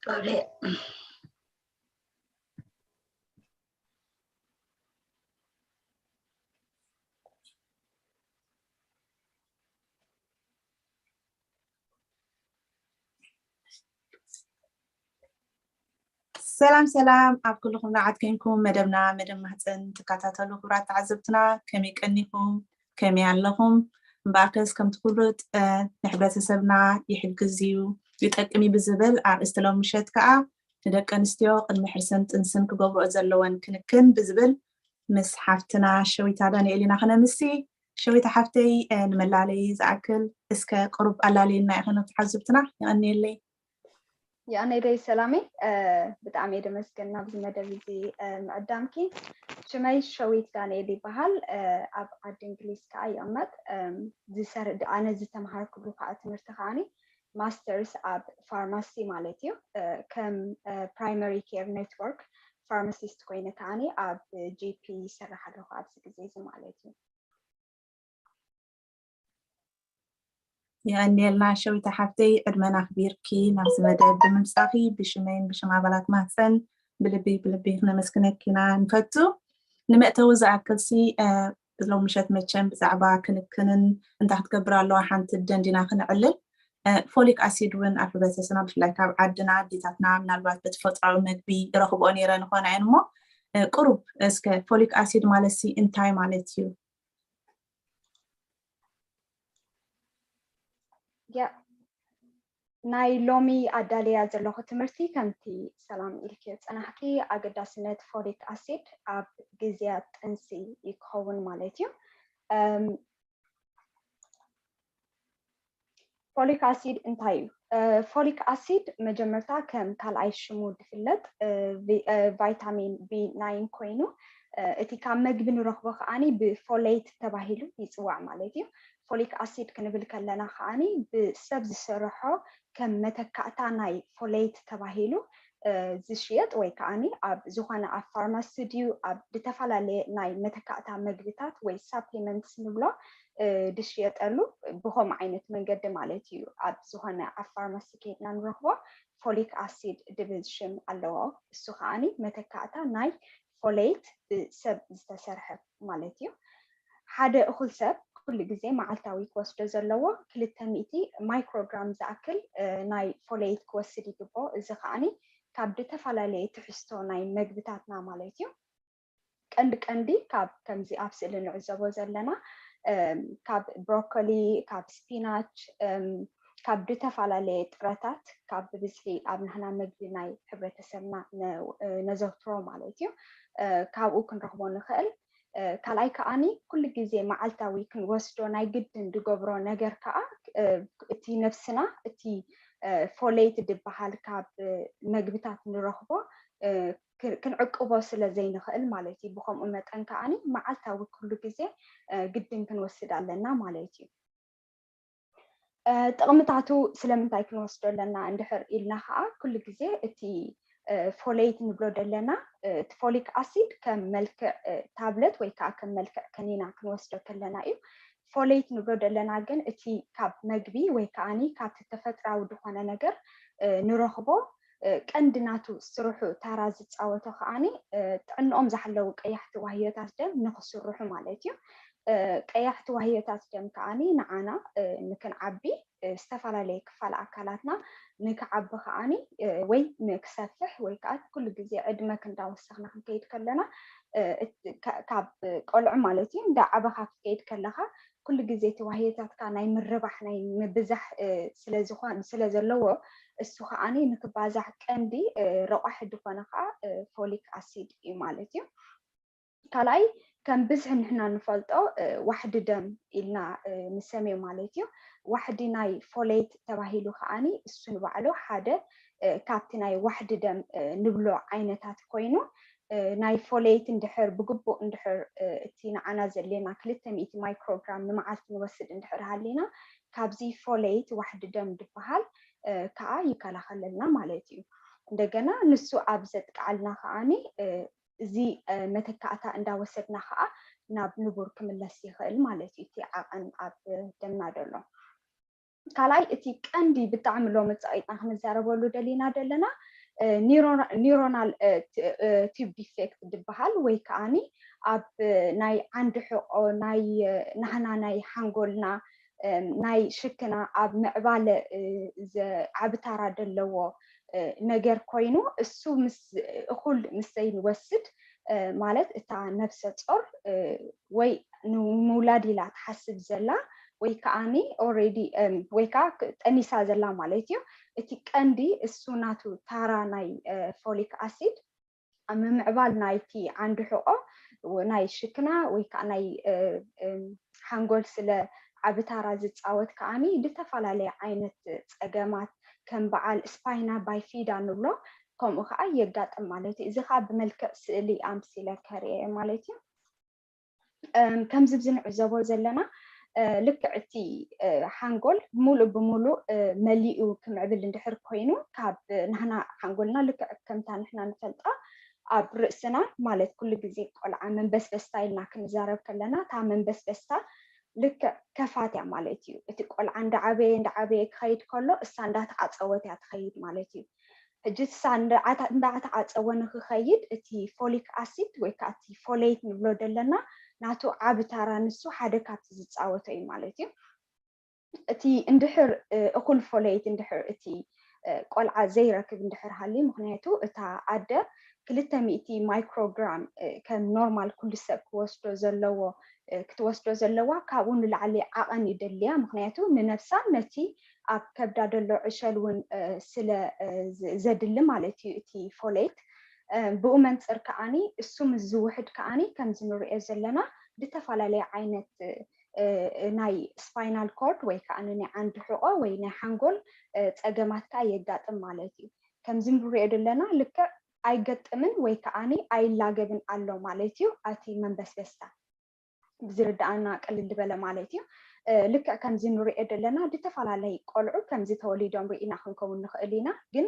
Got it. ሰላም ሰላም፣ ኣብ ኩልኹም ንዓት ኮንኩም መደብና መደብ ማህፀን ትከታተሉ ክቡራት ተዓዘብትና፣ ከመይ ቀኒኹም? ከመይ ኣለኹም? እምበኣርከስ ከምቲ ፍሉጥ፣ እ፣ ንሕብረተሰብና ይሕግዝ እዩ፣ ይጠቅም እዩ ብዝብል ኣርእስቲ ሎም ምሸት ከኣ ንደቂ ኣንስትዮ ቅድሚ ሕርሰን ጥንስን ክገብርኦ ዘለወን ክንክን ብዝብል ምስ ሓፍትና ሸዊታ ዳንኤል ኢና ክነምሲ። ሸዊታ ሓፍተይ፣ እ፣ ንመላለይ ዝኣክል እስከ ቅሩብ ኣላልየና ኢኺ ነቲ ተዓዘብትና? የቐንየለይ። የቐንየለይ ሰላመይ፣ እ፣ ብጣዕሚ እየ ደመስገን ናብዚ መደብ እዚ፣ እ፣ ምዕዳምኪ። ሽመይ ሸዊት ዳንኤል ይበሃል። እ፣ ኣብ ዓዲ እንግሊዝ ከኣ ይቕመጥ። እም፣ ዝሰር-፣ ኣነ ዝተምሃርኩሉ ከኣ ትምህርቲ ከኣኒ ማስተርስ ኣብ ፋርማሲ ማለት እዩ። እ፣ ከም፣ እ፣ ፕራይመሪ ኬር ኔትወርክ ፋርማሲስት ኮይነ ከኣኒ ኣብ ጂ ፒ ይሰርሕ ኣለኹ ኣብዚ ግዜ እዚ ማለት እዩ። የቐንየልና ሸዊታ ሓፍተይ፣ ዕድመና ኣኽቢርኪ ናብዚ መደብ ብምምጻእኺ ብሽመይን ብሽም ኣባላት ማህፀን ብልቢ ብልቢ ክነመስግነኪ ኢና ንፈቱ። ንመእተዊ ዝኣክልሲ፣ እ፣ ሎም ምሸት መቸም ብዛዕባ ክንክንን እንታይ ክትገብር ኣለዋ ሓንቲ ደንዲና ክነዕልል፣ እ፣ ፎሊክ ኣሲድ እውን ኣብ ሕብረተሰብና ብፍላይ ካብ ዓድና ኣዴታትና ምናልባት ብተፈጥሯዊ መግቢ ይረኽብኦ ነይረን ይኾና እየን እሞ፣ እ፣ ቁሩብ እስከ ፎሊክ ኣሲድ ማለትሲ እንታይ ማለት እዩ? ያ፣ ናይ ሎሚ ኣዳልያ ዘለኹ ትምህርቲ ከምቲ ሰላም ኢልክዮ ጸናሕኪ ኣገዳስነት ፎሊክ ኣሲድ ኣብ ግዜያት ጥንሲ እዩ ክኸውን ማለት እዩ። እም፣ ፎሊክ ኣሲድ እንታይ እዩ? እ፣ ፎሊክ ኣሲድ መጀመርታ ከም ካልኣይ ሽሙ ዝፍለጥ፣ እ፣ ቪ-፣ እ፣ ቫይታሚን ቢ ናይን ኮይኑ፣ እ፣ እቲ ካብ መግቢ ንረኽቦ ከኣኒ ብፎሌት ተባሂሉ ይጽዋዕ ማለት እዩ። ፎሊክ ኣሲድ ክንብል ከለና ከኣኒ ብሰብ ዝሰርሖ ከም መተካእታ ናይ ፎሌት ተባሂሉ፣ እ፣ ዝሽየጥ ወይ ከኣኒ ኣብ ዝኾነ ኣብ ፋርማሲ ድዩ ኣብ ዝተፈላለየ ናይ መተካእታ መግብታት ወይ ሳፕሊመንትስ ንብሎ፣ እ፣ ዝሽየጠሉ ብኸምኡ ዓይነት መንገዲ ማለት እዩ። ኣብ ዝኾነ ኣብ ፋርማሲ ከይድና ንረኽቦ ፎሊክ ኣሲድ ድብል ሽም ኣለዎ። እሱ ከኣኒ መተካእታ ናይ ፎሌት ብሰብ ዝተሰርሐ ማለት እዩ። ሓደ እኹል ሰብ ኩሉ ግዜ መዓልታዊ ክወስዶ ዘለዎ ክልተ ሚእቲ ማይክሮግራም ዝኣክል፣ እ፣ ናይ ፎሌት ክወስድ ይግብኦ። እዚ ከኣኒ ካብ ዝተፈላለየ ትሕዝቶ ናይ መግብታትና ማለት እዩ። ቀንዲ ቀንዲ ካብ ከምዚ ኣብ ስእሊ ንዕዘቦ ዘለና፣ እም፣ ካብ ብሮኮሊ፣ ካብ ስፒናች፣ እም፣ ካብ ዝተፈላለየ ጥረታት፣ ካብ ብብዝሒ ኣብ ናህና መግቢ ናይ ሕብረተሰብና ነ-፣ እ፣ ነዘውትሮ ማለት እዩ። እ፣ ካብኡ ክንረኽቦ ንኽእል። እ፣ ካልኣይ ከኣኒ ኩሉ ግዜ መዓልታዊ ክንወስዶ ናይ ግድን ዝገብሮ ነገር ከኣ፣ እ፣ እቲ ነብስና እቲ፣ እ፣ ፎሌት ዝበሃል ካብ፣ እ፣ መግብታት ንረኽቦ፣ እ፣ ክ-፣ ክንዕቅቦ ስለ ዘይንኽእል ማለት እዩ። ብኸምኡ መጠን ከኣኒ መዓልታዊ ኩሉ ግዜ፣ እ፣ ግድን ክንወስድ ኣለና ማለት እዩ። እ፣ ጥቕምታቱ ስለምንታይ ክንወስዶ ኣለና እንድሕር ኢልና ከኣ ኩሉ ግዜ እቲ፣ እ፣ ፎሌት ንብሎ ዘለና፣ እ፣ እቲ ፎሊክ ኣሲድ ከም መልክዕ፣ እ፣ ታብለት ወይ ከኣ ከም መልክዕ ከኒና ክንወስዶ ከለና እዩ። ፎሌት ንብሎ ዘለና ግን እቲ ካብ መግቢ ወይ ከኣኒ ካብቲ ተፈጥራዊ ዝኾነ ነገር፣ እ፣ ንረኽቦ፣ እ፣ ቀንዲ ናቱ ስርሑ ታራ ዝጻወቶ ከኣኒ፣ እ፣ ጥዕንኦም ዝሓለዉ ቀያሕቲ ዋህዮታት ደም ንኽስርሑ ማለት እዩ። እ፣ ቀያሕቲ ዋህዮታት ደም ከኣኒ ንዓና፣ እ፣ ንክንዓቢ፣ እ፣ ዝተፈላለየ ክፋል ኣካላትና ንክዓቢ ከኣኒ፣ እ፣ ወይ ንክሰፍሕ ወይ ከኣ ኩሉ ግዜ ዕድመ ክንዳወሰኽና ክንከይድ ከለና፣ እ፣ እት-፣ ካ-፣ ካብ ቆልዑ ማለት እዩ፣ እንዳዓበኻ ክትከይድ ከለኻ ኩሉ ግዜ እቲ ዋህዮታትካ ናይ ምርባሕ፣ ናይ ምብዛሕ፣ እ፣ ስለ ዝኾን-፣ ስለ ዘለዎ፣ እሱ ከኣኒ ንክባዛሕ ቀንዲ፣ እ፣ ረቋሒ ዝኾነ ከኣ፣ እ፣ ፎሊክ ኣሲድ እዩ ማለት እዩ። ካልኣይ፣ ከም ብዝሒ ንሕና ንፈልጦ፣ እ፣ ዋሕዲ ደም ኢልና፣ እ፣ ንሰምዮ ማለት እዩ። ዋሕዲ ናይ ፎሌት ተባሂሉ ከኣኒ እሱ ንባዕሉ ሓደ፣ እ፣ ካብቲ ናይ ዋሕዲ ደም፣ እ፣ ንብሎ ዓይነታት ኮይኑ፣ እ፣ ናይ ፎሌት እንድሕር ብግቡእ እንድሕር፣ እ፣ እቲ ንዓና ዘድልየና ክልተ ሚእቲ ማይክሮግራም ንመዓልቲ ንወስድ እንድሕር ሃሊና፣ ካብዚ ፎሌት ዋሕዲ ደም ዝበሃል፣ እ፣ ከኣ ይከላኸለልና ማለት እዩ። እንደገና ንሱ ኣብ ዘጥቅዓልና ከኣኒ፣ እ፣ እዚ፣ እ፣ መተካእታ እንዳወሰድና ከኣ ናብ ንቡር ክምለስ ይኽእል ማለት እዩ፣ እቲ ዓቐን ኣብ ደምና ዘሎ። ካልኣይ እቲ ቀንዲ ብጣዕሚ ሎሚ ጸቂጥና ክንዛረበሉ ደሊና ዘለና neuronal tube defect ዝበሃል ወይ ከዓኒ ኣብ ናይ ዓንዲ ሕቆ ናይ ናህና ናይ ሓንጎልና ናይ ሽክና ኣብ ምዕባለ ዓቢ ታራ ዘለዎ ነገር ኮይኑ እሱ ምስ እኹል ምስ ዘይንወስድ ማለት እታ ነፍሰ ጾር ወይ ንምውላድ ኢላ ትሓስብ ዘላ ወይ ከዓኒ already ወይ ከዓ ጠኒሳ ዘላ ማለት እዩ። እቲ ቀንዲ እሱ ናቱ ታራ ናይ folic acid ኣብ ምምዕባል ናይቲ ዓንዲ ሕቆ ናይ ሽክና ወይ ከዓ ናይ ሓንጎል ስለ ዓቢ ታራ ዝፃወት ከዓኒ ዝተፈላለየ ዓይነት ፀገማት ከም በዓል spina bifida ንብሎ ከምኡ ከዓ የጋጥም ማለት እዩ። እዚ ከዓ ብመልክዕ ስእሊ ኣምሲለ ከርእየ ማለት እዩ። ከምዚ ብዚ ንዕዘቦ ዘለና ልክዕ እቲ ሓንጎል ሙሉእ ብሙሉእ መሊኡ ክምዕብል እንድሕር ኮይኑ ካብ ናህና ሓንጎልና ልክዕ ከምታ ንሕና ንፈልጣ ኣብ ርእስና ማለት ኩሉ ግዜ ቆልዓ መንበስበስታ ኢልና ክንዛረብ ከለና እታ መንበስበስታ ልክዕ ከፋት እያ ማለት እዩ። እቲ ቆልዓ እንዳዓበየ እንዳዓበየ ክኸይድ ከሎ እሳ እንዳተዓፀወት እያ ትኸይድ ማለት እዩ። ሕጂ እሳ እንዳተዓፀወ ንክኸይድ እቲ folic acid ወይ ከዓ እቲ folate ንብሎ ዘለና ናቱ ዓቢ ታራ ንሱ ሓደ ካብቲ ዝፃወቶ እዩ ማለት እዩ። እቲ እንድሕር እኹል folate እንድሕር እቲ ቆልዓ ዘይረክብ እንድሕር ሃልዩ ምክንያቱ እታ ኣደ ክልተ ሚእቲ microgram ከም normal ኩሉ ሰብ ክወስዶ ዘለዎ ክትወስዶ ዘለዋ ካብኡ ንላዕሊ ዓቐን ይደልያ ምክንያቱ ንነብሳ ነቲ ኣብ ከብዳ ዘሎ ዕሸል እውን ስለ ዘድሊ ማለት እዩ እቲ folate። ብኡ መንፅር ከዓኒ እሱ ምስ ዝውሕድ ከዓኒ ከምዚ ንሪኦ ዘለና ዝተፈላለየ ዓይነት ናይ spinal cord ወይ ከዓ ናይ ዓንዲ ሕቆ ወይ ናይ ሓንጎል ፀገማት ከዓ የጋጥም ማለት እዩ። ከምዚ ንሪኦ ዘለና ልክዕ ኣይገጥምን ወይ ከዓኒ ኣይላገብን ኣሎ ማለት እዩ ኣቲ መንበስበስታ። ብዝርዳኣና ቅልል ዝበለ ማለት እዩ። ልክዕ ከምዚ ንሪኦ ዘለና ዝተፈላለይ ቆልዑ ከምዚ ተወሊዶም ርኢና ክንከውን ንኽእል ኢና፣ ግን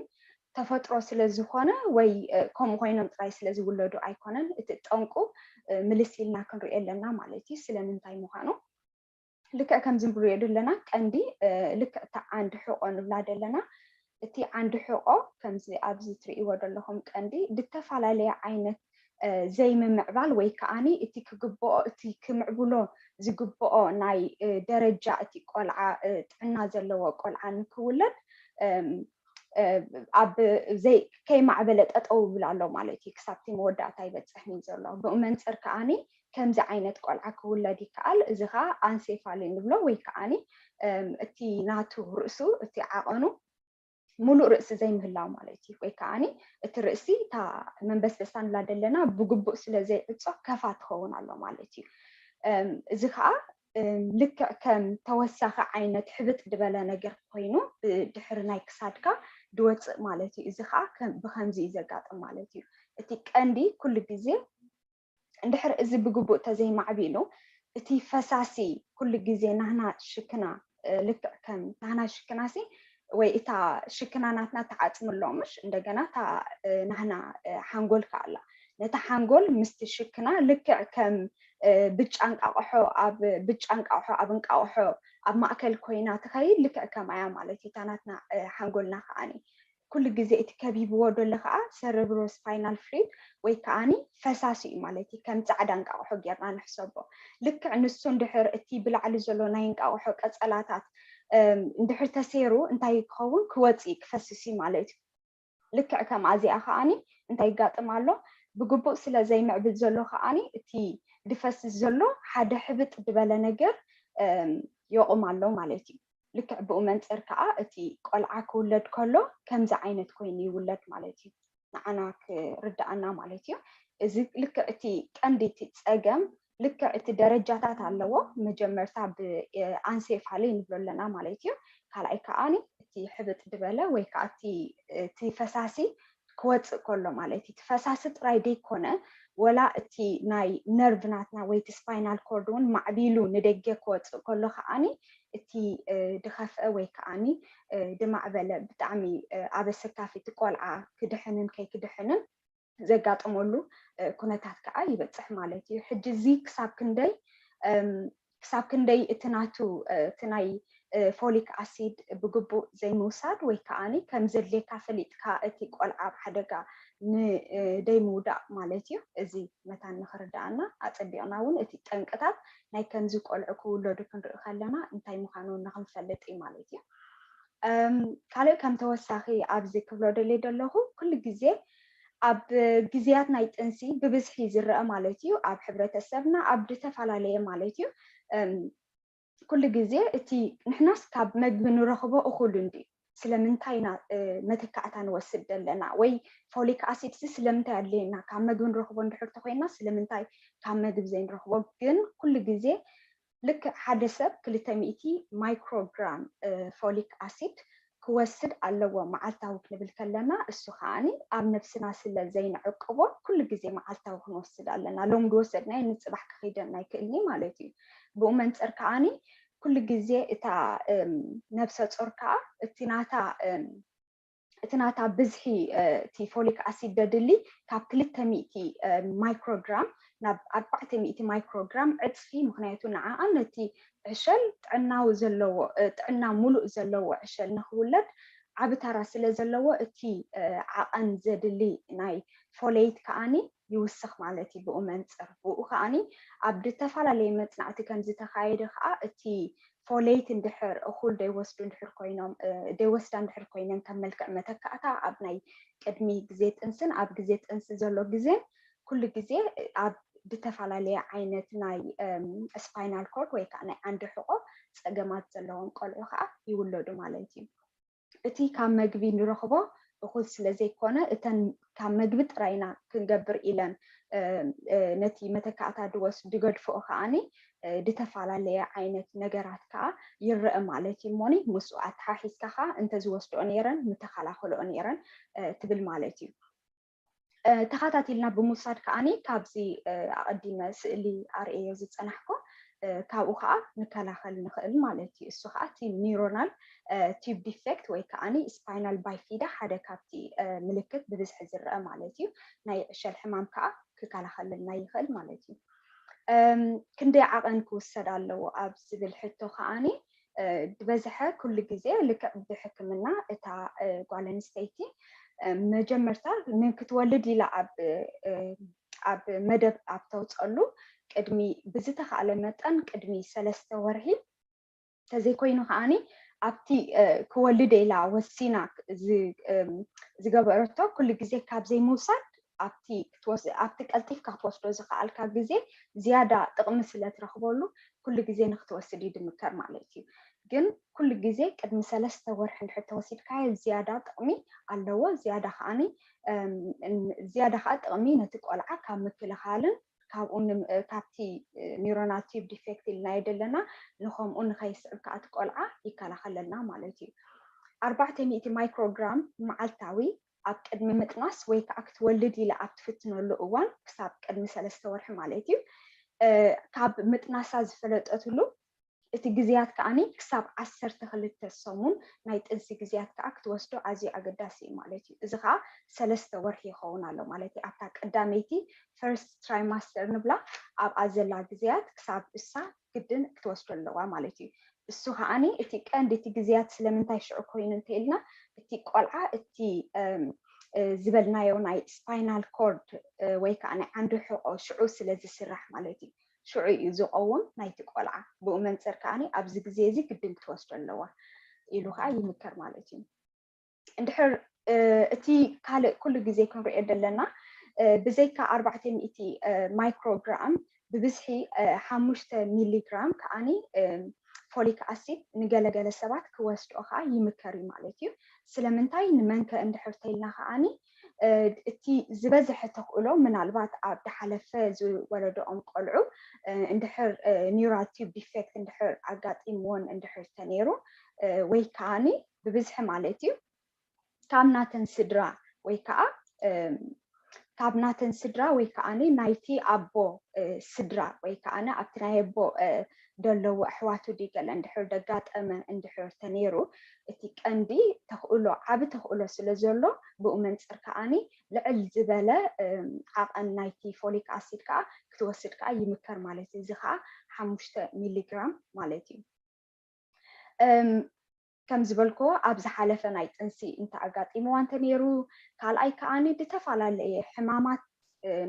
ተፈጥሮ ስለ ዝኾነ ወይ ከምኡ ኮይኖም ጥራይ ስለ ዝውለዱ ኣይኮነን። እቲ ጠንቁ ምልስ ኢልና ክንሪኦ ኣለና ማለት እዩ። ስለምንታይ ምዃኑ ልክዕ ከምዚ ንሪኦ ዘለና ቀንዲ ልክዕ እታ ዓንዲ ሕቆ ንብላ ዘለና እቲ ዓንዲ ሕቆ ከምዚ ኣብዚ ትርእይዎ ዘለኹም ቀንዲ ዝተፈላለየ ዓይነት ዘይምምዕባል ወይ ከዓኒ እቲ ክግብኦ እቲ ክምዕብሎ ዝግብኦ ናይ ደረጃ እቲ ቆልዓ ጥዕና ዘለዎ ቆልዓ ንክውለድ ኣብ ከይማዕበለ ጠጠው ይብል ኣሎ ማለት እዩ። ክሳብቲ መወዳእታ ይበፅሕ እዩ ዘሎ። ብኡ መንፅር ከዓኒ ከምዚ ዓይነት ቆልዓ ክውለድ ይከኣል። እዚ ከዓ ኣንሴፋሊ ንብሎ ወይ ከዓኒ እቲ ናቱ ርእሱ እቲ ዓቐኑ ሙሉእ ርእሲ ዘይምህላው ማለት እዩ። ወይ ከዓኒ እቲ ርእሲ እታ መንበስበስታ ንብላ ዘለና ብግቡእ ስለ ዘይዕጾ ከፋ ትኸውን ኣሎ ማለት እዩ። እዚ ከዓ ልክዕ ከም ተወሳኺ ዓይነት ሕብጥ ዝበለ ነገር ኮይኑ ብድሕሪ ናይ ክሳድካ ድወፅእ ማለት እዩ። እዚ ከዓ ብከምዚ እዩ ዘጋጥም ማለት እዩ። እቲ ቀንዲ ኩሉ ግዜ እንድሕር እዚ ብግቡእ ተዘይማዕቢሉ እቲ ፈሳሲ ኩሉ ግዜ ናህና ሽክና ልክዕ ከም ናህና ሽክና ሲ ወይ እታ ሽክና ናትና ተዓፅምሎ ምሽ እንደገና እታ ናህና ሓንጎል ከኣላ ነቲ ሓንጎል ምስቲ ሽክና ልክዕ ከም ብጫ እንቃቕሖ ኣብ ብጫ እንቃቕሖ ኣብ እንቃቕሖ ኣብ ማእከል ኮይና ትኸይድ ልክዕ ከምኣያ ማለት እዩ። እታ ናትና ሓንጎልና ከዓኒ ኩሉ ግዜ እቲ ከቢብዎ ደሎ ከዓ ሰረብሮ ስፓይናል ፍሉድ ወይ ከዓኒ ፈሳሲ እዩ ማለት እዩ። ከም ፃዕዳ እንቃቕሖ ጌርና ንሕሰቦ። ልክዕ ንሱ እንድሕር እቲ ብላዕሊ ዘሎ ናይ እንቃቕሖ ቀፀላታት እንድሕር ተሰይሩ እንታይ ክኸውን ክወፅእ ክፈስስ እዩ ማለት እዩ። ልክዕ ከምኣ እዚኣ ከዓኒ እንታይ ይጋጥም ኣሎ? ብግቡእ ስለ ዘይምዕብል ዘሎ ከዓኒ እቲ ድፈስስ ዘሎ ሓደ ሕብጥ ዝበለ ነገር የቑም ኣሎ ማለት እዩ። ልክዕ ብኡ መንፅር ከዓ እቲ ቆልዓ ክውለድ ከሎ ከምዚ ዓይነት ኮይኑ ይውለድ ማለት እዩ። ንዓና ክርድኣና ማለት እዩ። እዚ ልክዕ እቲ ቀንዲ እቲ ፀገም ልክዕ እቲ ደረጃታት ኣለዎ። መጀመርታ ብኣንሴፋሊ ንብሎ ኣለና ማለት እዩ። ካልኣይ ከዓኒ እቲ ሕብጥ ዝበለ ወይ ከዓ እቲ ፈሳሲ ክወፅእ ከሎ ማለት እዩ። እቲ ፈሳሲ ጥራይ ደይኮነ ወላ እቲ ናይ ነርቭ ናትና ወይ እቲ ስፓይናል ኮርድ እውን ማዕቢሉ ንደገ ክወፅእ ከሎ ከዓኒ እቲ ድኸፍአ ወይ ከዓኒ ድማዕበለ ብጣዕሚ ኣብ ኣሰካፊ እቲ ቆልዓ ክድሕንን ከይክድሕንን ዘጋጥመሉ ኩነታት ከዓ ይበፅሕ ማለት እዩ። ሕጂ እዚ ክሳብ ክንደይ ክሳብ ክንደይ እቲ ናቱ እቲ ናይ ፎሊክ ኣሲድ ብግቡእ ዘይምውሳድ ወይ ከዓኒ ከም ዘድልየካ ፈሊጥካ እቲ ቆልዓ ኣብ ሓደጋ ንደይምውዳቕ ማለት እዩ። እዚ መታን ንኽርዳኣና ኣጸቢቕና እውን እቲ ጠንቅታት ናይ ከምዚ ቆልዑ ክውለዱ ክንርኢ ከለና እንታይ ምዃኑ ንኽንፈልጥ እዩ ማለት እዩ። ካልእ ከም ተወሳኺ ኣብዚ ክብሎ ደልየ ዘለኹ ኩሉ ግዜ ኣብ ግዜያት ናይ ጥንሲ ብብዝሒ ዝረአ ማለት እዩ ኣብ ሕብረተሰብና ኣብ ዝተፈላለየ ማለት እዩ ኩሉ ግዜ እቲ ንሕናስ ካብ መግቢ ንረኽቦ እኹል እንዲ ስለምንታይ ኢና መተካእታ ንወስድ ዘለና ወይ ፎሊክ ኣሲድ ሲ ስለምንታይ ኣድልየና ካብ መግቢ ንረኽቦ እንድሕር ተኮይና ስለምንታይ ካብ መግቢ ዘይንረኽቦ ግን ኩሉ ግዜ ልክዕ ሓደ ሰብ ክልተ ሚእቲ ማይክሮግራም ፎሊክ ኣሲድ ክወስድ ኣለዎ መዓልታዊ ክንብል ከለና እሱ ከዓኒ ኣብ ነብስና ስለ ዘይንዕቅቦ ኩሉ ግዜ መዓልታዊ ክንወስድ ኣለና ሎም ዝወሰድናዮ ንፅባሕ ክኸይደና ይክእልኒ ማለት እዩ ብኡ መንፅር ከዓኒ ኩሉ ግዜ እታ ነብሰ ጾር ከዓ እቲ ናታ እቲ ናታ ብዝሒ እቲ ፎሊክ ኣሲድ ደድሊ ካብ ክልተ ሚእቲ ማይክሮግራም ናብ ኣርባዕተ ሚእቲ ማይክሮግራም ዕፅፊ ምክንያቱ ንዓኣ ነቲ ዕሸል ጥዕናዊ ዘለዎ ጥዕና ሙሉእ ዘለዎ ዕሸል ንክውለድ ዓቢ ተራ ስለ ዘለዎ እቲ ዓቐን ዘድሊ ናይ ፎሌት ከዓኒ ይውስኽ ማለት እዩ ብኡ መንፅር ብኡ ከዓኒ ኣብ ዝተፈላለየ መፅናዕቲ ከም ዝተኻየደ ከዓ እቲ ፎሌት እንድሕር እኹል ደይወስዱ እንድሕር ኮይኖም ደይወስዳ እንድሕር ኮይነን ከም መልክዕ መተካእታ ኣብ ናይ ቅድሚ ግዜ ጥንስን ኣብ ግዜ ጥንሲ ዘሎ ግዜን ኩሉ ግዜ ኣብ ዝተፈላለየ ዓይነት ናይ ስፓይናል ኮርድ ወይ ከዓ ናይ ዓንዲ ሕቆ ፀገማት ዘለዎም ቆልዑ ከዓ ይውለዱ ማለት እዩ። እቲ ካብ መግቢ ንረኽቦ እኹል ስለ ዘይኮነ እተን ካብ መግቢ ጥራይና ክንገብር ኢለን ነቲ መተካእታ ድወስ ድገድፍኦ ከዓኒ ዝተፈላለየ ዓይነት ነገራት ከዓ ይረአ ማለት እዩ እሞኒ ምስኡ ኣተሓሒዝካ ከዓ እንተዝወስድኦ ነይረን ምተኸላኸልኦ ነይረን ትብል ማለት እዩ ተኸታቲልና ብምውሳድ ከዓኒ ካብዚ ኣቐዲመ ስእሊ ኣርእዮ ዝፀናሕኩ ካብኡ ከዓ ንከላኸል ንኽእል ማለት እዩ እሱ ከዓ እቲ ኒውሮናል ቲብ ዲፌክት ወይ ከዓኒ ስፓይናል ባይፊዳ ሓደ ካብቲ ምልክት ብብዝሒ ዝረአ ማለት እዩ ናይ ዕሸል ሕማም ከዓ ክከላኸልና ይኽእል ማለት እዩ ክንደይ ዓቐን ክውሰድ ኣለዎ ኣብ ዝብል ሕቶ ከዓኒ ዝበዝሐ ኩሉ ግዜ ልክዕ ብሕክምና እታ ጓል ኣንስተይቲ መጀመርታ ንክትወልድ ኢላ ኣብ ኣብ መደብ ኣብ ተውፀሉ ቅድሚ ብዝተኻእለ መጠን ቅድሚ ሰለስተ ወርሒ እንተዘይኮይኑ ከዓኒ ኣብቲ ክወልድ ኢላ ወሲና ዝገበረቶ ኩሉ ግዜ ካብ ዘይምውሳድ ኣብቲ ኣብቲ ቀልጢፍካ ክትወስዶ ዝኸኣልካ ግዜ ዝያዳ ጥቕሚ ስለ ትረኽበሉ ኩሉ ግዜ ንክትወስድ ይድምከር ማለት እዩ ግን ኩሉ ግዜ ቅድሚ ሰለስተ ወርሒ እንድሕር ተወሲድካዮ ዝያዳ ጥቕሚ ኣለዎ ዝያዳ ከዓኒ ዝያዳ ከዓ ጥቕሚ ነቲ ቆልዓ ካብ ምክልኻልን ካብኡ ካብቲ ኒውሮናል ቲብ ዲፌክት ኢልናዮ ዘለና ንከምኡ ንከይስዕብ ከዓ እቲ ቆልዓ ይከላኸለልና ማለት እዩ ኣርባዕተ ሚእቲ ማይክሮግራም መዓልታዊ ኣብ ቅድሚ ምጥናስ ወይ ከዓ ክትወልድ ኢላ ኣብ ትፍትነሉ እዋን ክሳብ ቅድሚ ሰለስተ ወርሒ ማለት እዩ ካብ ምጥናሳ ዝፈለጠትሉ እቲ ግዜያት ከዓኒ ክሳብ ዓሰርተ ክልተ ሰሙን ናይ ጥንሲ ግዜያት ከዓ ክትወስዶ ኣዝዩ ኣገዳሲ እዩ ማለት እዩ እዚ ከዓ ሰለስተ ወርሒ ይኸውን ኣሎ ማለት እዩ ኣብታ ቀዳመይቲ ፈርስት ትራይማስተር ንብላ ኣብኣ ዘላ ግዜያት ክሳብ እሳ ግድን ክትወስዶ ኣለዋ ማለት እዩ እሱ ከዓኒ እቲ ቀንዲ እቲ ግዜያት ስለምንታይ ሽዑ ኮይኑ እንተኢልና እቲ ቆልዓ እቲ ዝበልናዮ ናይ ስፓይናል ኮርድ ወይ ከዓ ናይ ዓንዲ ሕቆ ሽዑ ስለ ዝስራሕ ማለት እዩ ሽዑ እዩ ዝቀውም ናይቲ ቆልዓ ብኡ መንፅር ከዓ ኣብዚ ግዜ እዚ ግድን ክትወስዶ ኣለዋ ኢሉ ከዓ ይምከር ማለት እዩ እንድሕር እቲ ካልእ ኩሉ ግዜ ክንሪኦ ዘለና ብዘይካ ኣርባዕተ ሚእቲ ማይክሮግራም ብብዝሒ ሓሙሽተ ሚሊግራም ከዓኒ ፎሊክ ኣሲድ ንገለገለ ሰባት ክወስድኦ ከዓ ይምከር እዩ ማለት እዩ ስለምንታይ ንመንከ እንድሕር ተይልና ከዓኒ እቲ ዝበዝሐ ተኽእሎ ምናልባት ኣብ ድሓለፈ ዝወለደኦም ቆልዑ እንድሕር ኒውራል ቲብ ዲፌክት እንድሕር ኣጋጢምዎን እንድሕር ተነይሩ ወይ ከዓኒ ብብዝሒ ማለት እዩ ካብ ናተን ስድራ ወይ ከዓ ካብ ናተን ስድራ ወይ ከዓ ናይቲ ኣቦ ስድራ ወይ ከዓ ኣብቲ ናይ ኣቦ ደለዉ ኣሕዋቱ ድዩ ገለ እንድሕር ደጋጠመ እንድሕር ተነይሩ እቲ ቀንዲ ተኽእሎ ዓቢ ተኽእሎ ስለ ዘሎ ብኡ መንፅር ከዓኒ ልዕል ዝበለ ዓቐን ናይቲ ፎሊክ ኣሲድ ከዓ ክትወስድ ከዓ ይምከር ማለት እዩ እዚ ከዓ ሓሙሽተ ሚሊግራም ማለት እዩ ከም ዝበልኮ ኣብ ዝሓለፈ ናይ ጥንሲ እንተ ኣጋጢምዋ እንተ ነይሩ፣ ካልኣይ ከዓኒ ዝተፈላለየ ሕማማት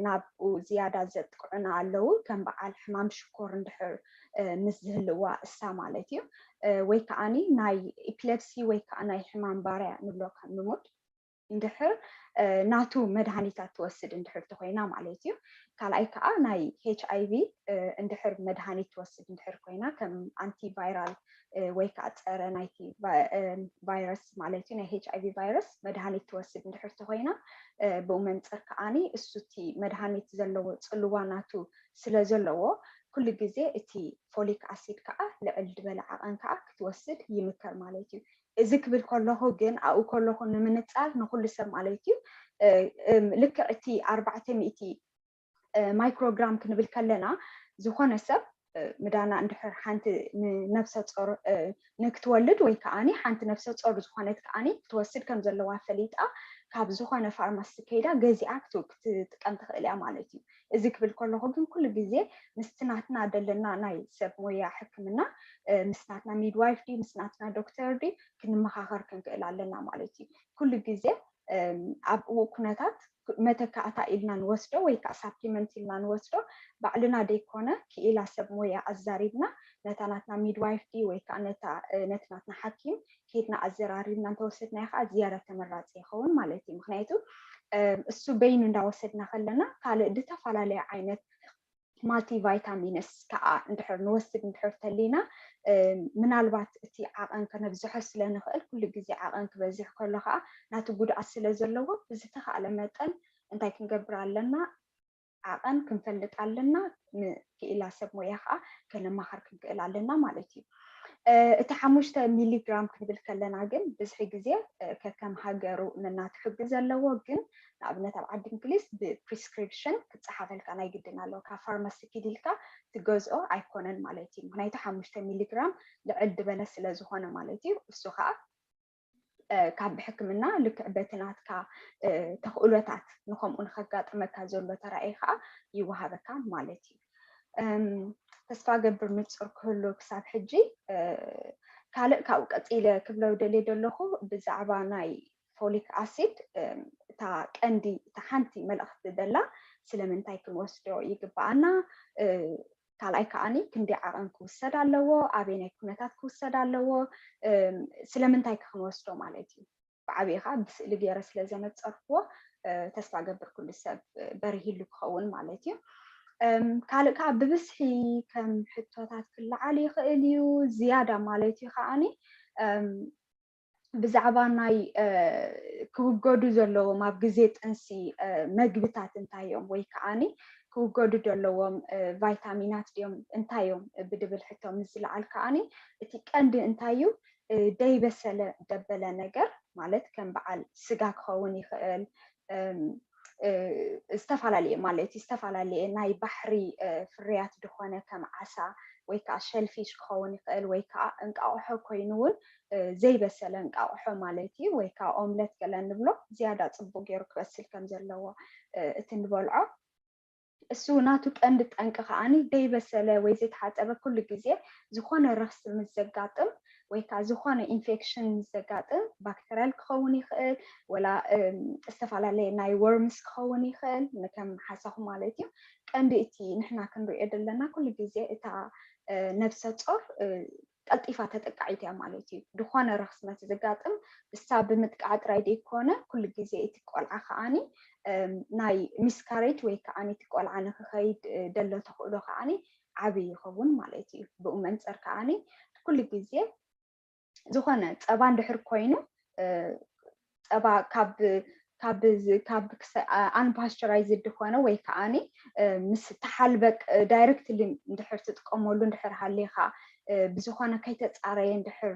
ናብኡ ዝያዳ ዘጥቅዑና ኣለዉ። ከም በዓል ሕማም ሽኮር እንድሕር ምስ ዝህልዋ እሳ ማለት እዩ። ወይ ከዓኒ ናይ ኢፒለፕሲ ወይ ከዓ ናይ ሕማም ባርያ ንብሎ ከም ልሙድ እንድሕር ናቱ መድሃኒታት ትወስድ እንድሕር ተኮይና ማለት እዩ። ካልኣይ ከዓ ናይ ኤች ኣይ ቪ እንድሕር መድሃኒት ትወስድ እንድሕር ኮይና ከም ኣንቲቫይራል ወይ ከዓ ፀረ ናይቲ ቫይረስ ማለት እዩ ናይ ኤች ኣይ ቪ ቫይረስ መድሃኒት ትወስድ እንድሕር ተኮይና ብኡ መንፅር ከዓኒ እሱ እቲ መድሃኒት ዘለዎ ፅልዋ ናቱ ስለ ዘለዎ ኩሉ ግዜ እቲ ፎሊክ ኣሲድ ከዓ ልዕል ዝበለ ዓቐን ከዓ ክትወስድ ይምከር ማለት እዩ። እዚ ክብል ከለኹ ግን ኣብኡ ከለኹ ንምንፃር ንኩሉ ሰብ ማለት እዩ ልክዕ እቲ ኣርባዕተ ሚእቲ ማይክሮግራም ክንብል ከለና ዝኾነ ሰብ ምዳና እንድሕር ሓንቲ ንነብሰ ጾር ንክትወልድ ወይ ከዓኒ ሓንቲ ነብሰ ጾር ዝኾነት ከዓኒ ክትወስድ ከም ዘለዋ ፈሊጣ ካብ ዝኾነ ፋርማሲ ከይዳ ገዚኣ ክትጥቀም ትኽእል እያ ማለት እዩ። እዚ ክብል ከለኹ ግን ኩሉ ግዜ ምስቲ ናትና ደለና ናይ ሰብ ሞያ ሕክምና ምስ ናትና ሚድዋይፍ ድዩ ምስ ናትና ዶክተር ድዩ ክንመኻኸር ክንክእል ኣለና ማለት እዩ። ኩሉ ግዜ ኣብ ኩነታት መተካእታ ኢልና ንወስዶ ወይ ከዓ ሳፕሊመንት ኢልና ንወስዶ ባዕልና ደይኮነ ክኢላ ሰብ ሞያ ኣዛሪብና ነታ ናትና ሚድዋይፍ ድዩ ወይ ከዓ ነቲ ናትና ሓኪም ኬድና ኣዘራሪብና እንተወሰድናዮ ከዓ ዝያዳ ተመራፂ ይኸውን ማለት እዩ። ምክንያቱ እሱ በይኑ እንዳወሰድና ከለና ካልእ ዝተፈላለየ ዓይነት ማልቲ ቫይታሚንስ ከዓ እንድሕር ንወስድ እንድሕር ተሊና ምናልባት እቲ ዓቐን ከነብዝሖ ስለ ንኽእል ኩሉ ግዜ ዓቐን ክበዝሕ ከሎ ከዓ ናቲ ጉድኣት ስለ ዘለዎ ብዝተኻእለ መጠን እንታይ ክንገብር ኣለና? ዓቐን ክንፈልጥ ኣለና። ንክኢላ ሰብ ሞያ ከዓ ከነማኸር ክንክእል ኣለና ማለት እዩ። እቲ ሓሙሽተ ሚሊግራም ክንብል ከለና ግን ብዝሒ ግዜ ከከም ሃገሩ ነናቱ ሕጊ ዘለዎ ግን ንኣብነት ኣብ ዓዲ እንግሊዝ ብፕሪስክሪፕሽን ክፀሓፈልካ ናይ ግድን ኣለዎ። ካብ ፋርማሲ ኪድ ኢልካ ትገዝኦ ኣይኮነን ማለት እዩ። ምክንያቱ ሓሙሽተ ሚሊግራም ልዕል ዝበለ ስለ ዝኾነ ማለት እዩ። እሱ ከዓ ካብ ብሕክምና ልክዕ በቲ ናትካ ተኽእሎታት ንከምኡ ንከጋጥመካ ዘሎ ተራእየ ከዓ ይወሃበካ ማለት እዩ። ተስፋ ገብር ንፁር ክህሉ ክሳብ ሕጂ ካልእ ካብኡ ቀፂለ ክብለው ደልየ ዘለኹ ብዛዕባ ናይ ፎሊክ ኣሲድ እታ ቀንዲ እታ ሓንቲ መልእኽቲ ደላ ስለምንታይ ክንወስዶ ይግባኣና ካልኣይ ከዓኒ ክንዲ ዓቐን ክውሰድ ኣለዎ ኣበይ ናይ ኩነታት ክውሰድ ኣለዎ ስለምንታይ ክንወስዶ ማለት እዩ ብዓብኻ ብስእሊ ገይረ ስለ ዘነፀርክዎ ተስፋ ገብር ኩሉ ሰብ በርሂሉ ክኸውን ማለት እዩ ካልእ ከዓ ብብዝሒ ከም ሕቶታት ክለዓል ይኽእል እዩ ዝያዳ ማለት እዩ ከዓኒ ብዛዕባ ናይ ክውገዱ ዘለዎም ኣብ ግዜ ጥንሲ መግብታት እንታይ እዮም ወይ ከዓኒ ክውገዱ ዘለዎም ቫይታሚናት ድዮም እንታይ እዮም ብድብል ሕቶ ምስ ዝለዓል ከዓኒ እቲ ቀንዲ እንታይ እዩ ደይበሰለ ደበለ ነገር ማለት ከም በዓል ስጋ ክኸውን ይኽእል ዝተፈላለየ ማለት እዩ ዝተፈላለየ ናይ ባሕሪ ፍርያት ዝኾነ ከም ዓሳ ወይ ከዓ ሸልፊሽ ክኸውን ይኽእል ወይ ከዓ እንቃቑሖ ኮይኑ እውን ዘይበሰለ እንቃቑሖ ማለት እዩ ወይ ከዓ ኦምለት ገለ ንብሎ ዝያዳ ፅቡቅ ገይሩ ክበስል ከም ዘለዎ እቲ ንበልዖ እሱ ናቱ ቀንዲ ጠንቂ ከዓኒ ደይበሰለ ወይ ዘይተሓፀበ ኩሉ ግዜ ዝኾነ ረኽሲ ምስ ዘጋጥም ወይ ከዓ ዝኾነ ኢንፌክሽን ምስ ዘጋጥም ባክተርያል ክኸውን ይኽእል ወላ ዝተፈላለየ ናይ ወርምስ ክኸውን ይኽእል ንከም ሓሳኹ ማለት እዩ ቀንዲ እቲ ንሕና ክንሪኦ ዘለና ኩሉ ግዜ እታ ነብሰ ጾር ቀልጢፋ ተጠቃዒት እያ ማለት እዩ ዝኾነ ረኽስመት ዘጋጥም እሳ ብምጥቃዕ ጥራይ ዘይኮነ ኩሉ ግዜ እቲ ቆልዓ ከዓኒ ናይ ሚስካሬጅ ወይ ከዓ እቲ ቆልዓ ንክኸይድ ደሎ ተኽእሎ ከዓኒ ዓብይ ይኸውን ማለት እዩ ብኡ መንፅር ከዓኒ ኩሉ ግዜ ዝኾነ ፀባ እንድሕር ኮይኑ ፀባ ካብ ካብ ካብ ኣንፓስቸራይዝድ ዝኾነ ወይ ከዓኒ ምስ ተሓልበ ዳይሬክትሊ እንድሕር ትጥቀመሉ እንድሕር ሃሊኻ ብዝኾነ ከይተፃረየ እንድሕር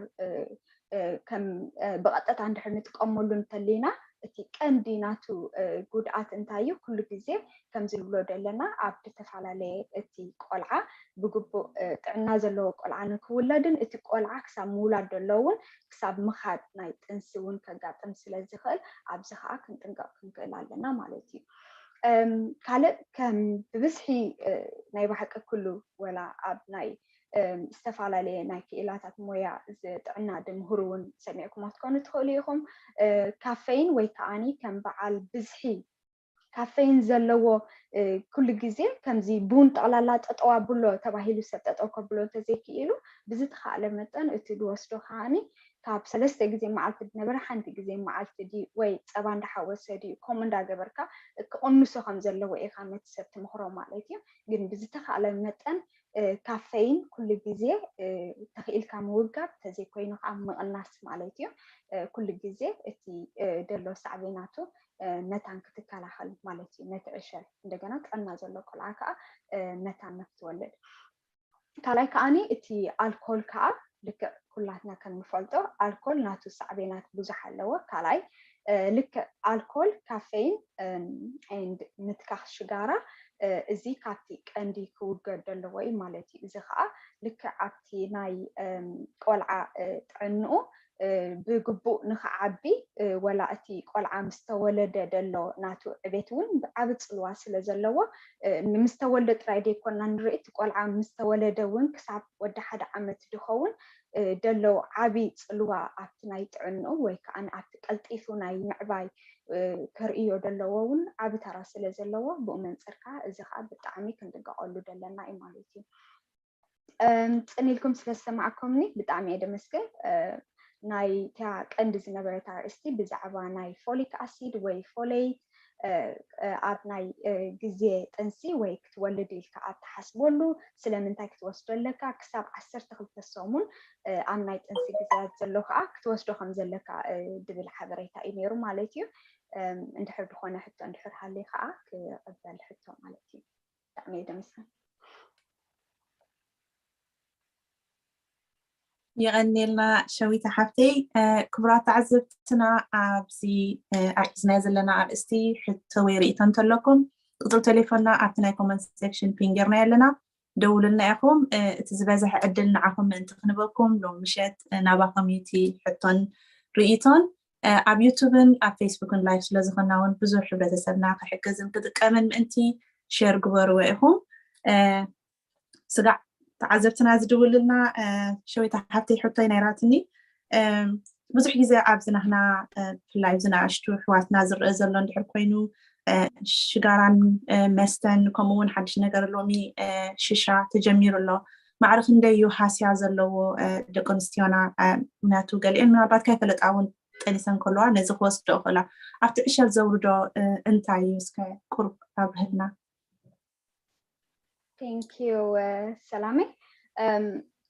ከም ብቐጥታ እንድሕር ንጥቀመሉ እንተሊና እቲ ቀንዲ ናቱ ጉድኣት እንታይ እዩ ኩሉ ግዜ ከምዚ ንብሎ ዘለና ኣብ ዝተፈላለየ እቲ ቆልዓ ብግቡእ ጥዕና ዘለዎ ቆልዓ ንክውለድን እቲ ቆልዓ ክሳብ ምውላድ ዘሎ እውን ክሳብ ምኻድ ናይ ጥንሲ እውን ከጋጥም ስለ ዝኽእል ኣብዚ ከዓ ክንጥንቀቕ ክንክእል ኣለና ማለት እዩ። ካልእ ከም ብብዝሒ ናይ ባሕቂ ኩሉ ወላ ኣብ ናይ ዝተፈላለየ ናይ ክኢላታት ሞያ ጥዕና ድምህሩ እውን ሰሚዕኩሞ ክትኮኑ ትኽእሉ ኢኹም። ካፌይን ወይ ከዓኒ ከም በዓል ብዝሒ ካፌይን ዘለዎ ኩሉ ግዜ ከምዚ ቡን ጠቕላላ ጠጠው ኣብሎ ተባሂሉ ሰብ ጠጠው ከብሎ እንተዘይክኢሉ ብዝተኻእለ መጠን እቲ ዝወስዶ ከዓኒ ካብ ሰለስተ ግዜ መዓልቲ ዝነበረ ሓንቲ ግዜ መዓልቲ ድዩ ወይ ፀባ እንዳሓወሰ ድዩ ከምኡ እንዳገበርካ ክቕንሶ ከም ዘለዎ ኢኻ ነቲ ሰብ ትምኽሮ ማለት እዩ። ግን ብዝተኻእለ መጠን ካፌይን ኩሉ ግዜ ተኽኢልካ ምውጋድ ተዘይኮይኑ ከዓ ምቕናስ ማለት እዩ። ኩሉ ግዜ እቲ ደሎ ሳዕቤናቱ መታን ክትከላኸል ማለት እዩ ነቲ ዕሸል። እንደገና ጥዕና ዘሎ ቆልዓ ከዓ መታን ክትወልድ። ካልኣይ ከዓኒ እቲ ኣልኮል ከዓ ልክዕ ኩላትና ከም ንፈልጦ ኣልኮል ናቱ ሳዕቤናት ብዙሕ ኣለዎ። ካልኣይ ልክዕ ኣልኮል፣ ካፌይን፣ ምትካኽ ሽጋራ እዚ ካብቲ ቀንዲ ክውገድ ዘለዎ እዩ ማለት እዩ። እዚ ከዓ ልክዕ ኣብቲ ናይ ቆልዓ ጥዕንኡ ብግቡእ ንኽዓቢ ወላ እቲ ቆልዓ ምስ ተወለደ ደሎ ናቱ ዕቤት እውን ዓቢ ጽልዋ ስለ ዘለዎ ምስ ተወልደ ጥራይ ዘይኮና ንርኢ፣ እቲ ቆልዓ ምስ ተወለደ እውን ክሳብ ወዲ ሓደ ዓመት ድኸውን ደሎ ዓቢ ጽልዋ ኣብቲ ናይ ጥዕንኡ ወይ ከዓ ኣብቲ ቀልጢፉ ናይ ምዕባይ ከርእዮ ደለዎ እውን ዓቢ ተራ ስለ ዘለዎ ብኡ መንፅር ከዓ እዚ ከዓ ብጣዕሚ ክንጥንቀቐሉ ደለና እዩ ማለት እዩ። ፅን ኢልኩም ስለ ዝሰማዕኩምኒ ብጣዕሚ እየ ደመስግን። ናይ እታ ቀንዲ ዝነበረት ኣርእስቲ ብዛዕባ ናይ ፎሊክ ኣሲድ ወይ ፎሌት ኣብ ናይ ግዜ ጥንሲ ወይ ክትወልድ ኢልካ ኣብ ትሓስበሉ ስለምንታይ ክትወስዶ ኣለካ፣ ክሳብ ዓሰርተ ክልተ ሰሙን ኣብ ናይ ጥንሲ ግዜያት ዘሎ ከዓ ክትወስዶ ከም ዘለካ ድብል ሓበሬታ እዩ ነይሩ ማለት እዩ። እንድሕር ዝኾነ ሕቶ እንድሕር ሃልዩ ከዓ ክቕበል ሕቶ ማለት እዩ። ብጣዕሚ እየ ደመስግን። የቐንየልና ሸዊታ ሓፍተይ። ክቡራት ተዓዘብትና ኣብዚ ኣትሒዝናዮ ዘለና ኣርእስቲ ሕቶ ወይ ርእይቶ እንተለኩም ቁፅሪ ቴሌፎንና ኣብቲ ናይ ኮመንት ሴክሽን ፒን ጌርናዮ ኣለና። ደውሉልና ኢኹም። እቲ ዝበዝሐ ዕድል ንዓኹም ምእንቲ ክንበኩም ሎም ምሸት ናባኹም እዩ እቲ ሕቶን ርእይቶን። ኣብ ዩቱብን ኣብ ፌስቡክን ላይቭ ስለዝኾና እውን ብዙሕ ሕብረተሰብና ክሕግዝን ክጥቀምን ምእንቲ ሼር ግበርዎ ኢኹም። ስጋዕ ተዓዘብትና ዝድውልና ሸዊታ ሓፍተይ ሕቶይ ነይራትኒ። ብዙሕ ግዜ ኣብዚ ናህና ብፍላይ ኣብዚ ንኣሽቱ ኣሕዋትና ዝረአ ዘሎ እንድሕር ኮይኑ ሽጋራን መስተን ከምኡ እውን ሓድሽ ነገር ሎሚ ሽሻ ተጀሚሩ ኣሎ። ማዕረ ክንደይ እዩ ሃስያ ዘለዎ ደቂ ኣንስትዮና? ምክንያቱ ገሊአን ምናልባት ከይፈለጣ እውን ጠኒሰን ከለዋ ነዚ ክወስዶ ይኽእላ። ኣብቲ ዕሸል ዘውርዶ እንታይ እዩ? እስከ ቁሩብ ኣብርህልና። Thank you ሰላመይ።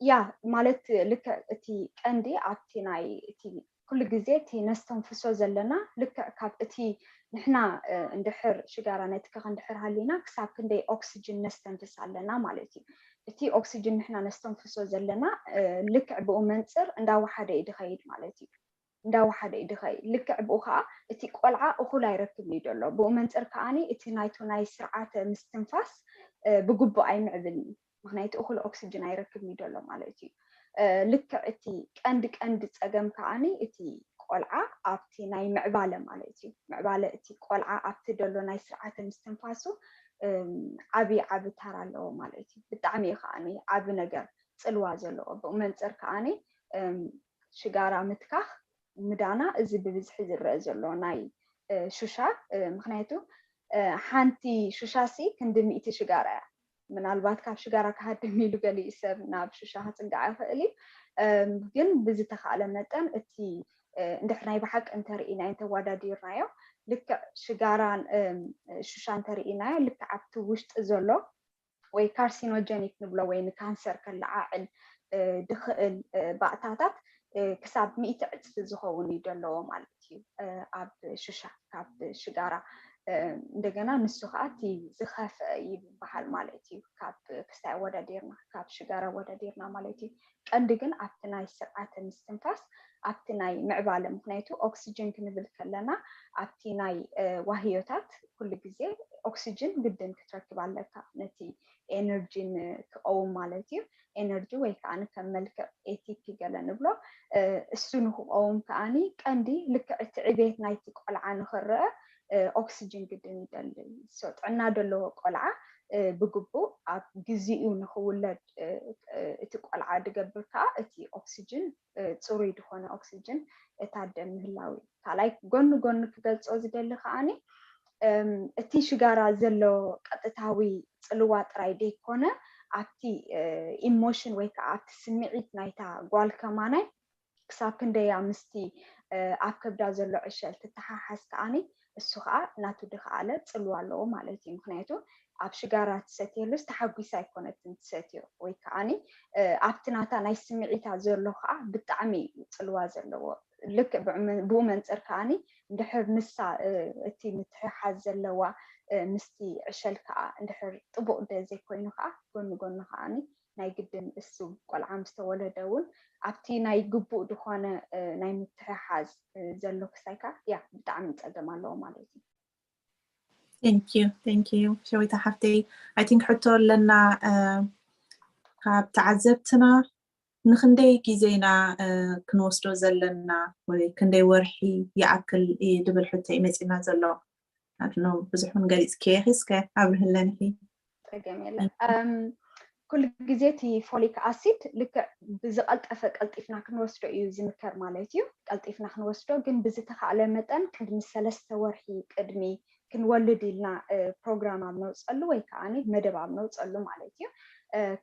ያ ማለት ልክዕ እቲ ቀንዲ ኣብቲ ናይ እቲ ኩሉ ግዜ እቲ ነስተንፍሶ ዘለና ልክዕ ካብ እቲ ንሕና እንድሕር ሽጋራ ነትክኽ እንድሕር ሃሊና ክሳብ ክንደይ ኦክስጅን ነስተንፍስ ኣለና ማለት እዩ። እቲ ኦክስጅን ንሕና ነስተንፍሶ ዘለና ልክዕ ብኡ መንፅር እንዳወሓደ እዩ ድኸይድ ማለት እዩ። እንዳወሓደ እዩ ድኸይድ። ልክዕ ብኡ ከዓ እቲ ቆልዓ እኹል ኣይረክብን እዩ ዘሎ። ብኡ መንፅር ከዓኒ እቲ ናይቱ ናይ ስርዓተ ምስትንፋስ ብግቡእ ኣይምዕብልን እዩ። ምክንያቱ እኹል ኦክስጅን ኣይረክብን እዩ ዘሎ ማለት እዩ። ልክዕ እቲ ቀንዲ ቀንዲ ፀገም ከዓኒ እቲ ቆልዓ ኣብቲ ናይ ምዕባለ ማለት እዩ። ምዕባለ እቲ ቆልዓ ኣብቲ ደሎ ናይ ስርዓተ ምስትንፋሱ ዓብዪ ዓቢ ተራ ኣለዎ ማለት እዩ። ብጣዕሚ እዩ ከዓኒ ዓቢ ነገር ፅልዋ ዘለዎ። ብኡ መንፅር ከዓኒ ሽጋራ ምትካኽ ምዳና እዚ ብብዝሒ ዝረአ ዘሎ ናይ ሹሻ። ምክንያቱ ሓንቲ ሹሻ ሲ ክንዲ ሚእቲ ሽጋራ እያ። ምናልባት ካብ ሽጋራ ክሃድም ኢሉ ገሊኡ ሰብ ናብ ሹሻ ክፅጋዕ ይኽእል እዩ። ግን ብዝተኻእለ መጠን እቲ እንድሕር ናይ ብሓቂ እንተርኢናዮ እንተወዳዲርናዮ ልክዕ ሽጋራን ሹሻ እንተርኢናዮ ልክዕ ኣብቲ ውሽጢ ዘሎ ወይ ካርሲኖጀኒክ ንብሎ ወይ ንካንሰር ከለዓዕል ድኽእል ባእታታት ክሳብ ሚእቲ ዕፅፊ ዝኸውን እዩ ዘለዎ ማለት እዩ ኣብ ሽሻ ካብ ሽጋራ። እንደገና ንሱ ከዓ እቲ ዝኸፍአ ይበሃል ማለት እዩ። ካብ ክስታይ ኣወዳዲርና ካብ ሽጋራ ኣወዳዲርና ማለት እዩ። ቀንዲ ግን ኣብቲ ናይ ስርዓተ ምስትንፋስ ኣብቲ ናይ ምዕባለ ምክንያቱ ኦክስጅን ክንብል ከለና ኣብቲ ናይ ዋህዮታት ኩሉ ግዜ ኦክስጅን ግድን ክትረክብ ኣለካ ነቲ ኤነርጂ ክቐውም ማለት እዩ። ኤነርጂ ወይ ከዓ ከም መልክዕ ኤቲፒ ገለ ንብሎ እሱ ንክቐውም ከዓኒ ቀንዲ ልክዕ እቲ ዕቤት ናይቲ ቆልዓ ንክረአ ኦክስጅን ግድን ይደሊ። ጥዕና ዘለዎ ቆልዓ ብግቡእ ኣብ ግዜኡ ንክውለድ እቲ ቆልዓ ዝገብር ከዓ እቲ ኦክሲጅን፣ ፅሩይ ዝኾነ ኦክሲጅን እታ ደም ምህላው እዩ። ካልኣይ፣ ጎኒ ጎኒ ክገልፆ ዝደሊ ከዓኒ እቲ ሽጋራ ዘሎ ቀጥታዊ ፅልዋ ጥራይ ደይኮነ፣ ኣብቲ ኢሞሽን ወይ ከዓ ኣብቲ ስምዒት ናይታ ጓል ከማናይ ክሳብ ክንደያ ምስቲ ኣብ ከብዳ ዘሎ ዕሸል ትተሓሓዝ ከዓኒ እሱ ከዓ ናቱ ድኸኣለ ፅልዋ ኣለዎ ማለት እዩ። ምክንያቱ ኣብ ሽጋራ ትሰትየሉስ ተሓጒሳ ኣይኮነትን ትሰትዮ፣ ወይ ከዓኒ ኣብቲ ናታ ናይ ስምዒታ ዘሎ ከዓ ብጣዕሚ እዩ ፅልዋ ዘለዎ። ልክዕ ብኡ መንፅር ከዓኒ እንድሕር ንሳ እቲ ምትሕሓዝ ዘለዋ ምስቲ ዕሸል ከዓ እንድሕር ጥቡቕ ደ ዘይኮይኑ ከዓ ጎኒ ጎኒ ከዓኒ ናይ ግድን እሱ ቆልዓ ምስ ተወለደ እውን ኣብቲ ናይ ግቡእ ዝኾነ ናይ ምትሕሓዝ ዘሎ ክሳይካ ያ ብጣዕሚ ፀገም ኣለዎ ማለት እዩ። Thank you, thank you ሸዊታ ሓፍተይ። I think ሕቶ ኣለና ካብ ተዓዘብትና፣ ንክንደይ ግዜ ኢና ክንወስዶ ዘለና ወይ ክንደይ ወርሒ ይኣክል ድብል ሕቶ እዩ መፂና ዘሎ። ኣድኖ ብዙሕ እውን ገሊፅክዮ ኢኺ፣ እስከ ኣብርህለንኺ። ፀገም የለን። ኩሉ ግዜ እቲ ፎሊክ ኣሲድ ልክዕ ብዝቐልጠፈ ቀልጢፍና ክንወስዶ እዩ ዝምከር ማለት እዩ። ቀልጢፍና ክንወስዶ ግን ብዝተኻእለ መጠን ቅድሚ ሰለስተ ወርሒ ቅድሚ ክንወልድ ኢልና ፕሮግራም ኣብ ነውፀሉ ወይ ከዓ መደብ ኣብ ነውፀሉ ማለት እዩ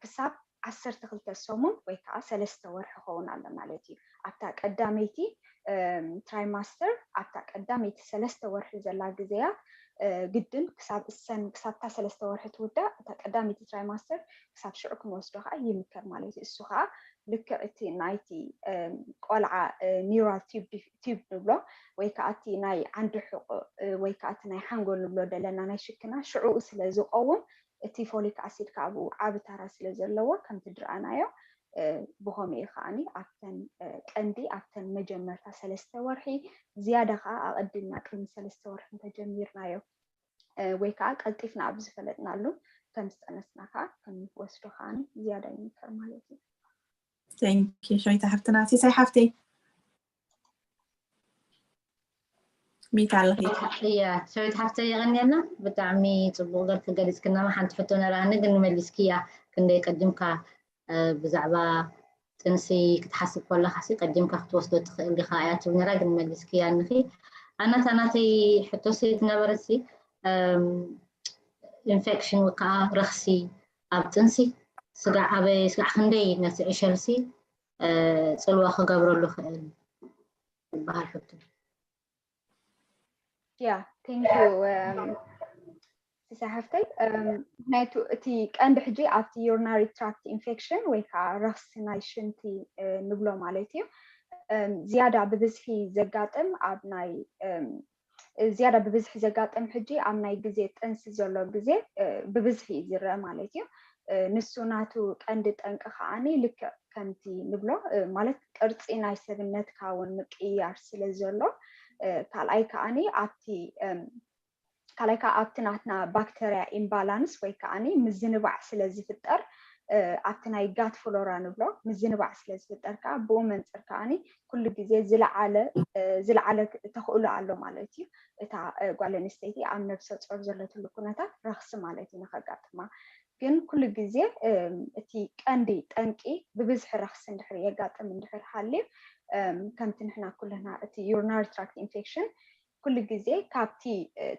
ክሳብ ዓሰርተ ክልተ ሰሙን ወይ ከዓ ሰለስተ ወርሒ ክኸውን ኣሎ ማለት እዩ። ኣብታ ቀዳመይቲ ትራይማስተር ኣብታ ቀዳመይቲ ሰለስተ ወርሒ ዘላ ግዜያ ግድን ክሳብ እሰን ክሳብታ ሰለስተ ወርሒ ትውዳእ እታ ቀዳመይቲ ትራይማስተር ክሳብ ሽዑ ክንወስዶ ከዓ ይምከር ማለት እዩ። እሱ ከዓ ልክዕ እቲ ናይቲ ቆልዓ ኒውራል ቲዩብ ንብሎ ወይ ከዓ እቲ ናይ ዓንዲ ሕቁ ወይ ከዓ እቲ ናይ ሓንጎል ንብሎ ዘለና ናይ ሽክና ሽዕኡ ስለ ዝቀውም እቲ ፎሊክ ኣሲድ ከዓ ብኡ ዓቢ ታራ ስለ ዘለዎ ከምቲ ድረኣናዮ ብኸምኡ እዩ ከዓኒ ኣብተን ቀንዲ ኣብተን መጀመርታ ሰለስተ ወርሒ ዝያዳ ከዓ ኣቐዲምና ቅድሚ ሰለስተ ወርሒ እንተጀሚርናዮ ወይ ከዓ ቀልጢፍና ኣብ ዝፈለጥናሉ ከም ዝጠነስና ከዓ ክንወስዶ ከዓኒ ዝያዳ ይምከር ማለት እዩ። Thank you ሸዊታ ሓፍትና። ሲሳይ ሓፍተይ ሚት ኣለኺ። እያ ሸዊት ሓፍተይ የቐንየልና። ብጣዕሚ ፅቡቕ ገርኪ ገሊፅክና። ሓንቲ ሕቶ ነራኒ ግን መሊስክያ ክንደይ ቀዲምካ ብዛዕባ ጥንሲ ክትሓስብ ከለካ ሲ ቀዲምካ ክትወስዶ ትኽእል ዲካ እያ ትብል ነራ ግን መሊስክያ እንኺ። ኣናታ ናተይ ሕቶ ሲ ትነበረት ሲ ኢንፌክሽን ወይ ከዓ ረኽሲ ኣብ ጥንሲ ስጋዕ ኣበይ ስጋዕ ክንደይ ነቲ ዕሸል ሲ ፅልዋ ክገብረሉ ክእል ዝበሃል ሕቶ። Yeah, thank you. Um, ሲሳይ ሓፍተይ ምክንያቱ እቲ ቀንዲ ሕጂ ኣብቲ urinary tract infection ወይ ከዓ ረኽሲ ናይ ሽንቲ ንብሎ ማለት እዩ። ዝያዳ ብብዝሒ ዘጋጥም ኣብ ናይ ዝያዳ ብብዝሒ ዘጋጥም ሕጂ ኣብ ናይ ግዜ ጥንሲ ዘሎ ግዜ ብብዝሒ እዩ ዝረአ ማለት እዩ። ንሱ ናቱ ቀንዲ ጠንቂ ከዓኒ ልክዕ ከምቲ ንብሎ ማለት ቅርፂ ናይ ሰብነትካ እውን ምቅይያር ስለ ዘሎ ካልኣይ ከዓኒ ኣብቲ ካልኣይ ከዓ ኣብቲ ናትና ባክተርያ ኢምባላንስ ወይ ከዓኒ ምዝንባዕ ስለ ዝፍጠር ኣብቲ ናይ ጋት ፍሎራ ንብሎ ምዝንባዕ ስለ ዝፍጠር ከዓ ብኡ መንፅር ከዓኒ ኩሉ ግዜ ዝለዓለ ዝለዓለ ተኽእሎ ኣሎ ማለት እዩ። እታ ጓል ኣንስተይቲ ኣብ ነብሰ ፆር ዘለትሉ ኩነታት ረኽሲ ማለት እዩ ንከጋጥማ። ግን ኩሉ ግዜ እቲ ቀንዲ ጠንቂ ብብዝሒ ረኽሲ እንድሕር የጋጥም እንድሕር ሃልዩ ከምቲ ንሕና ኩልና እቲ urinary tract infection ኩሉ ግዜ ካብቲ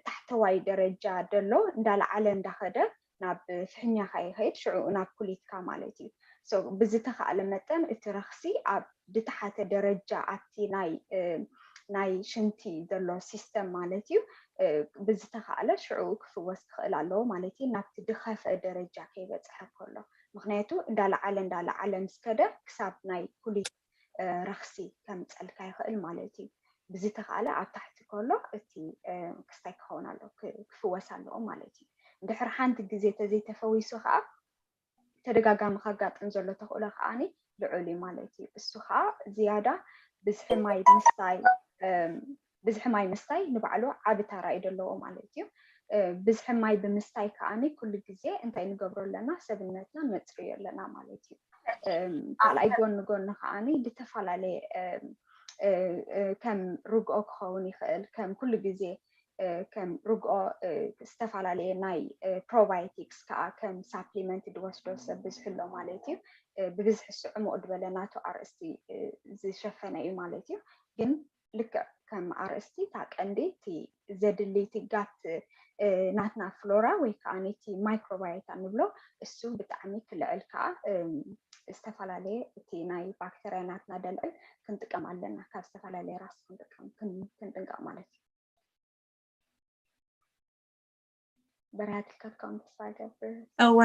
ታሕተዋይ ደረጃ ደሎ እንዳለዓለ እንዳኸደ ናብ ፍሕኛኻ ይኸይድ ሽዑ ናብ ኩሊትካ ማለት እዩ። ብዝተኻእለ መጠን እቲ ረኽሲ ኣብ ድተሓተ ደረጃ ኣብቲ ናይ ናይ ሽንቲ ዘሎ ሲስተም ማለት እዩ ብዝተኻእለ ሽዑ ክፍወስ ክኽእል ኣለዎ ማለት እዩ። ናብቲ ድኸፈ ደረጃ ከይበፅሐ ከሎ ምክንያቱ እንዳለዓለ እንዳለዓለ ምስ ከደ ክሳብ ናይ ኩሊት ረኽሲ ከምፀልካ ይኽእል ማለት እዩ። ብዝተኻእለ ኣብ ታሕቲ ከሎ እቲ ክስታይ ክኸውን ኣሎ ክፍወስ ኣለዎ ማለት እዩ። እንድሕር ሓንቲ ግዜ ተዘይተፈዊሱ ከዓ ተደጋጋሚ ከጋጥም ዘሎ ተኽእሎ ከዓኒ ልዑል እዩ ማለት እዩ። እሱ ከዓ ዝያዳ ብዝሒ ማይ ምስታይ ብዝሒ ማይ ምስታይ ንባዕሉ ዓቢ ታራ እዩ ዘለዎ ማለት እዩ። ብዝሒ ማይ ብምስታይ ከዓኒ ኩሉ ግዜ እንታይ ንገብሮ ኣለና? ሰብነትና ነፅርዮ ኣለና ማለት እዩ። ካልኣይ ጎኒ ጎኒ ከዓኒ ዝተፈላለየ ከም ርግኦ ክኸውን ይኽእል ከም ኩሉ ግዜ ከም ርግኦ ዝተፈላለየ ናይ ፕሮባዮቲክስ ከዓ ከም ሳፕሊመንት ዝወስዶ ሰብ ብዝሕሎ ማለት እዩ። ብብዝሒ ስዕሙቕ ዝበለ ናቱ ኣርእስቲ ዝሸፈነ እዩ ማለት እዩ። ግን ልክዕ ከም ኣርእስቲ እታ ቀንዲ እቲ ዘድሊ እቲ ጋት ናትና ፍሎራ ወይ ከዓ እቲ ማይክሮባዮታ ንብሎ እሱ ብጣዕሚ ክልዕል ከዓ ዝተፈላለየ እቲ ናይ ባክተርያ ናትና ደልዕል ክንጥቀም ኣለና። ካብ ዝተፈላለየ ራስ ክንጥቀም ክንጥንቀቕ ማለት እዩ። በረሃት ልካትካውን ተስፋ ገብር እወ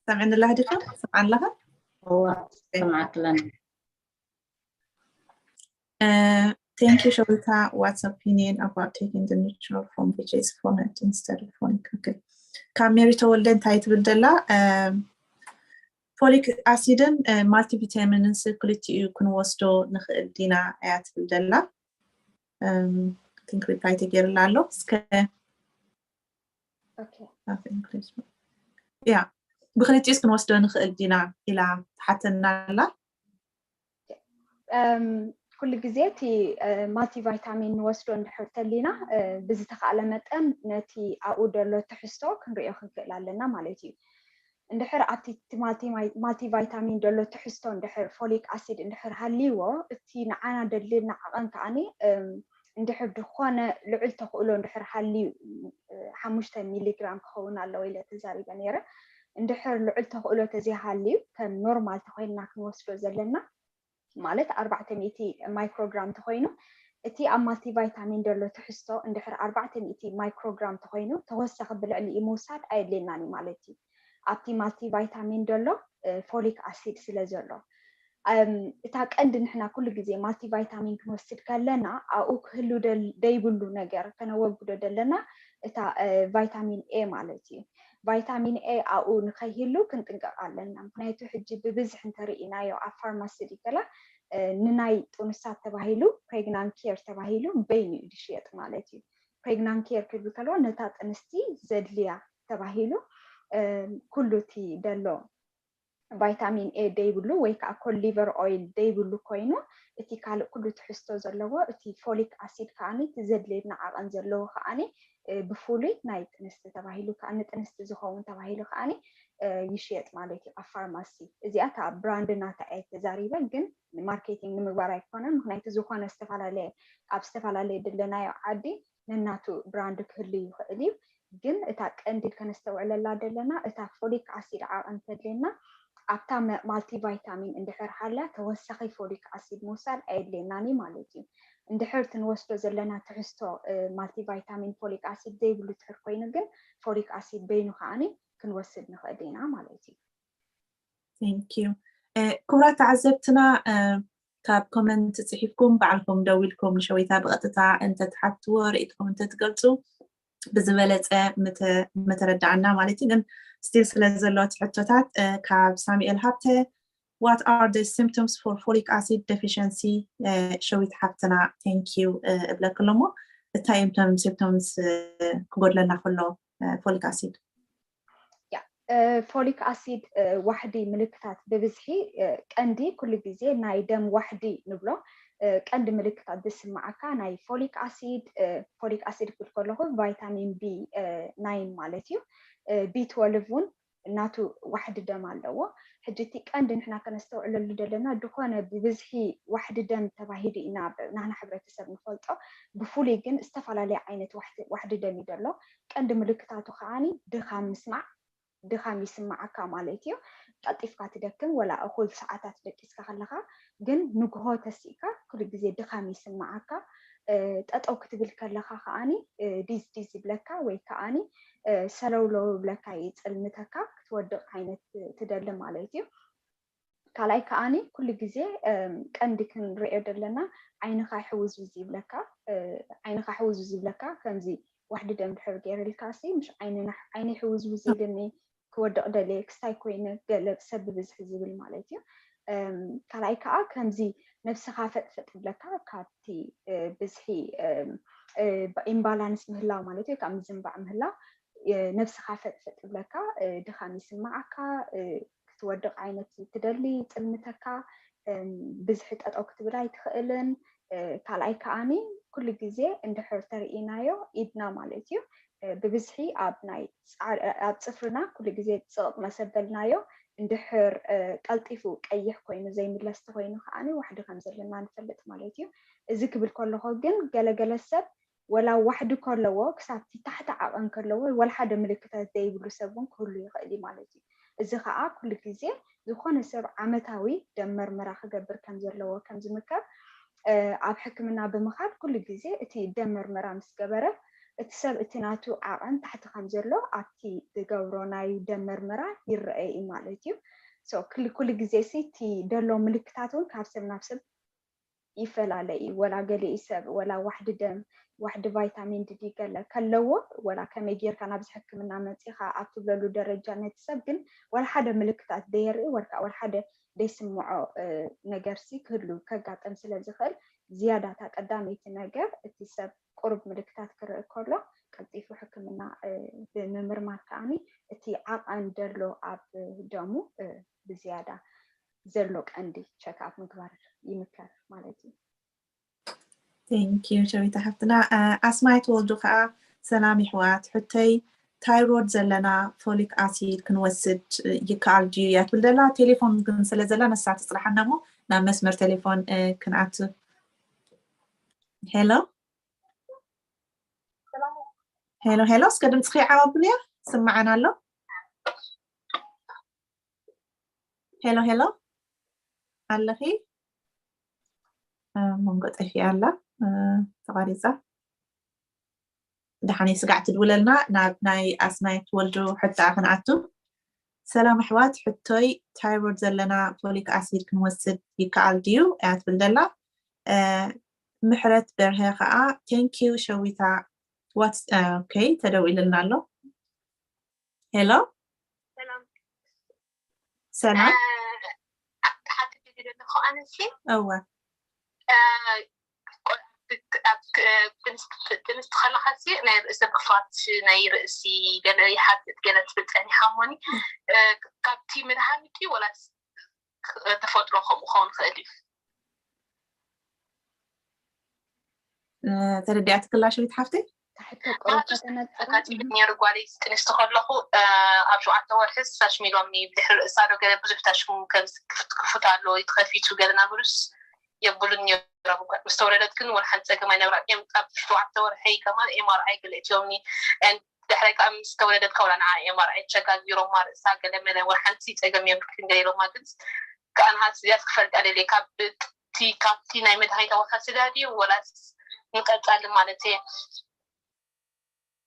ሰምዕኒ ኣለኻ ዲኻ? ሰምዓኒ ኣለኻ? እወ ሰምዓክለና። Thank you ሸዊታ. What's opinion about taking the nutritional form which is folate instead of folic? Okay. ካብ ሜሪ ተወልደ እንታይ ትብል ደላ? ፎሊክ ኣሲድን ማልቲቪታሚንስ ክልቲኡ ክንወስዶ ንኽእል ዲና እያ ትብል ደላ። ሪፕላይ ተገይርላ ኣሎ። እስከ ያ ብክልቲኡስ ክንወስዶ ንኽእል ዲና ኢላ ትሓተና ኣላ። ኩሉ ግዜ እቲ ማልቲቫይታሚን ንወስዶ እንድሕር ተሊና ብዝተኻእለ መጠን ነቲ ኣብኡ ዘሎ ትሕዝቶ ክንሪኦ ክንክእል ኣለና ማለት እዩ። እንድሕር ኣብቲ ማልቲቫይታሚን ዘሎ ትሕዝቶ እንድሕር ፎሊክ ኣሲድ እንድሕር ሃልይዎ እቲ ንዓና ደድልየና ዓቐን ከዓኒ እንድሕር ዝኾነ ልዑል ተኽእሎ እንድሕር ሃልዩ ሓሙሽተ ሚሊግራም ክኸውን ኣለዎ ኢለ ተዛሪበ ነይረ። እንድሕር ልዑል ተኽእሎ ተዘይሃልዩ ከም ኖርማል ተኮይንና ክንወስዶ ዘለና ማለት ኣርባዕተ ሚእቲ ማይክሮግራም ተኮይኑ እቲ ኣብ ማልቲቫይታሚን ዘሎ ትሕዝቶ እንድሕር ኣርባዕተ ሚእቲ ማይክሮግራም ተኮይኑ ተወሳኺ ብልዕሊኡ ምውሳድ ኣየድልየናን እዩ ማለት እዩ። ኣብቲ ማልቲቫይታሚን ዘሎ ፎሊክ ኣሲድ ስለ ዘሎ እታ ቀንዲ ንሕና ኩሉ ግዜ ማልቲቫይታሚን ክንወስድ ከለና ኣብኡ ክህሉ ደይብሉ ነገር ከነወግዶ ዘለና እታ ቫይታሚን ኤ ማለት እዩ። ቫይታሚን ኤ ኣብኡ ንኸይህሉ ክንጥንቀቕ ኣለና። ምክንያቱ ሕጂ ብብዝሒ እንተርኢናዮ ኣብ ፋርማሲ ዲከላ ንናይ ጥኑሳት ተባሂሉ ፕሬግናንት ኬር ተባሂሉ በይኑ እዩ ዝሽየጥ ማለት እዩ። ፕሬግናንት ኬር ክብል ከለዎ ነታ ጥንስቲ ዘድልያ ተባሂሉ ኩሉ እቲ ደሎ ቫይታሚን ኤ ደይብሉ ወይ ከዓ ኮሊቨር ኦይል ደይብሉ ኮይኑ እቲ ካልእ ኩሉ ትሕዝቶ ዘለዎ እቲ ፎሊክ ኣሲድ ከዓኒ እቲ ዘድልየና ዓቐን ዘለዎ ከዓኒ ብፍሉይ ናይ ጥንስቲ ተባሂሉ ከዓ ንጥንስቲ ዝኸውን ተባሂሉ ከዓኒ ይሽየጥ ማለት እዩ ኣብ ፋርማሲ። እዚኣ እታ ብራንድ ናታ እየ ተዛሪበ፣ ግን ማርኬቲንግ ንምግባር ኣይኮነን። ምክንያቱ ዝኾነ ዝተፈላለየ ኣብ ዝተፈላለየ ድለናዮ ዓዲ ነናቱ ብራንድ ክህሉ ይኽእል እዩ። ግን እታ ቀንዲ ከነስተውዕለላ ዘለና እታ ፎሊክ ኣሲድ ዓቐን ተድልየና ኣብታ ማልቲቫይታሚን እንድሕር ሃልያ ተወሳኺ ፎሊክ ኣሲድ ምውሳድ ኣየድልየናን እዩ ማለት እዩ። እንድሕር እቲ ንወስዶ ዘለና ትሕዝቶ ማልቲቫይታሚን ፎሊክ ኣሲድ ዘይብሉ ትሕር ኮይኑ ግን ፎሊክ ኣሲድ በይኑ ከዓኒ ክንወስድ ንኽእል ኢና ማለት እዩ። Thank you። ክቡራት ተዓዘብትና ካብ ኮመንት ፅሒፍኩም ባዕልኩም ደዊልኩም ንሸዊታ ብቐጥታ እንተትሓትዎ ርእይትኩም እንተትገልፁ ብዝበለፀ ምተረዳኣና ማለት እዩ። ግን ስቲል ስለ ዘሎ ሕቶታት ካብ ሳሙኤል ሃብተ what are the symptoms for folic acid deficiency? ሸዊት ሓፍትና thank you እብለኪ ኣሎ እሞ እንታይ እዮም እቶም ሲምፕቶምስ ክጎድለና ከሎ ፎሊክ ኣሲድ? ፎሊክ ኣሲድ ዋሕዲ ምልክታት ብብዝሒ ቀንዲ ኩሉ ግዜ ናይ ደም ዋሕዲ ንብሎ ቀንዲ ምልክታት ዝስምዓካ ናይ ፎሊክ ኣሲድ ፎሊክ ኣሲድ ክብል ከለኹ ቫይታሚን ቢ ናይን ማለት እዩ። ቢ ትወልቭ እውን ናቱ ዋሕዲ ደም ኣለዎ። ሕጂ እቲ ቀንዲ ንሕና ከነስተውዕለሉ ዘለና ድኾነ ብብዝሒ ዋሕዲ ደም ተባሂሉ ኢና ናህና ሕብረተሰብ ንፈልጦ። ብፍሉይ ግን ዝተፈላለየ ዓይነት ዋሕዲ ደም እዩ ዘሎ። ቀንዲ ምልክታቱ ከዓኒ ድኻም ምስማዕ ድኻም ይስምዓካ ማለት እዩ። ቀልጢፍካ ትደክም ወላ እኹል ሰዓታት ደቂስካ ከለኻ ግን ንግሆ ተሲእካ ኩሉ ግዜ ድኻም ይስምዓካ። ጠጠው ክትብል ከለኻ ከዓኒ ዲዝ ዲዝ ይብለካ ወይ ከዓኒ ሰለውለው ይብለካ ይፅልምተካ ክትወድቕ ዓይነት ትደሊ ማለት እዩ። ካልኣይ ከዓኒ ኩሉ ግዜ ቀንዲ ክንሪኦ ዘለና ዓይንኻ ሕውዝውዝ ይብለካ። ዓይንኻ ሕውዝውዝ ይብለካ ከምዚ ዋሕዲ ደም ድሕር ገይርልካ ሲ ምሽ ዓይኒ ሕውዝውዝ ኢልኒ ክወድቕ ደልየ ክስታይ ኮይነ ገለ ሰብ ብብዝሒ ዝብል ማለት እዩ። ካልኣይ ከዓ ከምዚ ነብስኻ ፈጥፈጥ ይብለካ ካብቲ ብዝሒ ኢምባላንስ ምህላው ማለት እዩ ካብ ምዝንባዕ ምህላው ነብስኻ ፈጥፈጥ ይብለካ ድኻም ይስምዓካ ክትወድቕ ዓይነት ትደሊ ይፅልምተካ ብዝሒ ጠጠው ክትብል ኣይትኽእልን ካልኣይ ከዓኒ ኩሉ ግዜ እንድሕር ተርኢናዮ ኢድና ማለት እዩ። ብብዝሒ ኣብ ናይ ኣብ ፅፍርና ኩሉ ግዜ ፅቕቕ መሰበልናዮ እንድሕር ቀልጢፉ ቀይሕ ኮይኑ ዘይምለስ ተኮይኑ ከዓኒ ዋሕዲ ከም ዘለና ንፈልጥ ማለት እዩ። እዚ ክብል ከለኹ ግን ገለገለ ሰብ ወላ ዋሕዲ ከለዎ ክሳብቲ ታሕቲ ዓቐን ከለዎ ወላ ሓደ ምልክታት ዘይብሉ ሰብ እውን ክህሉ ይኽእል እዩ ማለት እዩ። እዚ ከዓ ኩሉ ግዜ ዝኾነ ሰብ ዓመታዊ ደም መርመራ ክገብር ከም ዘለዎ ከም ዝምከር ኣብ ሕክምና ብምኻድ ኩሉ ግዜ እቲ ደም መርመራ ምስ ገበረ እቲ ሰብ እቲ ናቱ ዓቐን ታሕቲ ከም ዘሎ ኣብቲ ዝገብሮ ናይ ደም መርመራ ይረአ እዩ ማለት እዩ። ኩሉ ግዜ ሲ እቲ ደሎ ምልክታት እውን ካብ ሰብ ናብ ሰብ ይፈላለ እዩ። ወላ ገሊኡ ሰብ ወላ ዋሕዲ ደም ዋሕዲ ቫይታሚን ዲ ገለ ከለዎ ወላ ከመይ ጌርካ ናብዚ ሕክምና መፂኻ ኣብ ትብለሉ ደረጃ ነቲ ሰብ ግን ወላ ሓደ ምልክታት ደየርኢ ወርካ ወላ ሓደ ደይስምዖ ነገርሲ ክህሉ ከጋጠም ስለ ዝኽእል ዝያዳታ ቀዳመይቲ ነገር እቲ ሰብ ቁሩብ ምልክታት ክርኢ ከሎ ቀልጢፉ ሕክምና ብምምርማር ከዓኒ እቲ ዓቐን ደሎ ኣብ ደሙ ብዝያዳ ዘሎ ቀንዲ ቸክኣፕ ምግባር ይምከር ማለት እዩ። Thank you ሸዊታ ሓፍትና። ኣስማይት ወልዱ ከዓ ሰላም ይሕዋት፣ ሕቶይ ታይሮድ ዘለና ፎሊክ ኣሲድ ክንወስድ ይከኣል ድዩ እያ ትብል ዘላ። ቴሌፎን ግን ስለ ዘላ ነሳ ትፅልሓና እሞ ናብ መስመር ቴሌፎን ክንኣቱ። ሄሎ ሄሎ ሄሎ፣ እስከ ድምፅኺ ዓባብልዮ ስምዓና ኣሎ። ሄሎ ሄሎ፣ ኣለኺ? መንጎ ጠፊኣ ኣላ፣ ተቋሪፃ። ደሓነይ ስጋዕ ትድውለልና። ናብ ናይ ኣስማይት ወልዱ ሕታ ክንኣቱ። ሰላም ኣሕዋት፣ ሕቶይ ታይሮድ ዘለና ፎሊክ ኣሲድ ክንወስድ ይከኣል ድዩ እያ ትብል ዘላ። ምሕረት በርሀ ከዓ thank you ሸዊታ። Okay፣ ተደዊልልና ኣሎ። ሄሎ ሰላም። ሓንቲ ጊዜ ዘለኹ ኣነሲ እወ ጥንስቲ ከለኻሲ ናይ ርእሲ ምኽፋት ናይ ርእሲ ገለ ይሓትት ገለ ትብል ጸኒሓ እሞኒ ካብቲ መድሃኒት ወላስ ተፈጥሮ ከምኡ ክኸውን ይኽእል እዩ። ተረዲኣትክላ ሸዊት ሓፍተይ? ኣጋጢሙ ነይሩ ጓለይ ጥንስቲ ከለኹ ኣብ ሸውዓተ ወርሒ ሳሽም ኢሎምኒ ብድሕሪ ርእሳ ዶ ገለ ብዙሕ ታሽሙ ክፉት ኣሎ ተኸፊቱ ገለ ናብሉስ የብሉን ነይሮም። ምስ ተወለደት ግን ወላ ሓንቲ ጸገም ኣይነበራትኒ። ኣብ ሸውዓተ ወርሒ ከማን ኤምኣርኣይ ገለ እትዮምኒ። ድሕራይ ከዓ ምስ ተወለደት ከውላ ንዓ ኤምኣርኣይ ተሸጋጊሮማ ርእሳ ገለ መለ ወላ ሓንቲ ጸገም የብልክን ገለ ኢሎማ። ግን ከዓ ንሃስ እዚኣስ ክፈልጣ ደልየ ካብ እቲ ካብቲ ናይ መድሃኒት ኣወሳስዳ ድዩ ወላስ ንቀጻሊ ማለት እየ?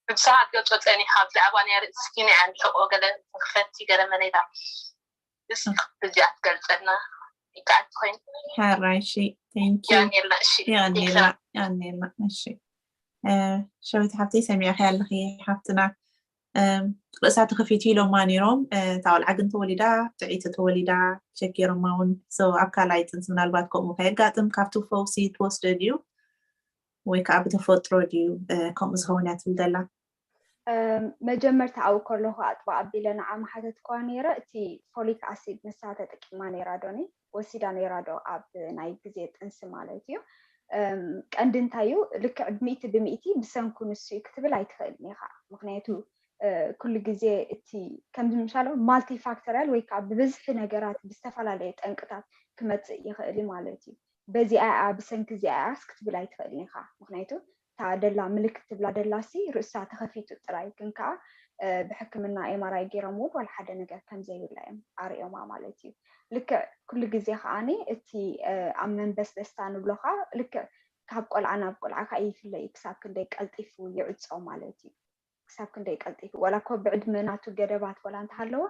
ብዙሓት ገልጾ ጸኒሓ ብዛዕባ ናይ ርእስኪ ናይ ኣንድሕቆ ገለ ንክፈቲ ገለ መለ ኢላ። እስኪ ብዚኣ ትገልጸልና ይከኣል ትኾይኑ። ሕራይ እሺ፣ thank you። የቐንየልና እሺ። የቐንየልና፣ የቐንየልና። እሺ ሸዊት ሓፍተይ ሰሚዕኺ ኣለኺ ሓፍትና። ርእሳ ተኸፊቱ ኢሎማ ነይሮም። እታ ቆልዓ ግን ተወሊዳ ጥዕይቲ ተወሊዳ ቸክ ገይሮማ እውን። So ኣብ ካልኣይ ጥንሲ ምናልባት ከምኡ ከየጋጥም ካብቲ ፈውሲ ትወስዶ ድዩ ወይ ከዓ ብተፈጥሮ ድዩ ከምኡ ዝኸውን እያ ትብል ዘላ? መጀመርታ ኣብኡ ከለኹ ኣጥባ ኣቢለ ንዓ ምሓተትክዋ ነይረ። እቲ ፎሊክ ኣሲድ ንሳ ተጠቂማ ነይራ ዶኒ ወሲዳ ነይራ ዶ ኣብ ናይ ግዜ ጥንሲ ማለት እዩ። ቀንዲ እንታይ እዩ ልክዕ ብሚእቲ ብሚእቲ ብሰንኩ ንሱ እዩ ክትብል ኣይትኽእልን ኢኻ። ምክንያቱ ኩሉ ግዜ እቲ ከምዚ ምሻሎ ማልቲፋክተሪያል ወይ ከዓ ብብዝሒ ነገራት ብዝተፈላለየ ጠንቅታት ክመፅእ ይኽእል እዩ ማለት እዩ። በዚኣ እያ ብሰንኪ እዚኣ እያስ ክትብል ኣይትኽእልን ኢኻ። ምክንያቱ እታ ደላ ምልክት ትብላ ደላሲ ርእሳ ተኸፊቱ ጥራይ ግን ከዓ ብሕክምና ኤምኣርኣይ ገይሮም እውን ዋላ ሓደ ነገር ከም ዘይብላ እዮም ኣርእዮማ ማለት እዩ። ልክዕ ኩሉ ግዜ ከዓኒ እቲ ኣብ መንበስበስታ ንብሎ ከዓ ልክዕ ካብ ቆልዓ ናብ ቆልዓ ከዓ ይፍለ እዩ ክሳብ ክንደይ ቀልጢፉ ይዕፆ ማለት እዩ። ክሳብ ክንደይ ቀልጢፉ ዋላ እኮ ብዕድመ ናቱ ገደባት ዋላ እንተሃለወ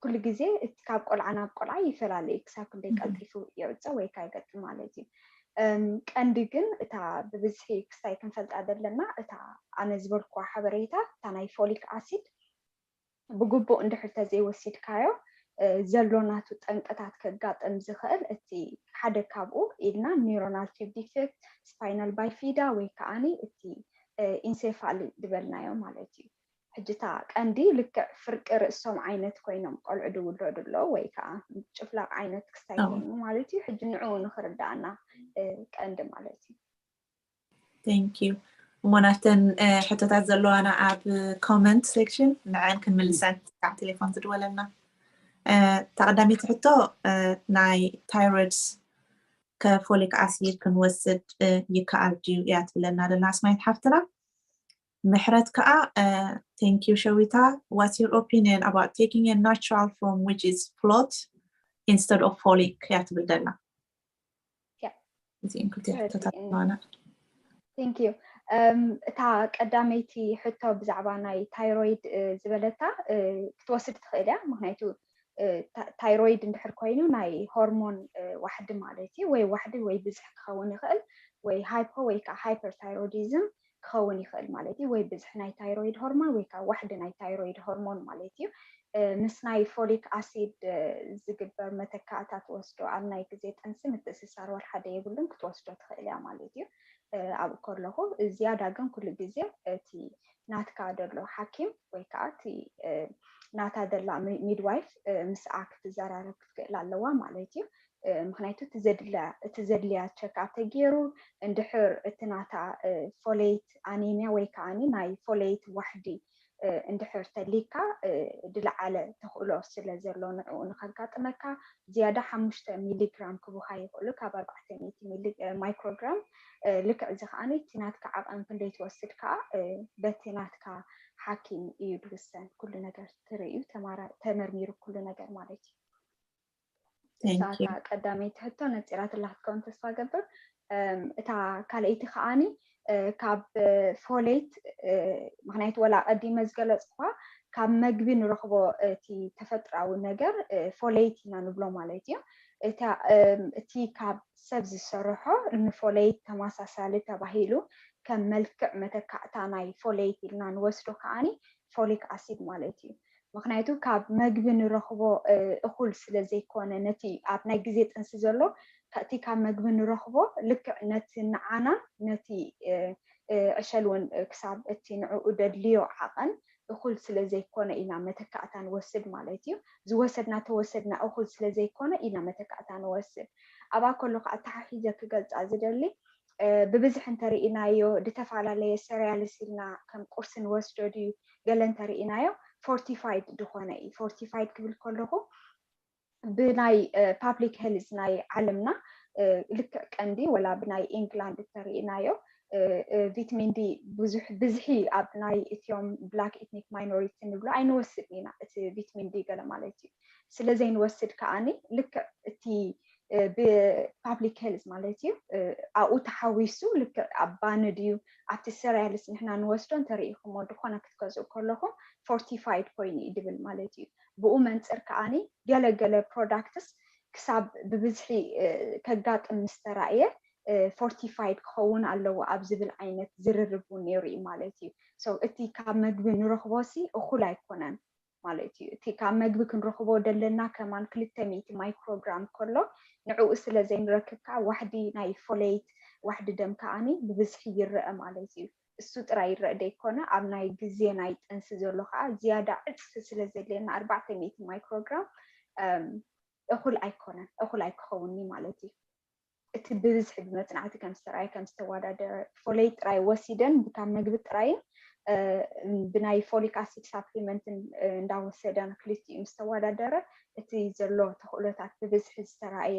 ኩሉ ግዜ እቲ ካብ ቆልዓ ናብ ቆልዓ ይፈላለ እዩ ክሳብ ክንደይ ቀልጢፉ ይዕፀ ወይ ከዓ ይገጥም ማለት እዩ። ቀንዲ ግን እታ ብብዝሒ ክስታይ ክንፈልጣ ዘለና እታ ኣነ ዝበልኩዋ ሓበሬታ እታ ናይ ፎሊክ ኣሲድ ብግቡእ እንድሕር ተዘይወሲድካዮ ዘሎ ናቱ ጠንቅታት ከጋጥም ዝኽእል እቲ ሓደ ካብኡ ኢልና neuronal tube defect፣ spinal bifida ወይ ከዓኒ እቲ ኢንሴፋሊ ዝበልናዮ ማለት እዩ። ሕጂ እታ ቀንዲ ልክዕ ፍርቂ ርእሶም ዓይነት ኮይኖም ቆልዑ ዝውለዱ ኣለዉ ወይ ከዓ ጭፍላቕ ዓይነት ክስታይ ኮይኑ ማለት እዩ። ሕጂ ንዕኡ ንኽርድኣና ቀንዲ ማለት እዩ። Thank you. እሞ ናተን ሕቶታት ዘለዋና ኣብ comment section ንዐን ክንምልሰን። ካብ ቴሌፎን ዝድወለና እታ ቀዳመይቲ ሕቶ ናይ thyroids ከ folic acid ክንወስድ ይከኣል ድዩ እያ ትብለና ዘለና ኣስማይት ሓፍትና። ምሕረት ከዓ thank you ሸዊታ። What's your opinion about taking a natural form which is float instead of folic እያ ትብል ዘላ። እዚን ክልተ ሕቶታት ማና Thank you። እታ ቀዳመይቲ ሕቶ ብዛዕባ ናይ thyroid ዝበለታ ክትወስድ ትኽእል እያ። ምክንያቱ thyroid እንድሕር ኮይኑ ናይ ሆርሞን ዋሕዲ ማለት እዩ። ወይ ዋሕዲ ወይ ብዝሕ ክኸውን ይኽእል፣ ወይ hypo ወይ ከዓ hyperthyroidism ክኸውን ይኽእል ማለት እዩ። ወይ ብዝሕ ናይ thyroid hormone ወይ ከዓ ዋሕዲ ናይ thyroid hormone ማለት እዩ። ምስ ናይ folic acid ዝግበር መተካእታ ትወስዶ ኣብ ናይ ግዜ ጥንሲ ምትእስሳር ዋላ ሓደ የብሉን፣ ክትወስዶ ትኽእል እያ ማለት እዩ። ኣብኡ ከለኹ ዝያዳ ግን ኩሉ ግዜ እቲ ናትካ ደሎ ሓኪም ወይ ከዓ እቲ ናታ ደላ midዋይፍ ምስኣ ክትዘራረብ ክትክእል ኣለዋ ማለት እዩ። ምክንያቱ እቲ ዘድልያ ቸክኣፕ ተገይሩ እንድሕር እቲ ናታ folate anemia ወይ ከዓ ናይ folate ዋሕዲ እንድሕር ተሊካ ዝለዓለ ተኽእሎ ስለ ዘሎ ንዕኡ ንከጋጥመካ ዝያዳ ሓሙሽተ ሚሊግራም ክቡካ ይኽእሉ ካብ ኣርባዕተ ሚእቲ ማይክሮግራም። ልክዕ እዚ ከዓ እቲ ናትካ ዓቐን ክንደይ ትወስድ ከዓ በቲ ናትካ ሓኪም እዩ ዝውሰን። ኩሉ ነገር ትርእዩ ተመርሚሩ ኩሉ ነገር ማለት እዩ። እታ ቀዳመይቲ ሕቶ ነፂራትላ ክትከውን ተስፋ ገብር። እታ ካልኣይቲ ከዓኒ ካብ folate ምክንያቱ ወላ ቀዲመ ዝገለፅኳ ካብ መግቢ ንረኽቦ እቲ ተፈጥራዊ ነገር folate ኢና ንብሎ ማለት እዩ። እቲ ካብ ሰብ ዝሰርሖ ን folate ተመሳሳሊ ተባሂሉ ከም መልክዕ መተካእታ ናይ folate ኢልና ንወስዶ ከዓኒ folic acid ማለት እዩ። ምክንያቱ ካብ መግቢ ንረኽቦ እኹል ስለ ዘይኮነ ነቲ ኣብ ናይ ግዜ ጥንሲ ዘሎ እቲ ካብ መግቢ ንረኽቦ ልክዕ ነቲ ንዓና ነቲ ዕሸል እውን ክሳብ እቲ ንዕኡ ደድልዮ ዓቐን እኹል ስለ ዘይኮነ ኢና መተካእታ ንወስድ ማለት እዩ። ዝወሰድና ተወሰድና እኹል ስለ ዘይኮነ ኢና መተካእታ ንወስድ። ኣብኣ ከሎ ከዓ ኣተሓሒዘ ክገልፃ ዝደሊ ብብዝሒ እንተርኢናዮ ዝተፈላለየ ሰሪያልስ ኢልና ከም ቁርሲ ንወስዶ ድዩ ገለ እንተርኢናዮ fortified ዝኾነ እዩ። Fortified ክብል ከለኹ ብናይ public health ናይ ዓለምና ልክዕ ቀንዲ ወላ ብናይ ኢንግላንድ እንተርኢናዮ vitamin D ብዙሕ ብዝሒ ኣብ ናይ እትዮም black ethnic minority ንብሎ ኣይንወስድን ኢና። እቲ vitamin D ገለ ማለት እዩ። ስለ ዘይንወስድ ከዓኒ ልክዕ እቲ ብ public health ማለት እዩ ኣብኡ ተሓዊሱ ልክዕ ኣብ ባኒ ድዩ ኣብቲ ሰሪያልስ ንሕና ንወስዶ እንተርኢኹሞ ድኾነ ክትገዝኡ ከለኹም fortified ኮይኑ እዩ ድብል ማለት እዩ። ብኡ መንፅር ከዓኒ ገለገለ products ክሳብ ብብዝሒ ከጋጥም ምስ ተራእየ fortified ክኸውን ኣለዎ ኣብ ዝብል ዓይነት ዝርርብ እውን ነይሩ እዩ ማለት እዩ። So እቲ ካብ መግቢ ንረኽቦ ሲ እኹል ኣይኮነን ማለት እዩ። እቲ ካብ መግቢ ክንረኽቦ ደለና ከማን ክልተ ሚእቲ ማይክሮግራም ከሎ ንዕኡ ስለ ዘይንረክብ ከዓ ዋሕዲ ናይ folate ዋሕዲ ደም ከዓኒ ብብዝሒ ይረአ ማለት እዩ። እሱ ጥራይ ይረአ ደይኮነ ኣብ ናይ ግዜ ናይ ጥንሲ ዘሎ ከዓ ዝያዳ ዕፅፊ ስለ ዘድልየና ኣርባዕተ ሚእቲ ማይክሮግራም እኹል ኣይኮነን፣ እኹል ኣይክኸውን እዩ ማለት እዩ። እቲ ብብዝሒ ብመፅናዕቲ ከም ዝተረኣየ ከም ዝተወዳደረ folate ጥራይ ወሲደን ካብ መግቢ ጥራይን ብናይ folic acid supplement ን እንዳወሰደን ክልቲኡ ምስ ተወዳደረ እቲ ዘሎ ተኽእሎታት ብብዝሒ ዝተረኣየ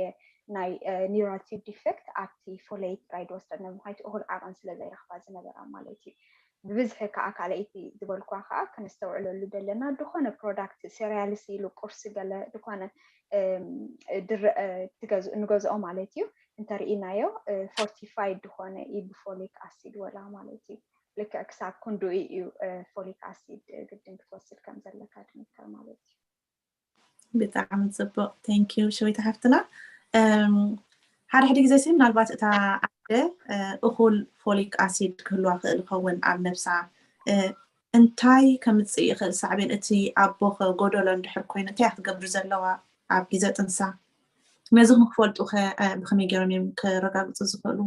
ናይ neural tube defect ኣብቲ folate ጥራይ ዝወሰድና ምክንያቱ እኹል ዓቐን ስለ ዘይረኽባ ዝነበራ ማለት እዩ። ብብዝሒ ከዓ ካልኣይቲ ዝበልኳ ከዓ ክነስተውዕለሉ ዘለና ዝኾነ product ሰሪያልስ ኢሉ ቁርሲ ገለ ዝኾነ ንገዝኦ ማለት እዩ እንተርኢናዮ fortified ዝኾነ እዩ ብ folic acid ወላ ማለት እዩ። ልክዕ ክሳብ ክንድኡ እዩ folic acid ግድን ክትወስድ ከም ዘለካ ዝምከር ማለት እዩ። ብጣዕሚ ፅቡቅ thank you ሸዊት ሓፍትና። ሓደ ሕደ ግዜ ሲ ምናልባት እታ ኣደ እኹል folic acid ክህልዋ ክእል ይኸውን ኣብ ነብሳ እንታይ ከምፅእ ይኽእል ሳዕቤን እቲ ኣቦ ከ ጎደሎ እንድሕር ኮይኑ እንታይ ክትገብር ዘለዋ ኣብ ግዜ ጥንሳ ነዚ ንክፈልጡ ከ ብከመይ ገይሮም እዮም ክረጋግፁ ዝኽእሉ?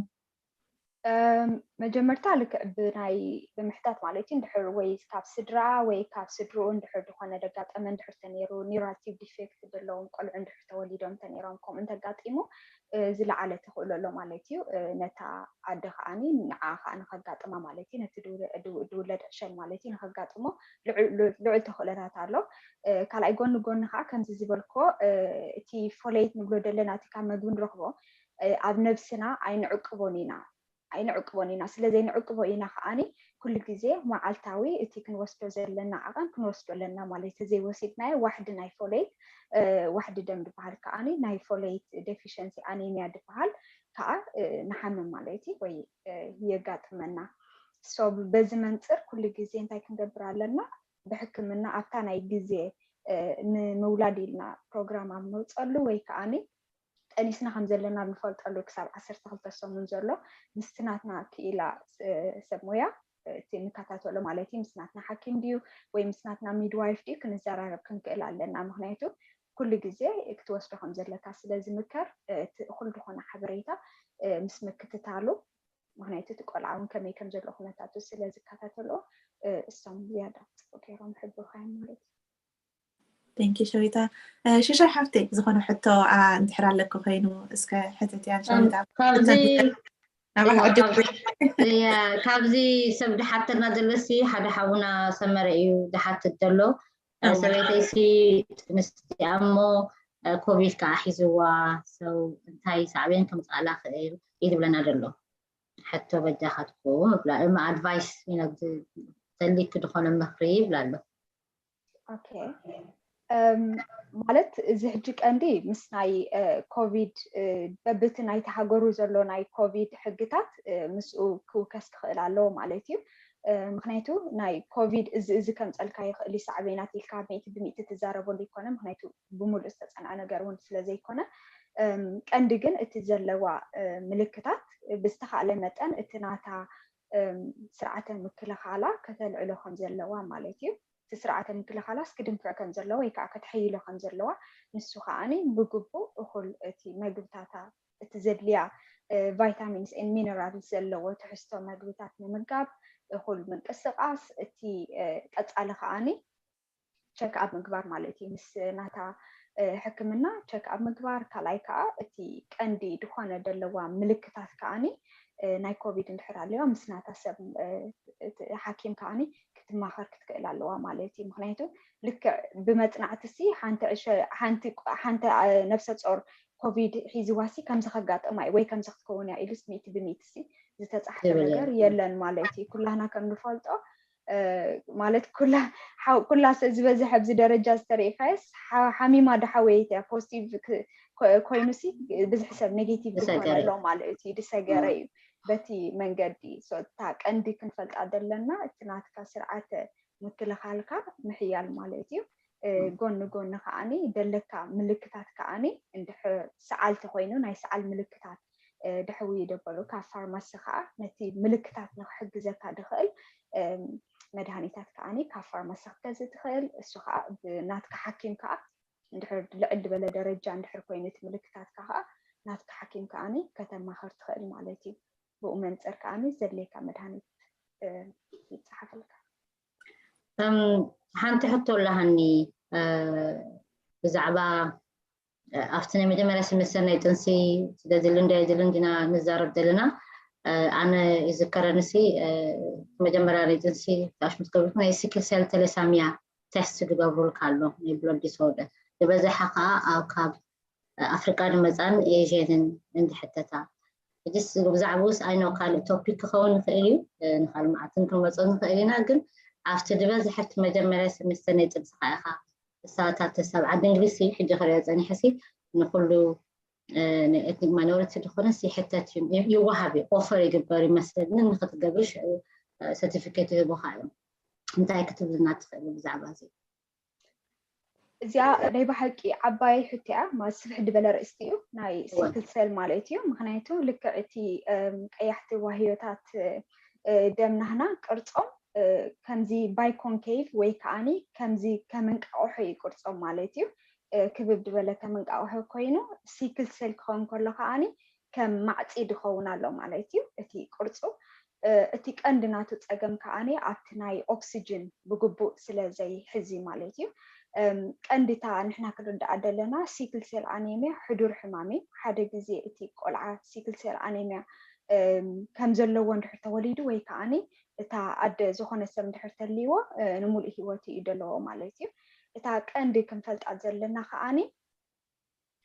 እም፣ መጀመርታ ልክዕ ብናይ ብምሕታት ማለት እዩ፣ እንድሕር ወይ ካብ ስድራ ወይ ካብ ስድርኡ እንድሕር ዝኾነ ደጋጠመ እንድሕር ተነይሩ፣ ኒውራቲቭ ዲፌክት ዘለዎም ቆልዑ እንድሕር ተወሊዶም ተነይሮም፣ ከምኡ እንተጋጢሙ፣ እ፣ ዝለዓለ ተኽእሎ ኣሎ ማለት እዩ። እ፣ ነታ ኣደ ከዓኒ ንዓ ከዓ ንኸጋጥማ ማለት እዩ፣ ነቲ ድውለ-፣ ድው-፣ ድውለድ ዕሸል ማለት እዩ ንኸጋጥሞ ልዑል፣ ልዑል ተኽእሎታት ኣሎ። እ፣ ካልኣይ ጎኒ ጎኒ ከዓ ከምዚ ዝበልኮ፣ እ፣ እቲ ፎሌት ንብሎ ዘለና እቲ ካብ መግቢ ንረኽቦ፣ እ፣ ኣብ ነብስና ኣይንዕቅቦን ኢና። ኣይንዕቅቦን ኢና። ስለ ዘይንዕቅቦ ኢና ከዓኒ ኩሉ ግዜ መዓልታዊ እቲ ክንወስዶ ዘለና ዓቐን ክንወስዶ ኣለና ማለት እዩ። ዘይወሲድናዮ ዋሕዲ ናይ ፎሌት፣ እ፣ ዋሕዲ ደም ዝበሃል ከዓኒ ናይ ፎሌት ዴፊሽንሲ ኣኒሚያ ዝበሃል ከዓ፣ እ፣ ንሓምም ማለት እዩ ወይ፣ እ፣ የጋጥመና። ሶ በዚ መንፅር ኩሉ ግዜ እንታይ ክንገብር ኣለና? ብሕክምና ኣብታ ናይ ግዜ፣ እ፣ ንምውላድ ኢልና ፕሮግራም ኣብ ነውፀሉ ወይ ከዓኒ ጠኒስና ከም ዘለና ኣብ ንፈልጠሉ ክሳብ ዓሰርተ ክልተ ሰሙን ዘሎ ምስቲ ናትና ክኢላ፣ እ፣ ሰብ ሞያ፣ እ፣ እቲ ንከታተሎ ማለት እዩ። ምስ ናትና ሓኪም ድዩ ወይ ምስ ናትና ሚድዋይፍ ድዩ ክንዘራረብ ክንክእል ኣለና። ምኽንያቱ ኩሉ ግዜ ክትወስዶ ከም ዘለካ ስለ ዝምከር፣ እ፣ እቲ እኹል ዝኾነ ሓበሬታ፣ እ፣ ምስ ምክትታሉ፣ ምኽንያቱ እቲ ቆልዓ እውን ከመይ ከም ዘሎ ኩነታቱ ስለ ዝከታተልኦ፣ እ፣ እሶም ዝያዳ ጽቡቅ ገይሮም ይሕብሩኻ እዮም ማለት እዩ። Thank you ሸዊታ። እ፣ ሽሻይ ሓፍተይ፣ ዝኾነ ሕቶ፣ ኣ፣ እንድሕር ኣለኪ ኮይኑ እስከ ሕተትያን ሸዊታ። ካብዚ ናብኣ እዋ፣ ዕድል ካብ-፣ እያ፣ ካብዚ ሰብ ድሓተና ዘሎሲ ሓደ ሓውና ሰመረ እዩ ድሓትት ዘሎ። እ፣ እዋ። ሰበይተይሲ ጥንስቲ እሞ፣ እ፣ ኮቪድ ከዓ ሒዝዋ፣ ሰው እንታይ ሳዕቤን ከምፅኣላ ክእል እዩ ዝብለና ዘሎ። ሕቶ በጃኻትኩም እብላ፣ እማ ኣድቫይስ ይነግር፣ ተሊክ ዝኾነ ምኽሪ ይብላ ኣሎ። ኦኬ። እም፣ ማለት እዚ ሕጂ ቀንዲ ምስ ናይ፣ እ፣ ኮቪድ፣ እ፣ በብቲ ናይቲ ሃገሩ ዘሎ ናይ ኮቪድ ሕግታት፣ እ፣ ምስኡ ክውከስ ክኽእል ኣለዎ ማለት እዩ። እ፣ ምኽንያቱ ናይ ኮቪድ እዚ፣ እዚ ከምፀልካ ይኽእል እዩ፣ ሳዕቤናት ኢልካ ሚእቲ ብሚእቲ ትዛረበሉ ይኮነ፣ ምኽንያቱ ብምሉእ ዝተፀንዐ ነገር እውን ስለ ዘይኮነ፣ እም፣ ቀንዲ ግን እቲ ዘለዋ፣ እ፣ ምልክታት ብዝተኻእለ መጠን እቲ ናታ፣ እም፣ ስርዓተ ምክልኻላ ከተልዕሎ ከም ዘለዋ ማለት እዩ። እቲ ስርዓተ ምክልኻላስ ክድንፍዕ ከም ዘለዎ ወይ ከዓ ከተሐይሎ ከም ዘለዋ፣ ንሱ ከዓኒ ብግቡእ እኹል እቲ መግብታታ፣ እቲ ዘድልያ፣ እ፣ ቫይታሚንስ ኤን ሚነራልስ ዘለዎ ትሕዝቶ መግብታት ምምጋብ፣ እኹል ምንቅስቃስ፣ እቲ፣ እ፣ ቀፃሊ ከዓኒ ቸክ ኣፕ ምግባር ማለት እዩ። ምስ ናታ፣ እ፣ ሕክምና ቸክ ኣፕ ምግባር፣ ካልኣይ ከዓ እቲ ቀንዲ ዝኾነ ደለዋ ምልክታት ከዓኒ፣ እ፣ ናይ ኮቪድ እንድሕር ኣለዋ ምስ ናታ ሰብ፣ እ፣ እቲ ሓኪም ከዓኒ ክትማኸር ክትክእል ኣለዋ ማለት እዩ። ምኽንያቱ ልክዕ ብመጽናዕቲ ሲ ሓንቲ ዕሸ-፣ ሓንቲ፣ ሓንቲ፣ እ፣ ነፍሰ ጾር ኮቪድ ሒዝዋ ሲ ከምዚ ከጋጥማ እዩ ወይ ከምዚ ክትከውን እያ ኢሉስ ሚእቲ ብሚእቲ ሲ ዝተጻሕፈ ዝብል ነገር የለን። የለን ማለት እዩ። ኩላህና ከም ንፈልጦ፣ እ፣ ማለት ኩላ፣ ሓው-፣ ኩላ ስ-፣ ዝበዝሐ ኣብዚ ደረጃ ዝተረኢኻየስ ሓ-፣ ሓሚማ ዶ ሓወየት እያ፣ ፖዚቲቭ ክ-፣ ኮ-፣ ኮይኑ ሲ ብዝሒ ሰብ ኔጌቲቭ ዝኾነ ዝሰገረ ኣሎ እዩ። ማለት እዩ፣ ዝሰገረ እም፣ እዩ። በቲ መንገዲ ሶ እታ ቀንዲ ክንፈልጣ ዘለና እቲ ናትካ ስርዓተ ምክልኻልካ ምሕያል ማለት እዩ። እ፣ እም፣ ጎኒ ጎኒ ከዓኒ ደለካ ምልክታት ከዓኒ እንድሕር ሰዓል ተኮይኑ ናይ ሰዓል ምልክታት፣ እ፣ ድሕዊ ደበሉ ካብ ፋርማሲ ከዓ ነቲ ምልክታት ንክሕግዘካ ድኽእል፣ እም፣ መድሃኒታት ከዓኒ ካብ ፋርማሲ ክትገዝእ ትኽእል። እሱ ከዓ ብናትካ ሓኪም ከዓ እንድሕር ልዕል ዝበለ ደረጃ እንድሕር ኮይኑ እቲ ምልክታትካ ከዓ ናትካ ሓኪም ከዓኒ ከተማኸር ትኽእል ማለት እዩ። ብኡ መንፅር ከዓኒ ዘድልየካ መድሃኒት፣ እ፣ ይፀሓፈልካ። እም፣ ሓንቲ ሕቶ ኣለሃኒ፣ እ፣ ብዛዕባ፣ እ፣ ኣብቲ ናይ መጀመርያ ሴሜስተር ናይ ጥንሲ ስለዚ ልንዳ የድልን ዲና ንዛረብ ዘለና፣ እ፣ ኣነ ይዝከረንሲ፣ እ፣ መጀመርያ ናይ ጥንሲ ታሽሙት ገብርኩ ናይ ሲክል ሴል ተለሳሚያ ቴስት ዝገብሩልካ ኣሎ ናይ ብሎድ ዲስኦርደር ዝበዝሓ ከዓ ኣብ ካብ ኣፍሪቃ ንመፃን ኤዥንን እንድሕተታ እጅስ ብዛዕባኡስ ኣይኖ ካልእ ቶፒክ ክኸውን ንኽእል እዩ። ንካል መዓልትን ክንመፆ ንኽእል ኢና። ግን ኣብቲ ዝበዝሐ ኣብቲ መጀመርያ ሰሚስተር ናይ ጥንስኻ ኢኻ እሳታት ተሳብ ዓዲ እንግሊዝ ሕጂ ክሪኦ ፀኒሐ ሲ ንኩሉ ኤትኒክ ማይኖሪቲ ዝኾነ ይሕተት እዩ፣ ይወሃብ እዩ፣ ኦፈር ይግበር ይመስለኒ። ንክትገብር ሽዑ ሰርቲፊኬት ይህቡኻ እዮም። እንታይ ክትብልና ትኽእል ብዛዕባ እዚ? እዚኣ ናይ ብሓቂ ዓባይ ሕቶ እያ። ስፍሕ ዝበለ ርእስቲ እዩ፣ ናይ ሲክል ሴል ማለት እዩ። ምክንያቱ ልክዕ እቲ ቀያሕቲ ዋህዮታት ደም ናህና ቅርፆም ከምዚ ባይኮንኬቭ ወይ ከዓኒ ከምዚ ከምንቃቑሖ እዩ ቅርፆም ማለት እዩ። ክብብ ዝበለ ከምንቃቑሖ ኮይኑ፣ ሲክል ሴል ክኸውን ከሎ ከዓኒ ከም ማዕጺድ ይኸውን ኣሎ ማለት እዩ እቲ ቅርጹ። እቲ ቀንዲ ናቱ ጸገም ከኣኒ ኣብቲ ናይ ኦክስጅን ብግቡእ ስለ ዘይሕዚ ማለት እዩ። ቀንዲታ ንሕና ክንርዳኣ ዘለና ሲክል ሴል ኣኔሚያ ሕዱር ሕማም እዩ። ሓደ ግዜ እቲ ቆልዓ ሲክል ሴል ኣኔሚያ ከም ዘለዎ እንድሕር ተወሊዱ ወይ ከኣኒ እታ ኣደ ዝኾነ ሰብ እንድሕር ተልይዎ ንምሉእ ህይወቱ እዩ ደለዎ ማለት እዩ። እታ ቀንዲ ክንፈልጣ ዘለና ከኣኒ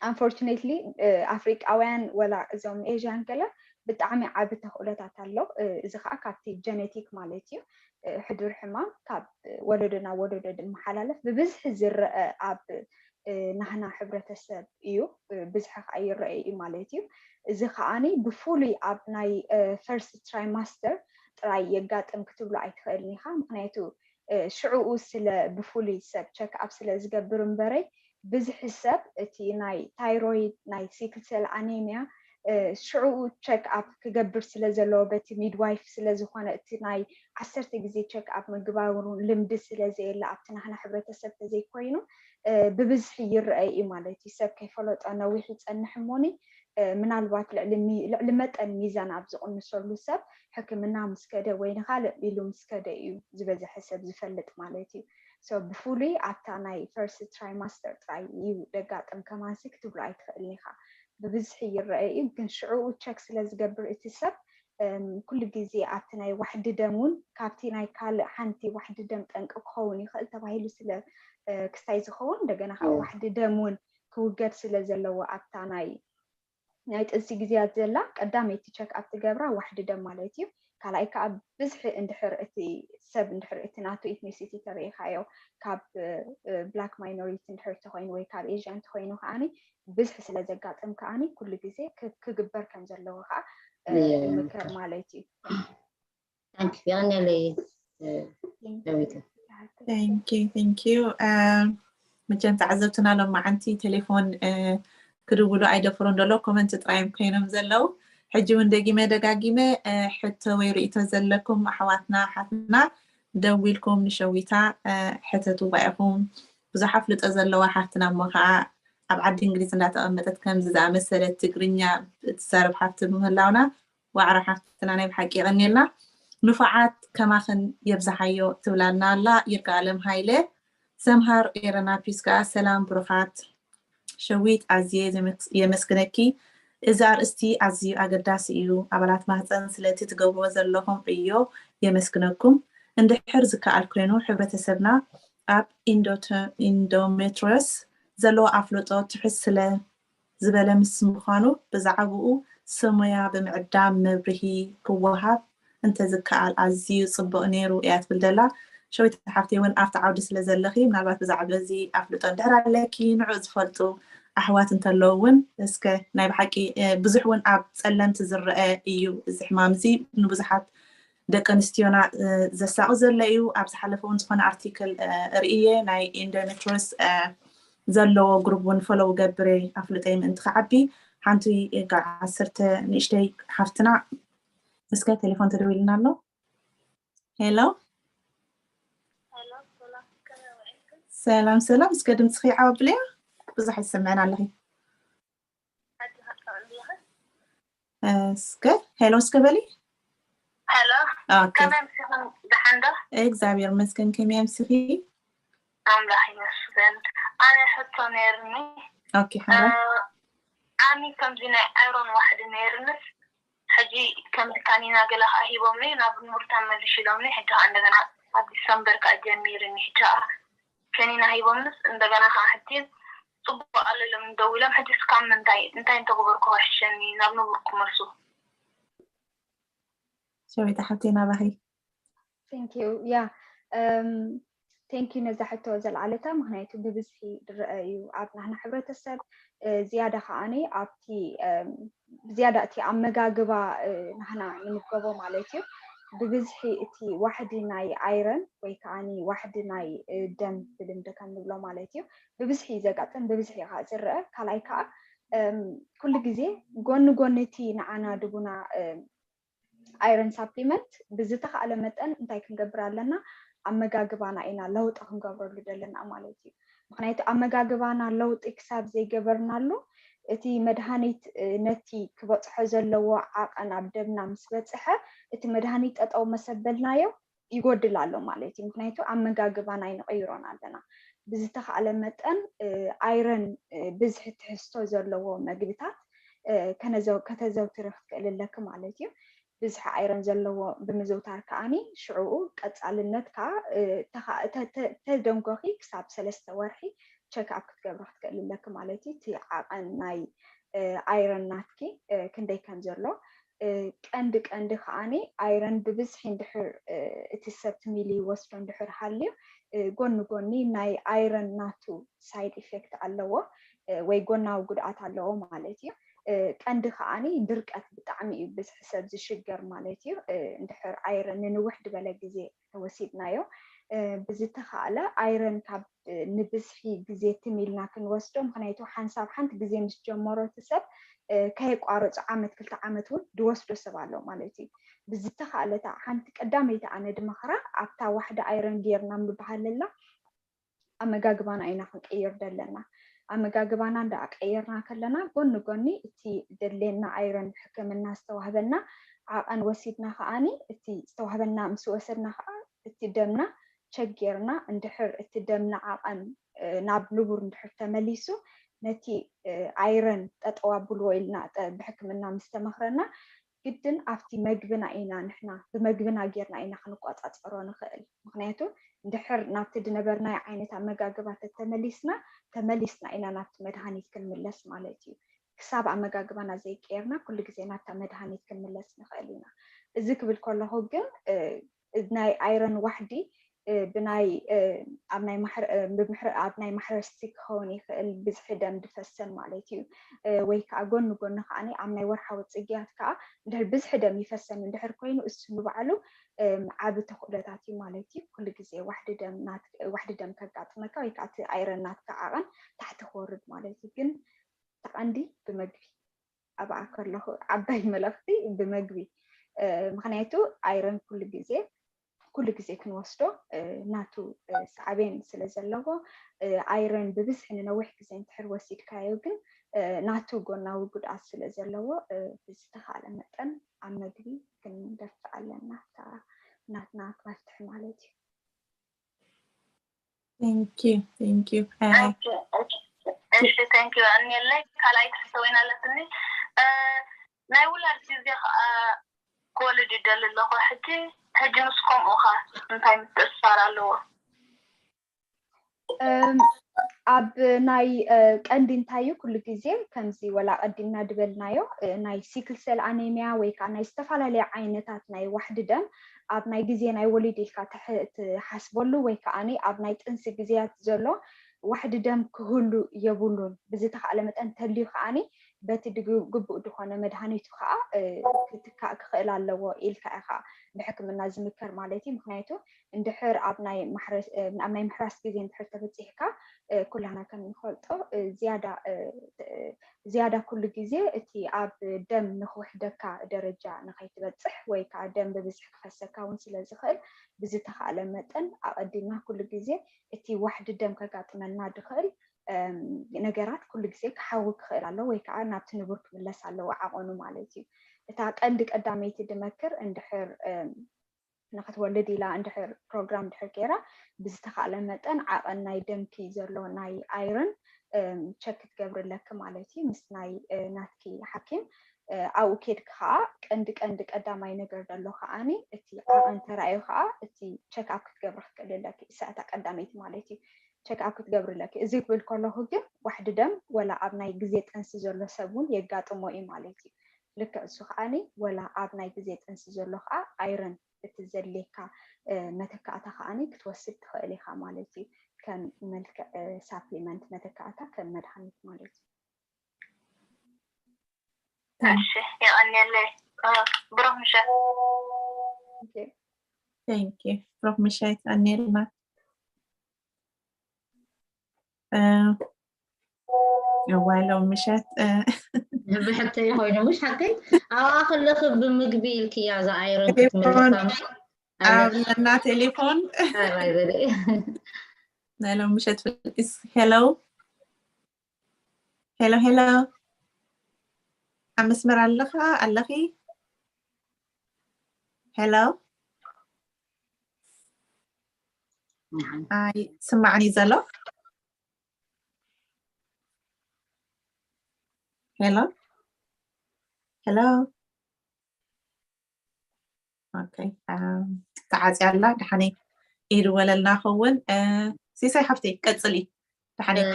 ኣንፎርቹኔትሊ ኣፍሪቃውያን ወላ እዞም ኤዥያን ገለ ብጣዕሚ ዓቢ ተኽእሎታት ኣሎ። እዚ ከዓ ካብቲ ጀነቲክ ማለት እዩ። ሕዱር ሕማም ካብ ወለዶ ናብ ወለዶ ዝመሓላለፍ ብብዝሒ ዝረአ ኣብ ናህና ሕብረተሰብ እዩ። ብዝሒ ከዓ ይረአ እዩ ማለት እዩ። እዚ ከዓኒ ብፍሉይ ኣብ ናይ ፈርስት ትራይማስተር ጥራይ የጋጥም ክትብሎ ኣይትኽእልን ኢኻ። ምክንያቱ ሽዕኡ ስለ ብፍሉይ ሰብ ቸክ ኣፕ ስለ ዝገብር እምበረይ ብዝሒ ሰብ እቲ ናይ ታይሮይድ ናይ ሲክል ሴል ኣኔሚያ ሽዕኡ ቸክ ኣፕ ክገብር ስለ ዘለዎ በቲ ሚድዋይፍ ስለ ዝኾነ እቲ ናይ ዓሰርተ ግዜ ቸክ ኣፕ ምግባሩ ልምዲ ስለ ዘየለ ኣብቲ ናህና ሕብረተሰብ ተዘይኮይኑ ብብዝሒ ይረአ እዩ ማለት እዩ። ሰብ ከይፈለጦ ነዊሕ ይፀንሕ እሞኒ ምናልባት ልዕሊ መጠን ሚዛን ኣብ ዝቕንሰሉ ሰብ ሕክምና ምስ ከደ ወይ ንኻልእ ኢሉ ምስ ከደ እዩ ዝበዝሐ ሰብ ዝፈልጥ ማለት እዩ። ብፍሉይ ኣብታ ናይ ፈርስት ትራይማስተር ጥራይ እዩ ደጋጥም ከማንሲ ክትብሎ ኣይትኽእልን ኢኻ። ብብዝሒ ይረአ እዩ ግን ሽዕኡ ቸክ ስለ ዝገብር እቲ ሰብ ኩሉ ግዜ ኣብቲ ናይ ዋሕዲ ደም እውን ካብቲ ናይ ካልእ ሓንቲ ዋሕዲ ደም ጠንቂ ክኸውን ይኽእል ተባሂሉ ስለ ክስታይ ዝኸውን እንደገና ካብ ዋሕዲ ደም እውን ክውገድ ስለ ዘለዎ ኣብታ ናይ ናይ ጥንሲ ግዜያት ዘላ ቀዳመይቲ ቸክ ኣፕ ትገብራ ዋሕዲ ደም ማለት እዩ። ካልኣይ ከዓ ብዝሒ እንድሕር እቲ ሰብ እንድሕር እቲ ናቱ ኢትኒሲቲ ተሪኢኻዮ ካብ ብላክ ማይኖሪቲ እንድሕር ተኮይኑ ወይ ካብ ኤዥያ እንተኮይኑ ከዓኒ ብዝሒ ስለ ዘጋጥም ከዓኒ ኩሉ ግዜ ክግበር ከም ዘለዎ ከዓ ይምከር ማለት እዩ። የቀንየለይ ዳዊት። Thank you, thank you. መቸም ተዓዘብትና ሎማዓንቲ ቴሌፎን ክድውሉ ኣይደፍሩን ዘሎ ኮመንት ጥራዮም ኮይኖም ዘለው። ሕጂ እውን ደጊመ ደጋጊመ ሕቶ ወይ ርእቶ ዘለኩም ኣሕዋትና ሓትና ደዊልኩም ንሸዊታ ሕተትዋ ኢኹም። ብዙሕ ኣፍልጦ ዘለዋ ሓፍትና እሞ ከዓ ኣብ ዓዲ እንግሊዝ እንዳተቐመጠት ከምዚ ዝኣመሰለ ትግርኛ እትዛረብ ሓፍቲ ብምህላውና ዋዕሮ ሓፍትና ናይ ብሓቂ የቐንየልና። ንፉዓት ከማኽን የብዝሓዮ ትብላልና ኣላ ይርጋለም ሃይለ። ሰምሃር ኤረና ፒስ ከዓ ሰላም ብሩኻት ሸዊት ኣዝየ የመስግነኪ። እዚ ኣርእስቲ ኣዝዩ ኣገዳሲ እዩ። ኣባላት ማህፀን ስለቲ ትገብርዎ ዘለኹም ዕዮ የመስግነኩም። እንድሕር ዝከኣል ኮይኑ ሕብረተሰብና ኣብ ኢንዶሜትሪዮስ ዘለዎ ኣፍልጦ ትሑት ስለ ዝበለ ምስ ምዃኑ ብዛዕብኡ ሰብ ሞያ ብምዕዳም መብርሂ ክወሃብ እንተዝከኣል ኣዝዩ ፅቡቕ ነይሩ እያ ትብል ዘላ። ሸዊት ሓፍተይ እውን ኣብቲ ዓውዲ ስለ ዘለኺ ምናልባት ብዛዕባ እዚ ኣፍልጦ እንድሕር ኣለኪ ንዕኡ ዝፈልጡ ኣሕዋት እንተለዉ እውን እስከ ናይ ብሓቂ ብዙሕ እውን ኣብ ፀለምቲ ዝረአ እዩ እዚ ሕማም እዚ ንብዙሓት ደቂ ኣንስትዮና ዘሳቒ ዘሎ እዩ። ኣብ ዝሓለፈ እውን ዝኾነ ኣርቲክል ርእየ ናይ ኢንዶሜትሪዮስ ዘለዎ ግሩፕ እውን ፈለው ገብረ ኣፍልጠይ ምእንቲ ክዓቢ ሓንቲ ጓል ዓሰርተ ንእሽተይ ሓፍትና እስከ ቴሌፎን ተደዊልና ኣሎ። ሄሎ ሰላም ሰላም፣ እስከ ድምፅኺ ዓው ኣብልያ፣ ብዙሕ ኣይሰምዕን ኣለኺ። እስከ ሄሎ እስከ በሊ። ሄሎ ኦኬ ከመይ ኣምሲኽን? ደሓን ዶ? እግዚኣብሔር ይመስገን። ከመይ ኣምሲኺ? ኣምላኽ ይመስገን። ኣነ ሕቶ ነይርኒ። ኦኬ ሓራ ኣሚ ከምዚ ናይ ኣይሮን ዋሕዲ ነይርንስ ሕጂ ከምዚ ካኒና ገለ ከዓ ሂቦምኒ ናብ ንቡር ተመልሽ ኢሎምኒ። ሕጂ ከዓ እንደገና ኣብ ዲሰምበር ከዓ ጀሚርኒ። ሕጂ ከዓ ከኒና ሂቦምንስ እንደገና ከዓ ሕጂ ፅቡቅ ኣሎ ኢሎም ደዊሎም ሕጂ እስካብ ምንታይ እንታይ እንተገበርኩ ክሕሸኒ ናብ ንቡር ክመልሱ? ሸዊት ሓፍተይ ናባኺ። Thank you. Yeah. Thank you ነዛ ሕቶ ዘልዓለታ ምክንያቱ ብብዝሒ ዝረአ እዩ ኣብ ናህና ሕብረተሰብ ዝያዳ ከዓኒ ኣብቲ ዝያዳ እቲ ኣመጋግባ ናህና ንምገቦ ማለት እዩ። ብብዝሒ እቲ ዋሕዲ ናይ ኣይረን ወይ ከዓኒ ዋሕዲ ናይ ደም ብልምዲ ከም ንብሎ ማለት እዩ ብብዝሒ እዩ ዘጋጥም ብብዝሒ ከዓ ዝረአ። ካልኣይ ከዓ ኩሉ ግዜ ጎኒ ጎኒ እቲ ንዓና ድቡና ኣይረን ሳፕሊመንት ብዝተኻእለ መጠን እንታይ ክንገብር ኣለና? ኣመጋግባና ኢና ለውጢ ክንገብረሉ ዘለና ማለት እዩ። ምክንያቱ ኣመጋግባና ለውጢ ክሳብ ዘይገበርናሉ እቲ መድሃኒት ነቲ ክበፅሖ ዘለዎ ዓቐን ኣብ ደምና ምስ በፅሐ እቲ መድሃኒት ጠጠው መሰበልናዮ ይጎድል ኣሎ ማለት እዩ። ምክንያቱ ኣመጋግባና ኣይንቐይሮን ኣለና። ብዝተኻእለ መጠን ኣይረን ብዝሒ ትሕዝቶ ዘለዎ መግብታት ከተዘውትሪ ክትክእል ኣለኪ ማለት እዩ። ብዝሒ ኣይረን ዘለዎ ብምዝውታር ከዓኒ ሽዕኡ ቀፃልነት ከዓ ተደንጎኺ ክሳብ ሰለስተ ወርሒ ቸክ ኣፕ ክትገብሪ ክትክእል ኣለኪ ማለት እዩ። እቲ ዓቐን ናይ ኣይረን ናትኪ ክንደይ ከም ዘሎ ቀንዲ ቀንዲ ከዓኒ ኣይረን ብብዝሒ እንድሕር እቲ ሰብ ትሚሊ ይወስዶ እንድሕር ሃልዩ ጎኒ ጎኒ ናይ ኣይረን ናቱ ሳይድ ኢፌክት ኣለዎ ወይ ጎናዊ ጉድኣት ኣለዎ ማለት እዩ። ቀንዲ ከዓኒ ድርቀት ብጣዕሚ እዩ ብዝሒ ሰብ ዝሽገር ማለት እዩ። እንድሕር ኣይረን ንንውሕ ዝበለ ግዜ ተወሲድናዮ ብዝተኻእለ ኣይረን ካብ ንብዝሒ ግዜ ትም ኢልና ክንወስዶ፣ ምክንያቱ ሓንሳብ ሓንቲ ግዜ ምስ ጀመሮ እቲ ሰብ ከየቋረፁ ዓመት ክልተ ዓመት እውን ዝወስዶ ሰብ ኣሎ ማለት እዩ። ብዝተኻእለ እታ ሓንቲ ቀዳመይቲ ኣነ ድመኽራ ኣብታ ዋሕዲ ኣይረን ጌርና ምበሃል ኣላ ኣመጋግባና ኢና ክንቅይር ዘለና። ኣመጋግባና እንዳ ቀየርና ከለና ጎኒ ጎኒ እቲ ደድልየና ኣይረን ብሕክምና ዝተዋህበና ዓቐን ወሲድና ከዓኒ እቲ ዝተዋህበና ምስ ወሰድና ከዓ እቲ ደምና ቸክ ጌርና እንድሕር እቲ ደምና ዓቐን ናብ ንቡር እንድሕር ተመሊሱ ነቲ ኣይረን ጠጠው ኣብልዎ ኢልና ብሕክምና ምስ ተመኽረና ግድን ኣብቲ መግብና ኢና ንሕና ብመግብና ጌርና ኢና ክንቆፃፀሮ ንኽእል። ምክንያቱ እንድሕር ናብቲ ዝነበርናዮ ዓይነት ኣመጋግባ ተተመሊስና ተመሊስና ኢና ናብቲ መድሃኒት ክንምለስ ማለት እዩ። ክሳብ ኣመጋግባና ዘይቀየርና ኩሉ ግዜ ናብታ መድሃኒት ክንምለስ ንኽእል ኢና። እዚ ክብል ከለኹ ግን ናይ ኣይረን ዋሕዲ ብናይ ኣብ ናይ ማሕረስቲ ክኸውን ይኽእል ብዝሒ ደም ድፈሰን ማለት እዩ። ወይ ከዓ ጎኒ ጎኒ ከዓ ኣብ ናይ ወርሓዊ ፅግያት ከዓ እንድሕር ብዝሒ ደም ይፈሰን እንድሕር ኮይኑ እሱ ንባዕሉ ዓቢ ተኽእሎታት እዩ ማለት እዩ። ኩሉ ግዜ ዋሕዲ ደም ከጋጥመካ ወይ ከዓ እቲ ኣይረን ናትካ ዓቐን ታሕቲ ክወርድ ማለት እዩ። ግን ተቐንዲ ብመግቢ ኣብኣ ከለኹ ዓባይ መልእኽቲ ብመግቢ ምክንያቱ ኣይረን ኩሉ ግዜ ኩሉ ግዜ ክንወስዶ ናቱ ሳዕቤን ስለ ዘለዎ ኣይረን ብብዝሒ ንነዊሕ ግዜ እንትሕር ወሲድካዮ ግን ናቱ ጎናዊ ጉድኣት ስለ ዘለዎ ብዝተኻለ መጠን ኣብ መግቢ ክንደፍእ ኣለና እታ ናትና መፍትሒ ማለት እዩ። Thank you, thank you. እሺ፣ thank you። ኣንየለይ ካልኣይ ትሕቶ ወይና ኣለትኒ ናይ ውላድ ግዜ ከዓ ክወልድ ይደሊ ኣለኹ። ሕጂ ሕጂ ምስ ከምኡ ኸ እንታይ ምትእስሳር ኣለዎ? ኣብ ናይ ቀንዲ እንታይ እዩ ኩሉ ግዜ ከምዚ ወላ ቀዲምና ድበልናዮ ናይ ሲክል ሴል ኣኔሚያ ወይ ከዓ ናይ ዝተፈላለዩ ዓይነታት ናይ ዋሕዲ ደም ኣብ ናይ ግዜ ናይ ወሊድ ኢልካ ትሓስበሉ ወይ ከዓ ኣብ ናይ ጥንሲ ግዜያት ዘሎ ዋሕዲ ደም ክህሉ የብሉን። ብዝተኻእለ መጠን ተልዩ ከዓ በቲ ግቡእ ዝኾነ መድሃኒቱ ከዓ ክትካእ ክኽእል ኣለዎ ኢልካ ኢኻ ብሕክምና ዝምከር ማለት እዩ። ምክንያቱ እንድሕር ኣብ ናይ ኣብ ናይ ምሕራስ ግዜ እንድሕር ተበፂሕካ ኩላና ከም ንፈልጦ ዝያዳ ዝያዳ ኩሉ ግዜ እቲ ኣብ ደም ንክውሕደካ ደረጃ ንኸይትበፅሕ ወይ ከዓ ደም ብብዝሒ ክፈሰካ እውን ስለ ዝኽእል ብዝተኻእለ መጠን ኣቐዲምና ኩሉ ግዜ እቲ ዋሕዲ ደም ከጋጥመና ድኽእል ነገራት ኩሉ ግዜ ክሓዊ ክኽእል ኣለዎ ወይ ከዓ ናብቲ ንቡር ክምለስ ኣለዎ ዓቐኑ ማለት እዩ። እታ ቀንዲ ቀዳመይቲ ድመክር እንድሕር ንክትወልድ ኢላ እንድሕር ፕሮግራም ድሕር ገይራ ብዝተኻእለ መጠን ዓቐን ናይ ደምኪ ዘሎ ናይ ኣይረን ቸክ ክትገብሪ ኣለኪ ማለት እዩ ምስ ናይ ናትኪ ሓኪም ኣብኡ ኬድኪ ከዓ ቀንዲ ቀንዲ ቀዳማይ ነገር ዘሎ ከዓኒ እቲ ዓቐን ተራእዩ ከዓ እቲ ቸክ ኣፕ ክትገብሪ ክትክእል ኣለኪ እሳ እታ ቀዳመይቲ ማለት እዩ ቸክ ኣፕ ክትገብሪ ኣለኪ እዚ ክብል ከለኹ ግን ዋሕዲ ደም ወላ ኣብ ናይ ግዜ ጥንሲ ዘሎ ሰብ እውን የጋጥሞ እዩ ማለት እዩ ልክዕ እሱ ከዓኒ ወላ ኣብ ናይ ግዜ ጥንሲ ዘሎ ከዓ ኣይረን እቲ ዘድልየካ መተካእታ ከዓኒ ክትወስድ ትኽእል ኢኻ ማለት እዩ ከም መልክዕ ሳፕሊመንት መተካእታ ከም መድሃኒት ማለት እዩ እሺ የቐንየለይ ብሩክ ምሸት Thank you ብሩክ ምሸት የቐንየልና እዋይ ሎም ምሸት ብሕተይ ኮይኑ ምሽ ሓቀይ ኣብኣ ከለኺ ብምግቢ ኢልክያ ዝኣይረን ክትምልሳ ኣብለና ቴሌፎን ናይ ሎም ምሸት ፍልቅስ ሄሎ ሄሎ ሄሎ ኣብ መስመር ኣለኻ ኣለኺ? ሄሎ? ኣይ ስማዕኒ ዘሎ? ሄሎ? ሄሎ? ኦኬ፣ ተዓጽያ ኣላ። ደሓነይ ይድወለልና ኸውን። ሲሳይ ሓፍተይ ቀጽሊ። ደሓነይ።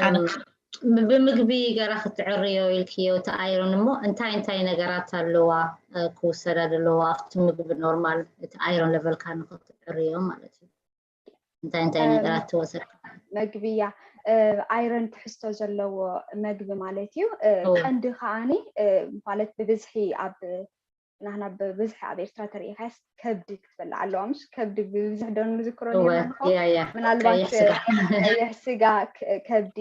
ብምግቢ ገራ ክትዕርዮ ኢልክዮ እቲ ኣይሮን እሞ እንታይ እንታይ ነገራት ኣለዋ ክውሰዳ ዘለዎ ኣብቲ ምግቢ ኖርማል እቲ ኣይሮን ለቨልካ ንክትዕርዮ ማለት እዩ? እንታይ እንታይ ነገራት ትወሰድ? መግቢ እያ። ኣይረን ትሕዝቶ ዘለዎ መግቢ ማለት እዩ። ቀንዲ ከዓኒ ማለት ብብዝሒ ኣብ ናህና ብብዝሒ ኣብ ኤርትራ ተሪኢኻስ ከብዲ ክትበልዕ ኣለዋ። ምሽ ከብዲ ብብዝሒ ዶ ንዝክሮ ነርና ንኸ ምናልባት ቀይሕ ስጋ ከብዲ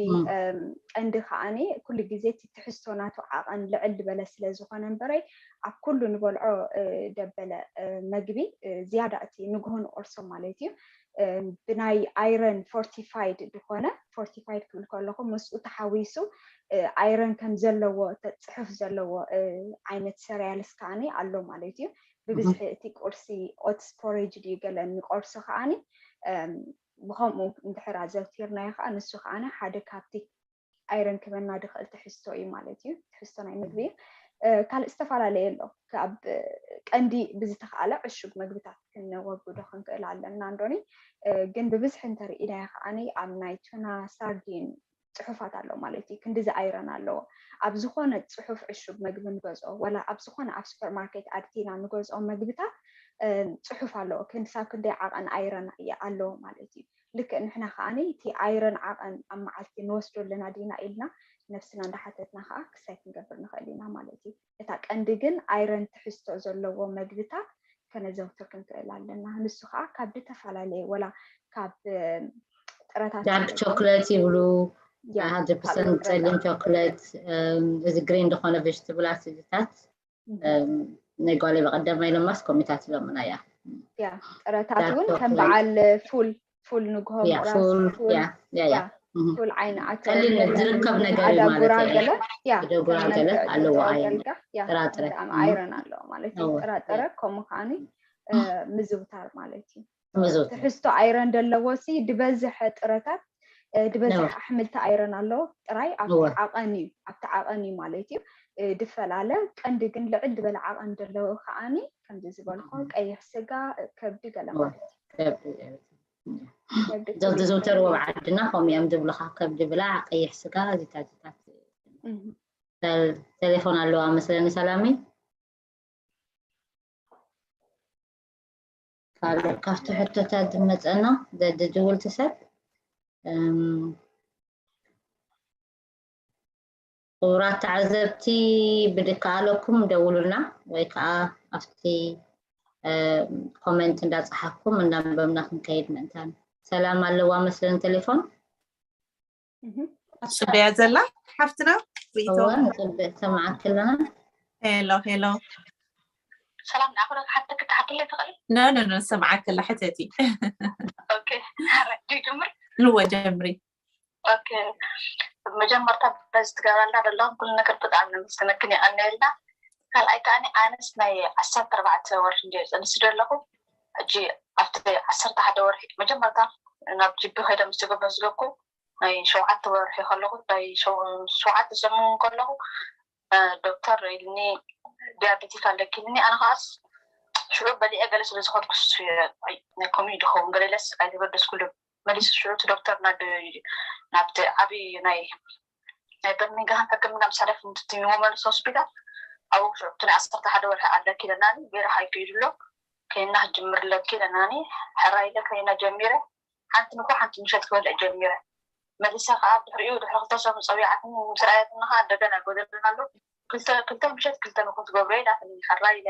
ቀንዲ ከዓኒ ኩሉ ግዜ እቲ ትሕዝቶ ናቱ ዓቐን ልዕል ዝበለ ስለ ዝኾነ እምበረይ ኣብ ኩሉ ንበልዖ ደበለ መግቢ ዝያዳ እቲ ንግሆ ንቆርሶ ማለት እዩ ብናይ ኣይረን ፎርቲፋይድ ዝኾነ ፎርቲፋይድ ክብል ከለኹ ምስኡ ተሓዊሱ ኣይረን ከም ዘለዎ ጽሑፍ ዘለዎ ዓይነት ሰሪያልስ ከዓኒ ኣሎ ማለት እዩ። ብብዝሒ እቲ ቁርሲ ኦትስ ፖሬጅ ድዩ ገለ ንቆርሶ ከዓኒ ብከምኡ እንድሕር ኣዘውቲርናዮ ከዓ ንሱ ከዓኒ ሓደ ካብቲ ኣይረን ክበና ድኽእል ትሕዝቶ እዩ ማለት እዩ። ትሕዝቶ ናይ ምግቢ እዩ። ካልእ ዝተፈላለየ ኣሎ። ካብ ቀንዲ ብዝተኻእለ ዕሹግ መግብታት ክነወግዶ ክንክእል ኣለና እንዶኒ። ግን ብብዝሒ እንተርኢናዮ ከዓኒ ኣብ ናይ ቱና፣ ሳርዲን፣ ፅሑፋት ኣሎ ማለት እዩ። ክንድዚ ኣይረን ኣለዎ። ኣብ ዝኾነ ፅሑፍ ዕሹግ መግቢ ንገዝኦ ወላ ኣብ ዝኾነ ኣብ ሱፐርማርኬት ኣድኪና ንገዝኦ መግብታት ፅሑፍ ኣለዎ። ክንሳብ ክንደይ ዓቐን ኣይረን ኣለዎ ማለት እዩ። ልክዕ ንሕና ከዓኒ እቲ ኣይረን ዓቐን ኣብ መዓልቲ ንወስዶ ኣለና ዲና ኢልና ነብስና እንዳሓተትና ከዓ ክሳይ ክንገብር ንኽእል ኢና ማለት እዩ። እታ ቀንዲ ግን ኣይረን ትሕዝቶ ዘለዎ መግብታት ከነዘውትር ክንክእል ኣለና። ንሱ ከዓ ካብ ዝተፈላለየ ወላ ካብ ጥረታት ዳርክ ቾክለት ይብሉ፣ ያ፣ ሓደ ፐርሰንት ካልኦት ጸሊም ዳርክ ቾክለት፣ እዚ ግሪን ዝኾነ ቬጅተብላት እዚታት ናይ ጓለይ በቀደም ኢሎማስ ኮሚታት ኢሎምና እያ። ያ ጥረታት እውን ከም በዓል ፉል ፉል ንግሆ ምቁራስ ፉል ያ ያ ያ ፉል ዓይኒ ኣተር ቀሊል ዝርከብ ነገር እዩ ማለት እዩ። ጉራንገለ ያ ጉራንገለ ኣለዎ። ጥራጥረ ኣይረን ኣለዎ ማለት እዩ። ጥራጥረ ከምኡ ከዓኒ ምዝውታር ማለት እዩ። ምዝውታር ትሕዝቶ ኣይረን ዘለዎ ሲ ድበዝሐ ጥረታት ድበዝሐ ኣሕምልቲ ኣይረን ኣለዎ። ጥራይ ኣብቲ ዓቐን እዩ ኣብቲ ዓቐን እዩ ማለት እዩ። ድፈላለ ቀንዲ ግን ልዕል ዝበለ ዓቐን ዘለዎ ከዓኒ ከምዚ ዝበልኮ ቀይሕ ስጋ ከብዲ ገለ ማለት እዩ። ዘዘውተርዎ ዓድና ከምኡ እዮም ዝብሉካ ከብዲ ብላዕ ቀይሕ ስጋ ዚታዚታት። ቴሌፎን ኣለዋ መስለኒ ሰላመይ። ካልእ ካብቲ ሕቶታት ዝመፀና ዘድድውልቲ ሰብ ክቡራት ተዓዘብቲ ብድከኣለኩም ደውሉልና ወይ ከዓ ኣብቲ ኮመንት እንዳፀሓፍኩም እንዳንበብና ክንከይድ ምእንታን። ሰላም ኣለዋ መስለን ቴሌፎን ፅበያ ዘላ ሓፍትና ርእቶ እወ ንፅበ ሰማዓኪ ኣለና። ሄሎ ሄሎ ሰላም ንኣኽሎ ሓተክ ትሓትለ ትኽእል ኖ ኖ ኖ ሰማዓኪ ኣላ ሕተቲ ኦኬ ሓረ ጅምር ንወ ጀምሪ ኦኬ መጀመርታ በዚ ትገብረልና ዘለኹም ኩሉ ነገር ብጣዕሚ ነመስግነክን የቐንየልና። ካልኣይ ከዓኒ ኣነስ ናይ ዓሰርተ ኣርባዕተ ወርሒ እንድየ ፀንሲ ዘለኹ ሕጂ ኣብቲ ዓሰርተ ሓደ ወርሒ መጀመርታ ናብ ጂቢ ከይደ ምስ ተመዝገብኩ ናይ ሸውዓተ ወርሒ ከለኹ ናይ ሸውዓተ ሰሙን ከለኹ ዶክተር ኢልኒ ዲያቤቲክ ኣለኪ ኢልኒ ኣነ ከዓስ ሽዑ በሊዐ ገለ ስለ ዝኸድኩስ ናይ ከምኡ ድኸውን ገለ ኢለስ ኣይተገደስኩሉን መሊሱ ሽዑ እቲ ዶክተር ናብቲ ዓብዪ ናይ ናይ በርሚንግሃም ሕክምና ምስ ሓለፍ እንትትኝዎ መለስ ሆስፒታል ኣብኡ ሽዑ እቲ ናይ ዓሰርተ ሓደ ወርሒ ኣለኪ ኢለናኒ ቢራ ሃይከይዱ ኣሎ ከይና ክጅምር ኣለኪ ኢለናኒ ሕራይ ኢለ ከይና ጀሚረ ሓንቲ ንጎ ሓንቲ ምሸት ክበልዕ ጀሚረ መሊሳ ከዓ ድሕሪኡ ድሕሪ ክልተ ሰሙን ፀዊዓትኒ ምስ ረኣየትኒ ከዓ እንደገና ይጎደለና ኣሎ ክልተ ክልተ ምሸት ክልተ ንጎ ትገብሮ ኢላትኒ ሕራይ ኢለ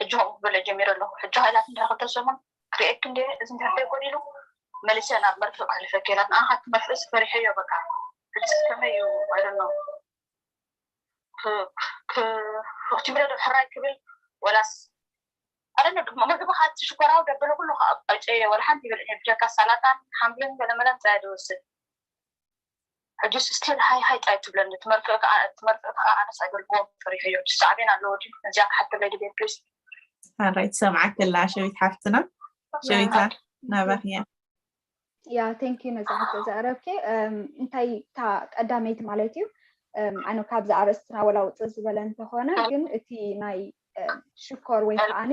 ሕጂ ከምኡ ክበልዕ ጀሚረ ኣለኹ ሕጂ ከዓ ኢላትኒ ድሕሪ ክልተ ሰሙን ክርእየኪ እንድየ እዚ እንድሕር ዘይጎዲሉ መሊሰ ናብ መርፍእ ከሕልፈኪ ኢላትኒ ኣነ ከዓ እቲ መርፍእስ ፈሪሐዮ በቃ ሕጂስ ከመይ እዩ I don't know ክጅምረ ዶ ሕራይ ክብል ወላስ ኣረነ ምግቢ ካቲ ሽኮራዊ ደበለ ኩሉ ኣውፀየ ወላ ሓንቲ ይበልዕ ብጀካ ሳላጣን ሓምልን ገለመለን ጥራይ ዝወስድ ሕጂ ስቲል ሃይ ሃይ ጣይ ትብለኒ ትመርፍእ ከኣ ኣነስ ኣይደልዎም ፈሪሐዮ ሳዕቤን ኣለዎ ድዩ? ነዚኣ ክሓተለይ ድቤት ፕሊስ። ሓራይ ትሰምዓክ ኣላ ሸዊት ሓፍትና። ሸዊታ ናባኽያ። ያ ቴንክ ዩ ነዛ ሕቶ ዘቕረብኪ። እንታይ እታ ቀዳመይቲ ማለት እዩ። ኣነ ካብዚ ኣርእስትና ወላ ውፅእ ዝበለ እንተኾነ ግን እቲ ናይ ሽኮር ወይ ከዓኒ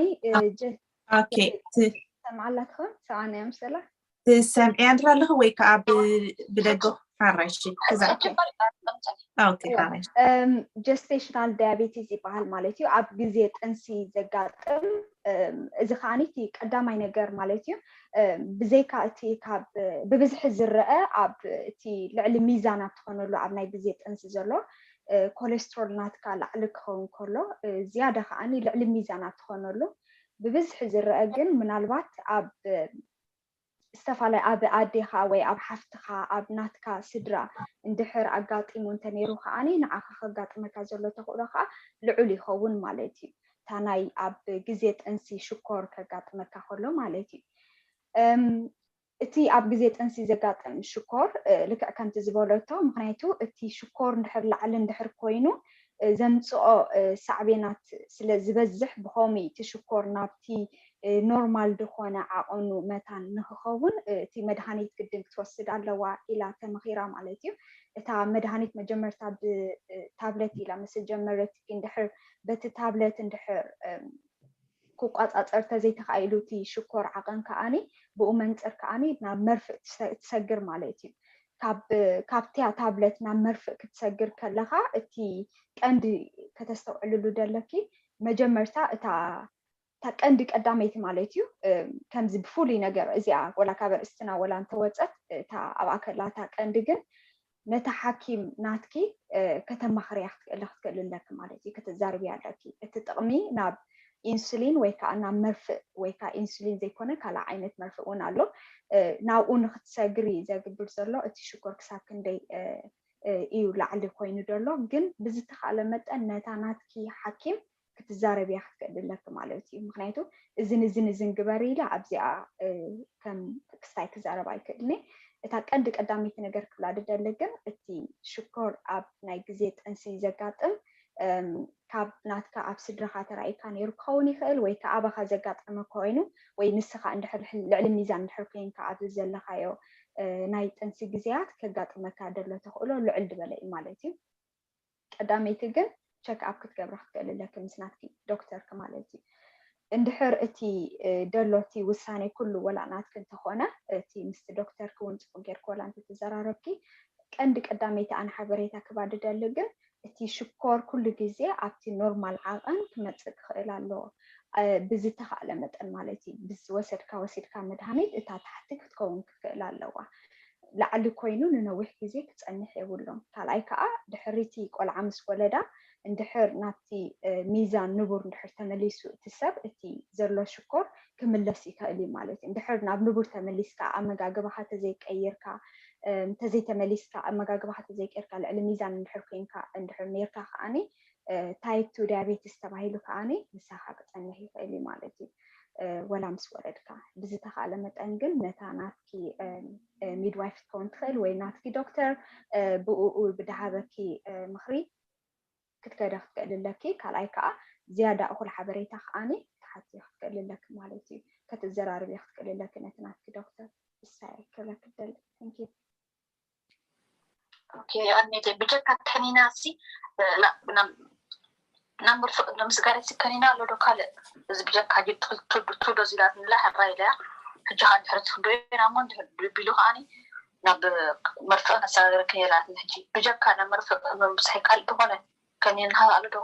ኦኬ ሰምዓላ ትኸውን ሰምዓና እያ ምስላ ትሰምዕያ እንድራ ኣለኹ ወይ ከዓ ብደገ ሓራሽ ክዛ ሓራሽ ጀስቴሽናል ዳያቤቲስ ይበሃል ማለት እዩ። ኣብ ግዜ ጥንሲ ዘጋጥም እዚ ከዓኒ እቲ ቀዳማይ ነገር ማለት እዩ። ብዘይካ እቲ ካብ ብብዝሒ ዝረአ ኣብ እቲ ልዕሊ ሚዛን ኣብ ትኾነሉ ኣብ ናይ ግዜ ጥንሲ ዘሎ ኮሌስትሮል ናትካ ላዕሊ ክኸውን ከሎ ዝያዳ ከዓኒ ልዕሊ ሚዛን ኣብ ትኾነሉ ብብዝሒ ዝረአ ግን ምናልባት ኣብ ዝተፈላለ ኣብ ኣዴኻ ወይ ኣብ ሓፍትኻ ኣብ ናትካ ስድራ እንድሕር ኣጋጢሙ እንተነይሩ ከዓኒ ንዓኻ ከጋጥመካ ዘሎ ተኽእሎ ከዓ ልዑል ይኸውን ማለት እዩ። እታ ናይ ኣብ ግዜ ጥንሲ ሽኮር ከጋጥመካ ከሎ ማለት እዩ። እቲ ኣብ ግዜ ጥንሲ ዘጋጥም ሽኮር ልክዕ ከምቲ ዝበለቶ ምክንያቱ እቲ ሽኮር እንድሕር ላዕሊ እንድሕር ኮይኑ ዘምፅኦ ሳዕቤናት ስለ ዝበዝሕ ብኸምኡ እቲ ሽኮር ናብቲ ኖርማል ዝኾነ ዓቐኑ መታን ንክኸውን እቲ መድሃኒት ግድን ክትወስድ ኣለዋ ኢላ ተመኺራ ማለት እዩ። እታ መድሃኒት መጀመርታ ብታብለት ኢላ ምስ ጀመረት እንድሕር በቲ ታብለት እንድሕር ክቋፃፀር ተዘይተኻኢሉ እቲ ሽኮር ዓቐን ከዓኒ ብኡ መንፅር ከዓኒ ናብ መርፍእ ትሰግር ማለት እዩ። ካብቲያ ታብለት ናብ መርፍእ ክትሰግር ከለኻ እቲ ቀንዲ ከተስተውዕልሉ ደለኪ መጀመርታ እታ እታ ቀንዲ ቀዳመይቲ ማለት እዩ። ከምዚ ብፍሉይ ነገር እዚኣ ወላ ካብ ኣርእስትና ወላ እንተወፀት እታ ኣብኣ ከላ እታ ቀንዲ ግን ነታ ሓኪም ናትኪ ከተማኽርያ ክትክእሊ ክትክእሊ ኣለኪ ማለት እዩ። ክትዛርብያ ኣለኪ። እቲ ጥቕሚ ናብ ኢንሱሊን ወይ ከዓ ናብ መርፍእ ወይ ከዓ ኢንሱሊን ዘይኮነ ካልእ ዓይነት መርፍእ እውን ኣሎ። ናብኡ ንክትሰግሪ ዘግብር ዘሎ እቲ ሽኮር ክሳብ ክንደይ እዩ ላዕሊ ኮይኑ ዘሎ ግን ብዝተኻለ መጠን ነታ ናትኪ ሓኪም ክትዛረብያ ክትክእል ኣለኪ ማለት እዩ። ምክንያቱ እዝን እዝን እዝን ግበሪ ኢላ ኣብዚኣ ከም ክስታይ ክዛረብ ኣይክእልኒ። እታ ቀንዲ ቀዳመይቲ ነገር ክብላ ድደሊ ግን እቲ ሽኮር ኣብ ናይ ግዜ ጥንሲ ዘጋጥም ካብ ናትካ ኣብ ስድራኻ ተራኢካ ነይሩ ክኸውን ይኽእል ወይ ከዓ ኣባኻ ዘጋጠመ ኮይኑ ወይ ንስኻ እንድሕር ልዕሊ ሚዛን እንድሕር ኮይንካ ኣብዚ ዘለኻዮ ናይ ጥንሲ ግዜያት ከጋጥመካ ደሎ ተኽእሎ ልዕል ዝበለ እዩ ማለት እዩ። ቀዳመይቲ ግን ቸክ ኣፕ ክትገብራ ክትክእል ኣለኪ ምስ ናትኪ ዶክተርኪ ማለት እዩ። እንድሕር እቲ ደሎ እቲ ውሳኔ ኩሉ ወላ ናትኪ እንተኾነ እቲ ምስቲ ዶክተርኪ እውን ፅቡቅ ጌርኪ ወላ እንተተዘራረብኪ ቀንዲ ቀዳመይቲ ኣነ ሓበሬታ ክባ ድደሊ ግን እቲ ሽኮር ኩሉ ግዜ ኣብቲ ኖርማል ዓቐን ክመፅእ ክኽእል ኣለዎ። ብዝተኻእለ መጠን ማለት እዩ ብዝወሰድካ ወሲድካ መድሃኒት እታ ታሕቲ ክትከውን ክትክእል ኣለዋ። ላዕሊ ኮይኑ ንነዊሕ ግዜ ክፀንሕ የብሉን። ካልኣይ ከዓ ድሕሪቲ ቆልዓ ምስ ወለዳ እንድሕር ናብቲ ሚዛን ንቡር እንድሕር ተመሊሱ እቲ ሰብ እቲ ዘሎ ሽኮር ክምለስ ይኽእል እዩ ማለት እዩ። እንድሕር ናብ ንቡር ተመሊስካ ኣመጋግባኻ ተዘይቀይርካ እንተዘይተመሊስካ ኣመጋግባኻ ተዘይቀይርካ ልዕሊ ሚዛን እንድሕር ኮይንካ እንድሕር ነርካ ከዓኒ ታይፕ ቱ ዳያቤቲስ ተባሂሉ ከዓኒ ምሳኻ ክፀንሕ ይኽእል እዩ ማለት እዩ። ወላ ምስ ወለድካ ብዝተኻእለ መጠን ግን ነታ ናትኪ ሚድዋይፍ ክትከውን ትኽእል ወይ ናትኪ ዶክተር ብኡ ብድሃበኪ ምኽሪ ክትከደ ክትክእል ኣለኪ። ካልኣይ ከዓ ዝያዳ እኹል ሓበሬታ ከዓኒ ክትሓቲ ክትክእል ኣለኪ ማለት እዩ። ከተዘራርብያ ክትክእል ኣለኪ ነቲ ናትኪ ዶክተር። እሳ ክብለኪ ደሊ። Thank you። ኦኬ ኣድሜቴ ብጀካ ከኒና ሲ ናብ መርፍእ ንምስጋር ሲ ከኒና ኣሎ ዶ ካልእ እዚ ብጀካ ቱዶ ዚላትንላ ሕራ ኢለያ ሕጂ ከዓ ድሕሪ ትፍዶ ናሞ ቢሉ ከዓኒ ናብ መርፍእ ነሰጋገረ ከየላትኒ ሕጂ ብጀካ ናብ መርፍእ ምብፅሐይ ካልእ ዝኾነ ከኒንሃ ኣሎ ዶ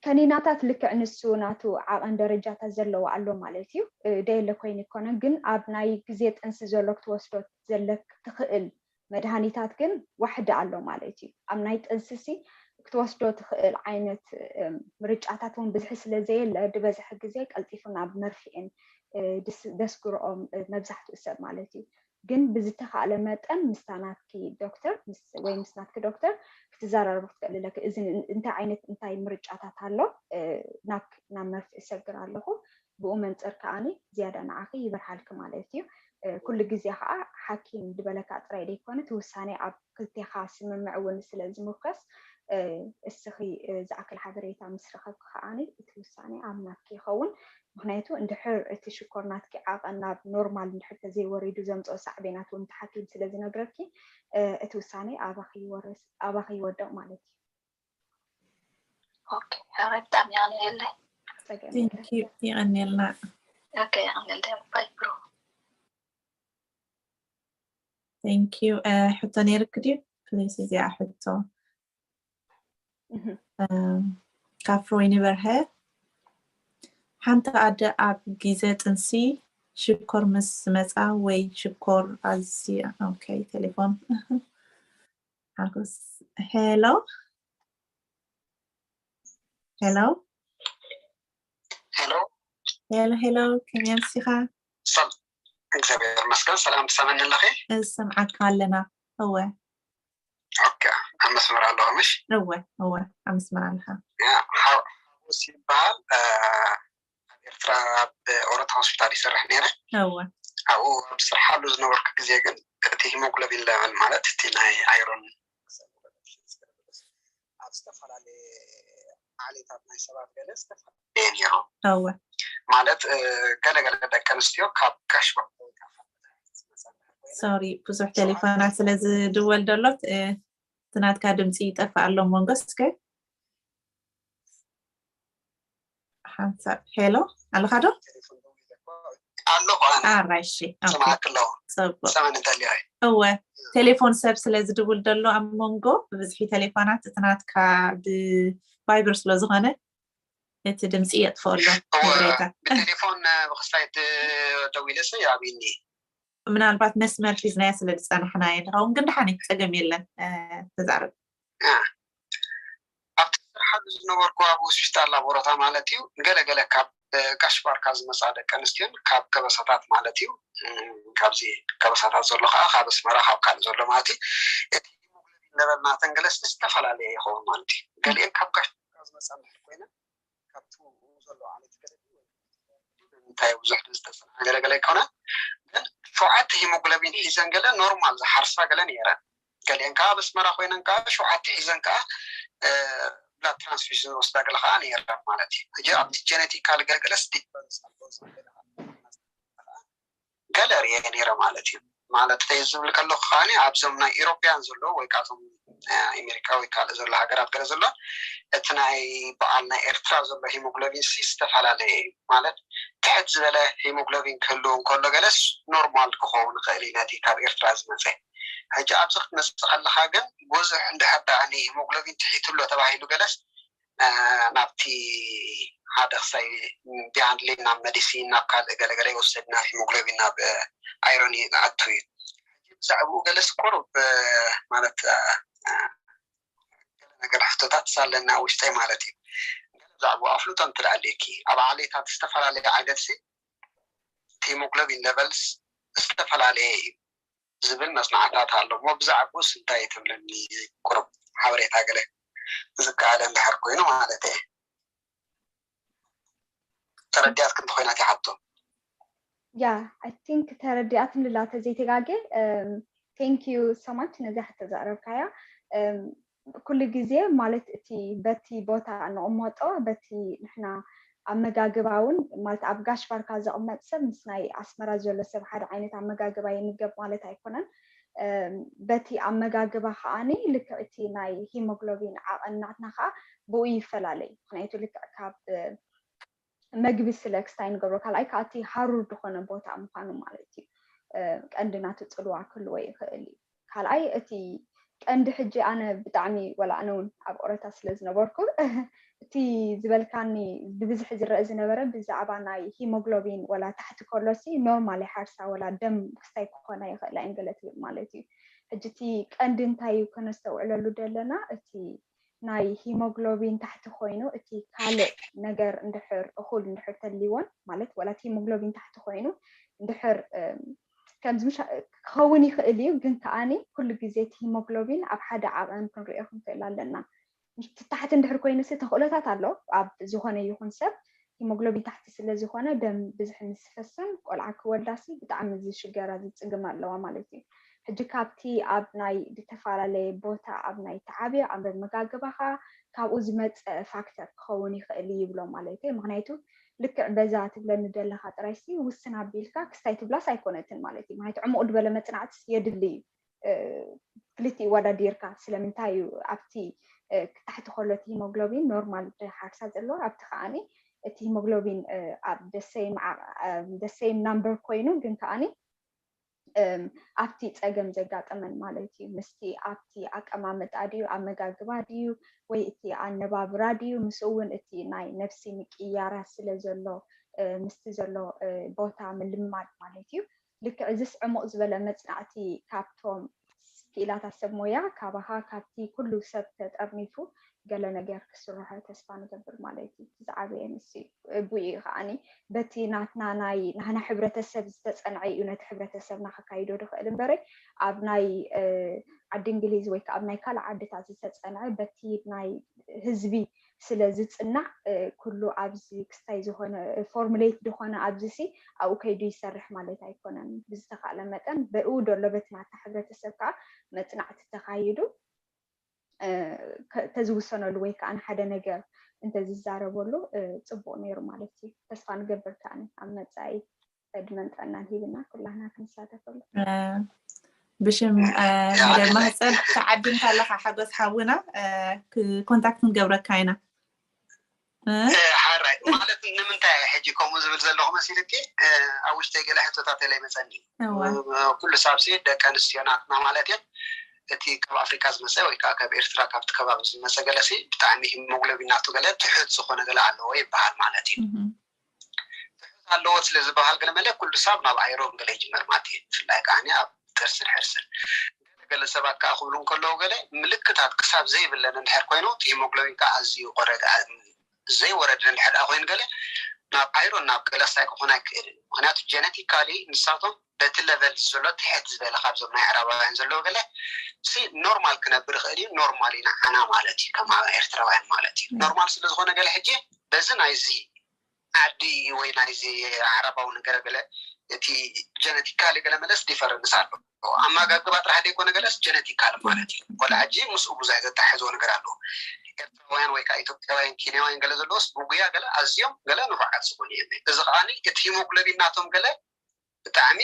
ከኒናታት ልክዕ ንሱ ናቱ ዓቐን ደረጃታት ዘለዎ ኣሎ ማለት እዩ። ደየለ ኮይኑ ይኮነ ግን ኣብ ናይ ግዜ ጥንሲ ዘሎ ክትወስዶ ዘለክ ትኽእል መድሃኒታት ግን ዋሕዲ ኣሎ ማለት እዩ። ኣብ ናይ ጥንስሲ ክትወስዶ ትኽእል ዓይነት ምርጫታት እውን ብዝሒ ስለ ዘየለ ድበዝሒ ግዜ ቀልጢፉ ናብ መርፍእን ደስግርኦም መብዛሕትኡ ሰብ ማለት እዩ። ግን ብዝተኻእለ መጠን ምስታ ናትኪ ዶክተር ወይ ምስ ናትኪ ዶክተር ክትዘራረቡ ክትክእል ኣለኪ። እዚ እንታይ ዓይነት እንታይ ምርጫታት ኣሎ ናብ መርፍእ እሰግር ኣለኹ ብኡ መንፅር ከዓኒ ዝያዳ ንዓኺ ይበርሃልኪ ማለት እዩ። ኩሉ ግዜ ከዓ ሓኪም ዝበለካ ጥራይ ዘይኮነ እቲ ውሳኔ ኣብ ክልቴኻ ስምምዕ እውን ስለ ዝምርኮስ እስኺ ዝኣክል ሓበሬታ ምስ ረኸብኪ ከዓኒ እቲ ውሳኔ ኣብ ናትኪ ይኸውን። ምክንያቱ እንድሕር እቲ ሽኮር ናትኪ ዓቐን ናብ ኖርማል እንድሕር ተዘይወሪዱ ዘምፅኦ ሳዕቤናት እውን እቲ ሓኪም ስለ ዝነግረኪ እቲ ውሳኔ ኣባኺ ይወርስ ኣባኺ ይወድቕ ማለት እዩ። ኦኬ፣ ሕራይ ብጣዕሚ የቐንየለይ። ጸገም Thank you። የቐንየልና። ኦኬ፣ የቐንየለይ። ባይ ብሮ። Thank you። ሕቶ ነይርክ ድዩ? ፕሊስ እዚኣ ሕቶ ካብ ፍሮይኒ በርሀ። ሓንቲ ኣደ ኣብ ግዜ ጥንሲ ሽኮር ምስ መጻ ወይ ሽኮር ኣዝያ okay ቴሌፎን ሓጎስ hello hello hello hello hello ከመይ ኣምሲኻ? ሰላም እግዚኣብሔር ይመስገን። ሰላም ትሰምዕኒ ኣለኺ? እሰምዓካ ኣለና። እወ okay ኣብ መስመር ኣለኹ ምሽ? እወ እወ ኣብ መስመር ኣለኻ። ሓጎስ ይበሃል። ኣብ ኤርትራ ኣብ ኦሮታ ሆስፒታል ይሰርሕ ነይረ። እወ ኣብኡ ኣብ ዝሰርሓሉ ዝነበርኩ ግዜ ግን እቲ ሂሞግሎቢን ለቨል ማለት እቲ ናይ ኣይሮን ኣብ ዝተፈላለየ ዓሌታት ናይ ሰባት ገለ ዝተፈላለየ ነይሩ። እወ ማለት ገለገለ ደቂ ኣንስትዮ ካብ ጋሽ sorry ብዙሕ ቴሌፎናት ስለ ዝድወል ዘሎ እቲ ናትካ ድምፂ ይጠፍእ ኣሎ መንጎ እስከ ሓንሳብ hello ኣለኻ ዶ? ኣለኹ ኣነ ኣራይ እሺ okay ሰማዕክ ኣለኹ ፅቡቅ ሰመን እንተሊያ እወ ቴሌፎን ሰብ ስለ ዝድውል ዘሎ ኣብ መንጎ ብብዝሒ ቴሌፎናት እቲ ናትካ ብቫይበር ስለ ዝኾነ እቲ ድምፂ የጥፍኦ ኣሎ እወ ሓበሬታ ብቴሌፎን ብክስታይ ደዊለ ሰ ኣብኒ ምናልባት መስመር ሒዝናዮ ስለ ዝፀናሕናዮ ንኸውን ግን ደሓን እዩ ፀገም የለን ተዛረብ ኣብቲ ዝሰርሓሉ ዝነበርኩ ኣብ ሆስፒታል ላቦሮታ ማለት እዩ ገለገለ ካብ ጋሽ ባርካ ዝመፃ ደቂ ኣንስትዮን ካብ ከበሳታት ማለት እዩ ካብዚ ከበሳታት ዘሎ ከዓ ካብ ኣስመራ ካብ ካልእ ዘሎ ማለት እዩ እቲ ሂሞግሎቢን ለበል ናተን ገለስ ዝተፈላለየ ይኸውን ማለት እዩ ገሊአን ካብ ጋሽ ባርካ ዝመፃ ምሕር ኮይነ ካብቲ ዘሎ ዓሌት ገለ እንታይ ብዙሕ ዝተፅንዐ ገለገለ ኣይኮነ ግን ሸውዓተ ሂሞግሎቢን ሒዘን ገለ ኖርማል ዝሓርሳ ገለ ነይረን ገሊአን ከዓ ኣብ ኣስመራ ኮይነን ከዓ ሸውዓተ ሒዘን ከዓ ብላድ ትራንስፊሽን ዝወስዳ ገለ ከዓ ነይረን ማለት እዩ ሕጂ ኣብቲ ጀነቲካል ገለገለስ ዲፈረንስ ኣለዎ ዝብል ገለ ርየ ነይረ ማለት እዩ ማለት እንታይ ዝብል ከለኩ ከዓኒ ኣብዞም ናይ ኢሮፓያን ዘሎ ወይ ከዓ እቶም ኣሜሪካ ወይ ካልእ ዘሎ ሃገራት ገለ ዘሎ እቲ ናይ በዓል ናይ ኤርትራ ዘሎ ሂሞግሎቢን ሲ ዝተፈላለየ እዩ ማለት ትሕት ዝበለ ሂሞግሎቢን ክህልው እንከሎ ገለስ ኖርማል ክኸውን ይኽእል እዩ ነቲ ካብ ኤርትራ ዝመፀ ሕጂ ኣብዚ ክትመፅእ ከለካ ግን ብዙሕ እንድሕር ደኣ ሂሞግሎቢን ትሒቱ ኣሎ ተባሂሉ ገለስ ናብቲ ሓደ ክሳይ ቢሃንድሊ ናብ መዲሲን ናብ ካልእ ገለገለ ይወሰድ ናብ ሂሞግሎቢን ናብ ኣይሮን ኣቱ እዩ ብዛዕባኡ ገለስ ቁሩብ ማለት ነገር ሕቶታት ሳለና ውሽጠይ ማለት እዩ ብዛዕባኡ ኣፍልጦ እንትደኣለኪ ኣብ ዓሌታት ዝተፈላለየ ዓገትሲ ሂሞግሎቢን ለቨልስ ዝተፈላለየ እዩ ዝብል መፅናዕታት ኣሎ እሞ ብዛዕባኡስ እንታይ ትብለኒ ቁሩብ ሓበሬታ ገለ ዝከኣለ እንድሕር ኮይኑ ማለት እየ ተረዲኣትክ እንተኮይና እቲ ሓቶ yeah I think ተረዲኣትኒ ኣላ ተዘይተጋግየ thank you so much ነዛ ሕቶ ዘቕረብካያ ኩሉ ግዜ ማለት እቲ በቲ ቦታ ንቕመጦ በቲ ንሕና ኣመጋግባ እውን ማለት ኣብ ጋሽ ባርካ ዘቕመጥ ሰብ ምስ ናይ ኣስመራ ዘሎ ሰብ ሓደ ዓይነት ኣመጋግባ ይምገብ ማለት ኣይኮነን በቲ ኣመጋግባ ከዓኒ ልክዕ እቲ ናይ ሂሞግሎቢን ዓቐን ናትና ከዓ ብኡ ይፈላለ እዩ ምክንያቱ ልክዕ ካብ መግቢ ስለ ክስታይ ንገብሮ ካልኣይ ከዓ እቲ ሃሩር ዝኾነ ቦታ ምዃኑ ማለት እዩ ቀንዲ ናቱ ፅልዋ ክህልዎ ይኽእል እዩ ካልኣይ እቲ ቀንዲ ሕጂ ኣነ ብጣዕሚ ወላ ኣነ እውን ኣብ ኦረታ ስለ ዝነበርኩ እቲ ዝበልካኒ ብብዝሒ ዝረአ ዝነበረ ብዛዕባ ናይ ሂሞግሎቢን ወላ ታሕቲ ከሎሲ ኖርማል ይሓርሳ ወላ ደም ክስታይ ክኾና ይኽእላ እየን ገለ ትብል ማለት እዩ ሕጂ እቲ ቀንዲ እንታይ እዩ ከነስተውዕለሉ ዘለና እቲ ናይ ሂሞግሎቢን ታሕቲ ኮይኑ እቲ ካልእ ነገር እንድሕር እኹል እንድሕር ተልይዎን ማለት ወላ እቲ ሂሞግሎቢን ታሕቲ ኮይኑ እንድሕር ከምዚ ምሽ ክኸውን ይኽእል እዩ ግን ከዓኒ ኩሉ ግዜ እቲ ሂሞግሎቢን ኣብ ሓደ ዓቐን ክንሪኦ ክንክእል ኣለና ታሕቲ እንድሕር ኮይኑ ሲ ተኽእሎታት ኣሎ ኣብ ዝኾነ ይኹን ሰብ ሂሞግሎቢን ታሕቲ ስለ ዝኾነ ደም ብዝሕ ምስ ፈሰን ቆልዓ ክወልዳሲ ብጣዕሚ ዝሽገራ ዝፅግም ኣለዋ ማለት እዩ። ሕጂ ካብቲ ኣብ ናይ ዝተፈላለየ ቦታ ኣብ ናይ ተዓብዮ ኣብ መመጋግባኻ ካብኡ ዝመፀ ፋክተር ክኸውን ይኽእል ይብሎ ማለት እዩ። ምክንያቱ ልክዕ በዛ ትብለኒ ዘለኻ ጥራይሲ ውስን ኣቢልካ ክስታይ ትብላስ ኣይኮነትን ማለት እዩ። ምክንያቱ ዕሙቕ ዝበለ መፅናዕትስ የድሊ እዩ። ክልቲኡ ወዳዲርካ ስለምንታይ እዩ ኣብቲ ታሕቲ ከሎ እቲ ሂሞግሎቢን ኖርማል ሓርሳ ዘለዎ ኣብቲ ከዓኒ እቲ ሂሞግሎቢን ኣብ ደሰይም ናምበር ኮይኑ ግን ከዓኒ ኣብቲ ፀገም ዘጋጠመን ማለት እዩ። ምስቲ ኣብቲ ኣቀማምጣ ድዩ ኣመጋግባ ድዩ ወይ እቲ ኣነባብራ ድዩ ምስኡ እውን እቲ ናይ ነፍሲ ምቅያራት ስለ ዘሎ ምስቲ ዘሎ ቦታ ምልማድ ማለት እዩ። ልክዕ እዚስ ዕሙቕ ዝበለ መፅናዕቲ ካብቶም ክኢላታት ሰብ ሞያ ካባኻ ካብቲ ኩሉ ሰብ ተጠርኒፉ ገለ ነገር ክስርሖ ተስፋ ንገብር ማለት እዩ። ዝዓበየ ንሱ እዩ። ብኡ እዩ ከዓኒ በቲ ናትና ናይ ናህና ሕብረተሰብ ዝተፀንዐ እዩ ነቲ ሕብረተሰብና ከካይዶ ድኽእል እምበረ ኣብ ናይ ዓዲ እንግሊዝ ወይ ከዓ ኣብ ናይ ካልእ ዓድታት ዝተፀንዐ በቲ ናይ ህዝቢ ስለ ዝፅናዕ ኩሉ ኣብዚ ክስታይ ዝኾነ ፎርሙሌት ዝኾነ ኣብዚ ሲ ኣብኡ ከይዱ ይሰርሕ ማለት ኣይኮነን። ብዝተኻእለ መጠን ብኡ ደሎ በቲ ናታ ሕብረተሰብ ከዓ መፅናዕቲ ተኻይዱ ተዝውሰነሉ ወይ ከዓ ንሓደ ነገር እንተዝዛረበሉ ፅቡቅ ነይሩ ማለት እዩ። ተስፋ ንገብር ከዓኒ ኣብ መፃኢ ዕድመን ጥዕናን ሂብና ኩላህና ክንሳተፈሉ። ብሽም መደብ ማህፀን ተዓዲምካ ኣለካ ሓጎስ ሓውና፣ ኮንታክት ንገብረካ ኢና። ሓራይ ማለት ንምንታይ ሕጂ ከምኡ ዝብል ዘለኹ መሲልኪ ኣብ ውሽጠይ ገለ ሕቶታት ኢለ ይመፀኒ። ኩሉ ሳብሲ ደቂ ኣንስትዮ ናትና ማለት እየን እቲ ካብ ኣፍሪካ ዝመፀ ወይ ከዓ ካብ ኤርትራ ካብቲ ከባቢ ዝመፀ ገለሲ ብጣዕሚ ሂሞግሎቢን ናቱ ገለ ትሑት ዝኾነ ገለ ኣለዎ ይበሃል ማለት እዩ። ትሑት ኣለዎ ስለ ዝበሃል ገለ መለ ኩሉ ሳብ ናብ ኣይሮን ገለ ይጅመር ማለት እዩ። ብፍላይ ከዓ ኣብ ጥርስን ሕርስን ገለ ሰባት ከዓ ክብሉ እንከለዉ ገለ ምልክታት ክሳብ ዘይብለን እንድሕር ኮይኑ እቲ ሂሞግሎቢን ከዓ ኣዝዩ ቆረገ ዘይወረደ እንድሕር ደኣ ኮይኑ ገለ ናብ ኣይሮን ናብ ገለ ሳይ ክኾን ኣይክእልን። ምክንያቱ ጀነቲካሊ ንሳቶም በቲ ለቨል ዘሎ ትሕት ዝበለ ካብዞም ናይ ኣዕራባውያን ዘለዎ ገለ ሲ ኖርማል ክነብር ይኽእል እዩ። ኖርማል ኢና ዓና ማለት እዩ ከም ኤርትራውያን ማለት እዩ። ኖርማል ስለ ዝኾነ ገለ ሕጂ በዚ ናይዚ ዓዲ ወይ ናይዚ ዓረባዊ ነገር ገለ እቲ ጀነቲካሊ ገለ መለስ ዲፈረንስ ኣሎ። ኣመጋግባ ጥራሕ ዘይኮነ ገለስ ጀነቲካል ማለት እዩ። ወላ ሕጂ ምስኡ ብዙሕ ዘተሓሕዝዎ ነገር ኣለዎ። ኤርትራውያን ወይ ከዓ ኢትዮጵያውያን ኬንያውያን ገለ ዘለዎስ ብጉያ ገለ ኣዝዮም ገለ ንፉዓት ዝኾኑ እዮም። እዚ ከዓኒ እቲ ሂሞግሎቢን ናቶም ገለ ብጣዕሚ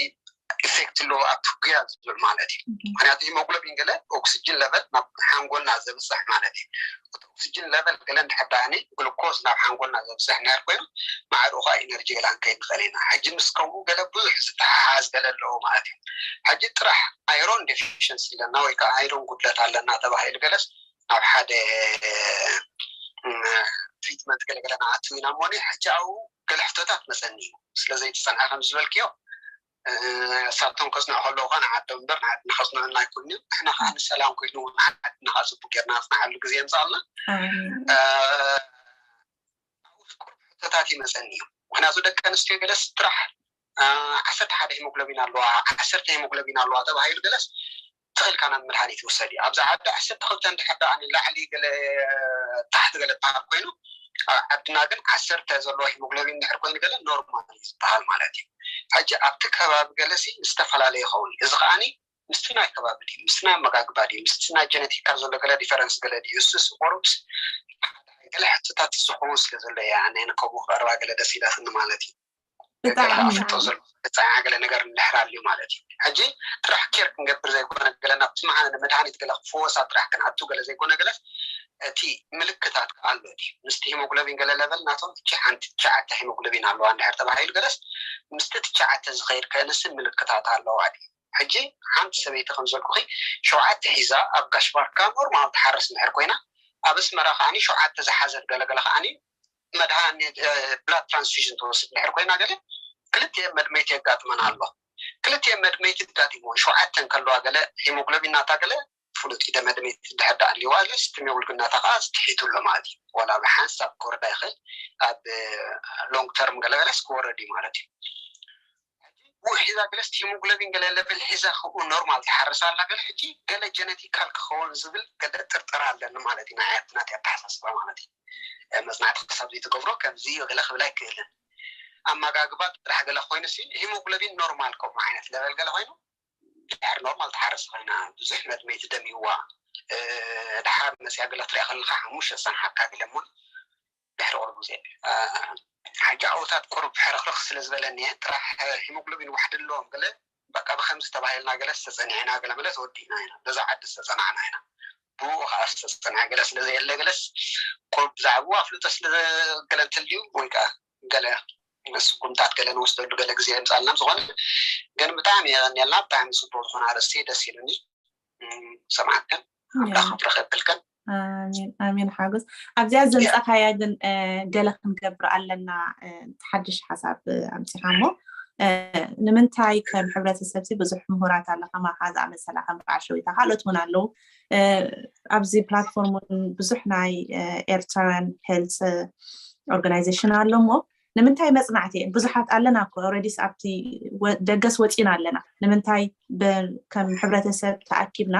ኢፌክት ኣለዎ ኣብቲ ጉያ ዝብል ማለት እዩ። ምክንያቱ ሂሞግሎቢን ገለ ኦክስጅን ለቨል ናብ ሓንጎልና ዘብፅሕ ማለት እዩ። እቲ ኦክስጅን ለቨል ገለ እንድሕር ደኣ ግሉኮዝ ናብ ሓንጎልና ዘብፅሕ እንድሕር ኮይኑ ማዕርኡ ከዓ ኢነርጂ ገለ ክንከይድ ንኽእል ኢና። ሕጂ ምስ ከምኡ ገለ ብዙሕ ዝተሓሓዝ ገለ ኣለዎ ማለት እዩ። ሕጂ ጥራሕ ኣይሮን ዴፊሽንሲ ኣለና ወይ ከዓ ኣይሮን ጉድለት ኣለና ተባሂሉ ገለስ ናብ ሓደ ትሪትመንት ገለገለ ንኣቱ ኢና እሞ ሕጂ ኣብኡ ገለ ሕቶታት መፀኒ እዩ። ስለ ዘይተፀንዐ ከም ዝበልክዮ እሳቶም ከፅንዑ ከለዉ ከዓ ንዓዶም እምበር ንዓድና ከፅንዑልና ኣይኮኑን እዮም። ንሕና ከዓ ንሰላም ኮይኑ ንዓድና ከዓ ፅቡቅ ጌርና ነፅንዓሉ ግዜ የምፅኣልና። ኣብኡ ቁሩብ ሕቶታት ይመፀኒ እዩ። ምክንያቱ ደቂ ኣንስትዮ ገለስ ጥራሕ ዓሰርተ ሓደ ሂሞግሎቢን ኣለዋ፣ ዓሰርተ ሂሞግሎቢን ኣለዋ ተባሂሉ ገለስ ትኽልካ ናብ መድሓኒት ውሰድ እዩ። ኣብዛ ዓዲ ዓሰርተ ክልተ እንድሕር ደኣ ንላዕሊ ገለ ታሕቲ ገለ በሃል ኮይኑ ኣብ ዓድና ግን ዓሰርተ ዘለዎ ሂሞግሎቢን እንድሕር ኮይኑ ገለ ኖርማል እዩ ዝበሃል ማለት እዩ። ሕጂ ኣብቲ ከባቢ ገለሲ ዝተፈላለየ ይኸውን እዩ። እዚ ከዓኒ ምስቲ ናይ ከባቢ ድዩ ምስቲ ናይ ኣመጋግባ ድዩ ምስቲ ናይ ጀነቲካ ዘሎ ገለ ዲፈረንስ ገለ ድዩ እሱስ ቁሩብስ ገለ ሕቶታት ዝኸውን ስለ ዘሎ እየ ኣነ ከምኡ ክቐርባ ገለ ደስ ኢላትኒ ማለት እዩ። ብጣዕሚ ፍቶ ዘሎ ብፃያ ገለ ነገር እንድሕር ኣልዩ ማለት እዩ። ሕጂ ጥራሕ ኬር ክንገብር ዘይኮነ ገለ ናብቲ መሓነ መድሃኒት ገለ ክፈወሳ ጥራሕ ክንኣቱ ገለ ዘይኮነ ገለስ እቲ ምልክታት ኣሎ ድዩ ምስቲ ሂሞግሎቢን ገለ ለቨል ናቶም እቺ ሓንቲ ትሽዓተ ሂሞግሎቢን ኣለዋ እንድሕር ተባሂሉ ገለስ ምስቲ ትሽዓተ ዝኸይድ ከንስን ምልክታት ኣለዋ ድዩ? ሕጂ ሓንቲ ሰበይቲ ከም ዘልኩኺ ሸውዓተ ሒዛ ኣብ ጋሽ ባርካ ኖርማል ትሓርስ እንድሕር ኮይና ኣብ ኣስመራ ከዓኒ ሸውዓተ ዝሓዘት ገለገለ ከዓኒ መድሃኒት ብላድ ትራንስፊዥን ትወስድ እንድሕር ኮይና ገለ ክልቲኤን መድመይቲ የጋጥመን ኣሎ። ክልቲኤን መድመይቲ ኣጋጢሞ ሸውዓተ እንከለዋ ገለ ሂሞግሎቢን ናታ ገለ ፍሉጥ እዩ። ደመድመይቲ እንድሕር ደኣ ኣልዋ ገለ ሂሞግሎቢን ናታ ከዓ ትሒቱ ኣሎ ማለት እዩ። ዋላ ብሓንሳብ ክወርዳ ይኽእል ኣብ ሎንግ ተርም ገለገለስ ክወርድ እዩ ማለት እዩ። ብኡ ሒዛ ገለስ ሂሞግሎቢን ገለ ለብል ሒዛ ክብኡ ኖርማል ትሓርስ ኣላ። ገለ ሕጂ ገለ ጀነቲካል ክኸውን ዝብል ገለ ጥርጥር ኣለኒ ማለት እዩ። ናይ ኣያትና ኣተሓሳስባ ማለት እዩ። መፅናዕቲ ክሳብ ዘይትገብሮ ከምዚ ገለ ክብል ኣይክእልን። ኣመጋግባ ጥራሕ ገለ ኮይኑ ሲ ሂሞግሎቢን ኖርማል ከምኡ ዓይነት ለበል ገለ ኮይኑ ድሕር ኖርማል ትሓርስ ኮይና ብዙሕ መድመይቲ ደም ይዋ ድሓር መፅያ ገለ ክትሪኣ ከለካ ሓሙሽተ ዝፀንሓካ ገለ እሞ ድሕሪ ቁሩብ ግዜ ሓጂ ዓወታት ቁሩብ ሕርክርክ ስለ ዝበለኒ ጥራሕ ሂሞግሎቢን ዋሕዲ ኣለዎም ገለ በቃ ብከምዚ ተባሂልና ገለ ዝተፀኒዕና ገለ መለ ተወዲእና ኢና በዛ ዓዲ ዝተፀናዕና ኢና ብኡ ከዓ ዝተፀንዐ ገለ ስለ ዘየለ ገለስ ቁሩብ ብዛዕባኡ ኣፍልጦ ስለ ገለ እንትልዩ ወይ ከዓ ገለ ስጉምታት ገለ ንወስደሉ ገለ ግዜ የምፃልና ዝኾነ ግን ብጣዕሚ የቀኒልና ብጣዕሚ ፅቡቅ ዝኾነ ኣርእስቲ ደስ ኢሉኒ ሰማዕከን ኣምላኽ ክብሪ ከብልከን ኣሜን ኣሜን ሓጎስ ኣብዚኣ ዘምፃኻያ ግን ገለ ክንገብር ኣለና ሓድሽ ሓሳብ ኣምፂኻ እሞ ንምንታይ ከም ሕብረተሰብ ብዙሕ ምሁራት ኣሎ ከማኻ ዝኣመሰላ ከም በዓል ሸዊታ ካልኦት እውን ኣለዉ ኣብዚ ፕላትፎርም እውን ብዙሕ ናይ ኤርትራውያን ሄልት ኦርጋናይዜሽን ኣሎ እሞ ንምንታይ መፅናዕቲ ብዙሓት ኣለና እኮ ኦልሬዲስ ኣብቲ ደገስ ወፂና ኣለና ንምንታይ ከም ሕብረተሰብ ተኣኪብና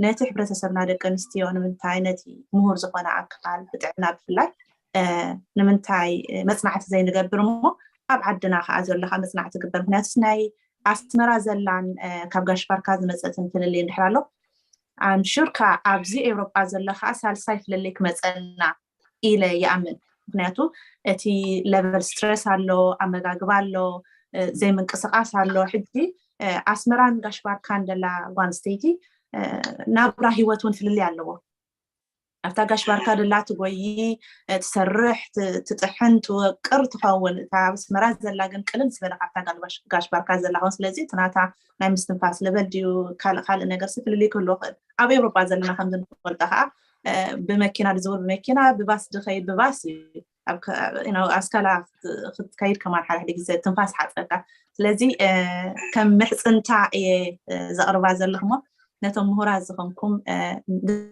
ነቲ ሕብረተሰብና ደቂ ኣንስትዮ ንምንታይ ነቲ ምሁር ዝኾነ ኣካል ብጥዕና ብፍላይ ንምንታይ መፅናዕቲ ዘይንገብር እሞ ኣብ ዓድና ከዓ ዘለካ መፅናዕቲ ግበር ምክንያቱ ናይ ኣስመራ ዘላን ካብ ጋሽ ባርካ ዝመፀትን ፍልልይ እንድሕር ኣሎ ኣምሹርካ ኣብዚ ኤውሮጳ ዘሎ ከዓ ሳልሳይ ፍልልይ ክመፀና ኢለ ይኣምን ምክንያቱ እቲ ለቨል ስትረስ ኣሎ ኣመጋግባ ኣሎ ዘይምንቅስቃስ ኣሎ ሕጂ ኣስመራን ጋሽ ባርካን ደላ ጓንስተይቲ ናብራ ሂወት እውን ፍልልይ ኣለዎ ኣብታ ጋሽ ባርካ ደላ ትጎይ ትሰርሕ ትጥሕን ትወቅር ትኸውን እታ ኣስመራ ዘላ ግን ቅልል ዝበለ ካብታ ጋሽ ባርካ ዘላ ኸውን ስለዚ እቲ ናታ ናይ ምስትንፋስ ለበል ድዩ ካልእ ካልእ ነገር ፍልልይ ክህልዎ ክእል ኣብ ኤውሮጳ ዘለና ከምዚ ንፈልጦ ከዓ ብመኪና ዝዝውር ብመኪና ብባስ ዝኸይድ ብባስ እዩ ኣስካላ ክትከይድ ከማን ሓደ ሓደ ግዜ ትንፋስ ሓፀካ ስለዚ ከም ምሕፅንታ እየ ዘቕርባ ዘለኹሞ ነቶም ምሁራት ዝኾንኩም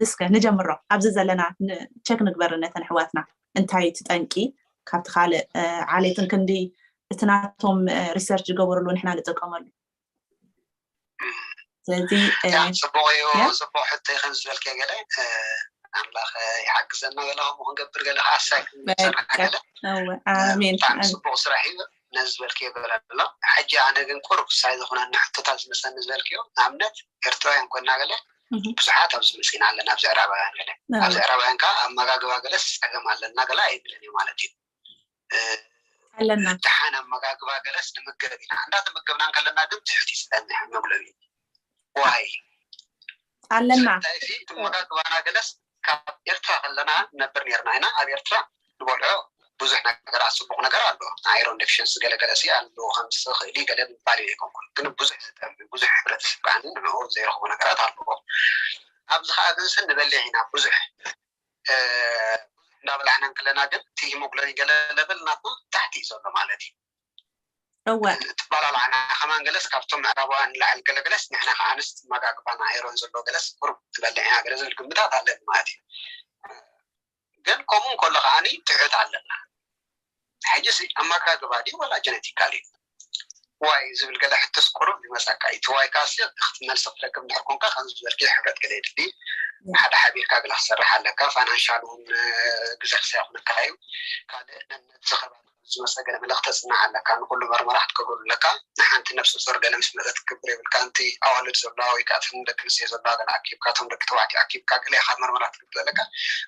እስከ ንጀምሮ ኣብዚ ዘለና ቸክ ንግበር ነተን ኣሕዋትና እንታይ ትጠንቂ ካብቲ ካልእ ዓሌትን ክንዲ እቲ ናቶም ሪሰርች ዝገበርሉ ንሕና ንጥቀመሉ ስለዚ ፅቡቅ እዩ ፅቡቅ ሕቶ ከም ዝበልከ ገለ ኣምላኽ ይሓግዘና ገለ ከምኡ ክንገብር ገለ ከዓሳይ ክንሰርሕ ገለ ኣሜን ብጣዕሚ ፅቡቅ ስራሕ እዩ ነዚ ዝበልክዮ ገለ ኣሎ ሕጂ ኣነ ግን ቁሩብ ሳይ ዝኾነና ሕቶታት ዝመሰኒ ዝበልክዮ ንኣብነት ኤርትራውያን ኮና ገለ ብዙሓት ኣብዚ መፂና ኣለና ኣብዚ ዕራባውያን ገለ ኣብዚ ዕራባውያን ከዓ ኣመጋግባ ገለስ ፀገም ኣለና ገለ ኣይብልን እዩ ማለት እዩ ኣለና ደሓን ኣመጋግባ ገለስ ንምገብ ኢና እንዳተመገብና እንከለና ግን ትሕቲ ስለኒ መጉለቢ ዋይ ኣለና መጋግባና ገለስ ካብ ኤርትራ ከለና ነብር ነርና ኢና ኣብ ኤርትራ ንበልዖ ብዙሕ ነገራት ፅቡቅ ነገር ኣሎ ኣይሮን ዴፊሽንስ ገለገለ ሲ ኣለዎ ከም ዝኽእል ገለ ምባል ይኮንኩን ግን ብዙሕ ዝጠሚ ብዙሕ ሕብረተሰብ ከዓ ንዕኡ ዘይረኽቡ ነገራት ኣለዎ ኣብዚ ከዓ ግን ስ ንበልዕ ኢና ብዙሕ እንዳበላዕና እንከለና ግን እቲ ሂሞግሎቢን ገለ ለበል ናቱ ታሕቲ እዩ ዘሎ ማለት እዩ እወ ትባላላዕና ከማን ገለስ ካብቶም ምዕራባውያን ንላዕሊ ገለገለስ ንሕና ከዓ ኣንስት መጋግባና ኣይሮን ዘሎ ገለስ ቁሩብ ትበልዕ ኢና ገለ ዝብል ግምታት ኣለኒ ማለት እዩ ግን ከምኡ እንከሎ ከዓኒ ትሑት ኣለና ሕጂ ሲ ኣመጋግባ ድዩ ወላ ጀነቲካል እዩ ዋይ ዝብል ገለ ሕቶስ ቁሩብ ይመፀካ እዩ እቲ ዋይ ካሲ ክትመልሲ ክትረክብ እንድሕር ኮንካ ከም ዝበልኪ ሕብረት ገለ የድሊ ሓደ ሓቢርካ ገለ ክሰርሕ ኣለካ ፋይናንሻል እውን ግዜ ክሳይ ኩነካ እዩ ካልእ ነነዚ ከባቢ ዝመፀ ገለ መለ ክተፅናዕ ኣለካ ንኩሉ መርመራ ክትገብረሉ ኣለካ ንሓንቲ ነብሲ ጡር ገለ ምስ መፀት ክትገብር የብልካ ንቲ ኣዋልድ ዘለዋ ወይ ከዓ ቶም ደቂ ኣንስትዮ ዘለዋ ገለ ኣኪብካ ቶም ደቂ ተባዕትዮ ኣኪብካ ገለ ኢካ መርመራ ክትገብር ዘለካ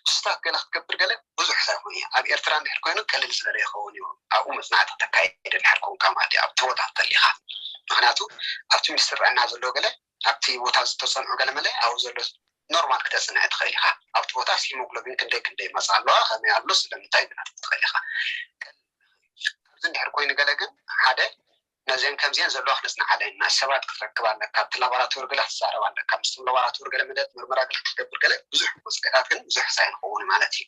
ንስታት ገለ ክትገብር ገለ ብዙሕ ሳይኮን እዩ ኣብ ኤርትራ እንድሕር ኮይኑ ቀልል ዝበለ ይኸውን እዩ ኣብኡ መፅናዕቲ ክተካይድ እንድሕር ኮንካ ማለት እዩ ኣብቲ ቦታ እንተሊካ ምክንያቱ ኣብቲ ሚኒስትር ጥዕና ዘሎ ገለ ኣብቲ ቦታ ዝተፀንሑ ገለ መለ ኣብኡ ዘሎ ኖርማል ክተፅንዕ ትኽእል ኢኻ ኣብቲ ቦታ ሂሞግሎቢን ክንደይ ክንደይ መፃ ኣለዋ ከመይ ኣሎ ስለምንታይ ግና ትኽእል ኢኻ ኣብዚ እንድሕር ኮይኑ ገለ ግን ሓደ ነዚን ከምዚን ዘለዋ ክነፅንዓለን ኢና ሰባት ክትረክብ ኣለካ ኣብቲ ላቦራቶሪ ገለ ክትዛረብ ኣለካ ምስቶም ላቦራቶሪ ገለ መደት ምርመራ ገለ ክትገብር ገለ ብዙሕ ወፅቀታት ግን ብዙሕ ሳይ ንኸውን ማለት እዩ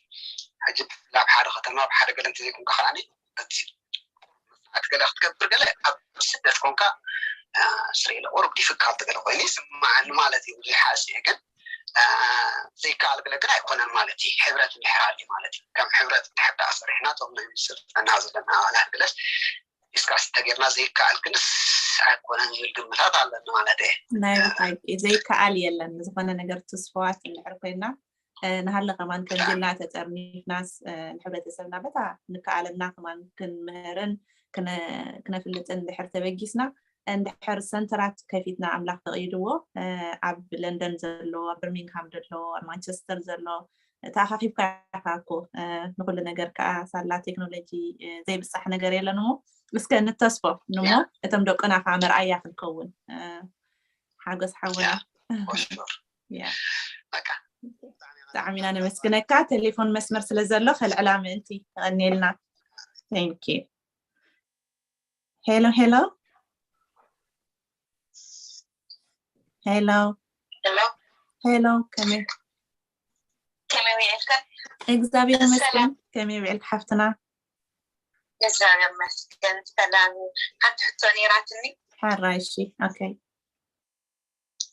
ሕጂ ናብ ሓደ ከተማ ብሓደ ገለ እንተዘይኮንካ ከዓኒ እቲ መፅናዕቲ ገለ ክትገብር ገለ ኣብ ስደት ኮንካ ስርኢለ ቁሩብ ዲፍካልት ገለ ኮይኑ ይስማዓኒ ማለት እዩ ብዙሕ ሓፂ ግን ዘይከኣል ገለ ግን ኣይኮነን ማለት እዩ ሕብረት እንድሕር ኣልዩ ማለት እዩ ከም ሕብረት እንድሕር ዳኣ ሰሪሕና እቶም ናይ ሚኒስትር ጥዕና ዘለና ኣባላት ገለስ ዲስካስ እንተጌርና ዘይከኣል ግን ኣይኮነን ዝብል ግምታት ኣለኒ ማለት እየ። ናይ ብሓቂ ዘይከኣል የለን። ዝኾነ ነገር ትስፋዋት እንድሕር ኮይና፣ እ፣ ንሃለ ከማን ከምዚ ኢልና ተጠርኒፍናስ፣ እ፣ ንሕብረተሰብና በታ ንከኣለና ከማን ክንምህርን ክነ-፣ ክነፍልጥን እንድሕር ተበጊስና፣ እንድሕር ሰንተራት ከፊትና ኣምላኽ ፈቒድዎ፣ እ፣ ኣብ ለንደን ዘሎ፣ ኣብ በርሚንግሃም ዘሎ፣ ኣብ ማንቸስተር ዘሎ፣ ተኣኻኺብካ ኢኻ እኮ፣ እ፣ ንኹሉ ነገር ከኣ ሳላ ቴክኖሎጂ፣ እ፣ ዘይብጻሕ ነገር የለን እሞ፣ እስከ ንተስፎ ንሞ፣ ያ። እቶም ደቅና ከኣ መርኣያ ክንከውን፣ እ፣ ሓጎስ ሓውና። ያ፣ for sure። ያ። በቃ። ብጣዕሚ ኢና ነመስግነካ። ቴሌፎን መስመር ስለ ዘሎ ከልዕላ ምእንቲ፣ የቐንየልና። Thank you። ሄሎ፣ ሄሎ። ሄሎ። ሄሎ፣ ሄሎ፣ ከመይ? ከመይ ውዒልካ? እግዚኣብሔር ይመስገን። ሰላም። ከመይ ውዒልካ ሓፍትና? እግዚኣብሔር ይመስገን ሰላም። ሓንቲ ሕቶ ነይራትኒ። ሕራይ፣ እሺ፣ ኦኬ።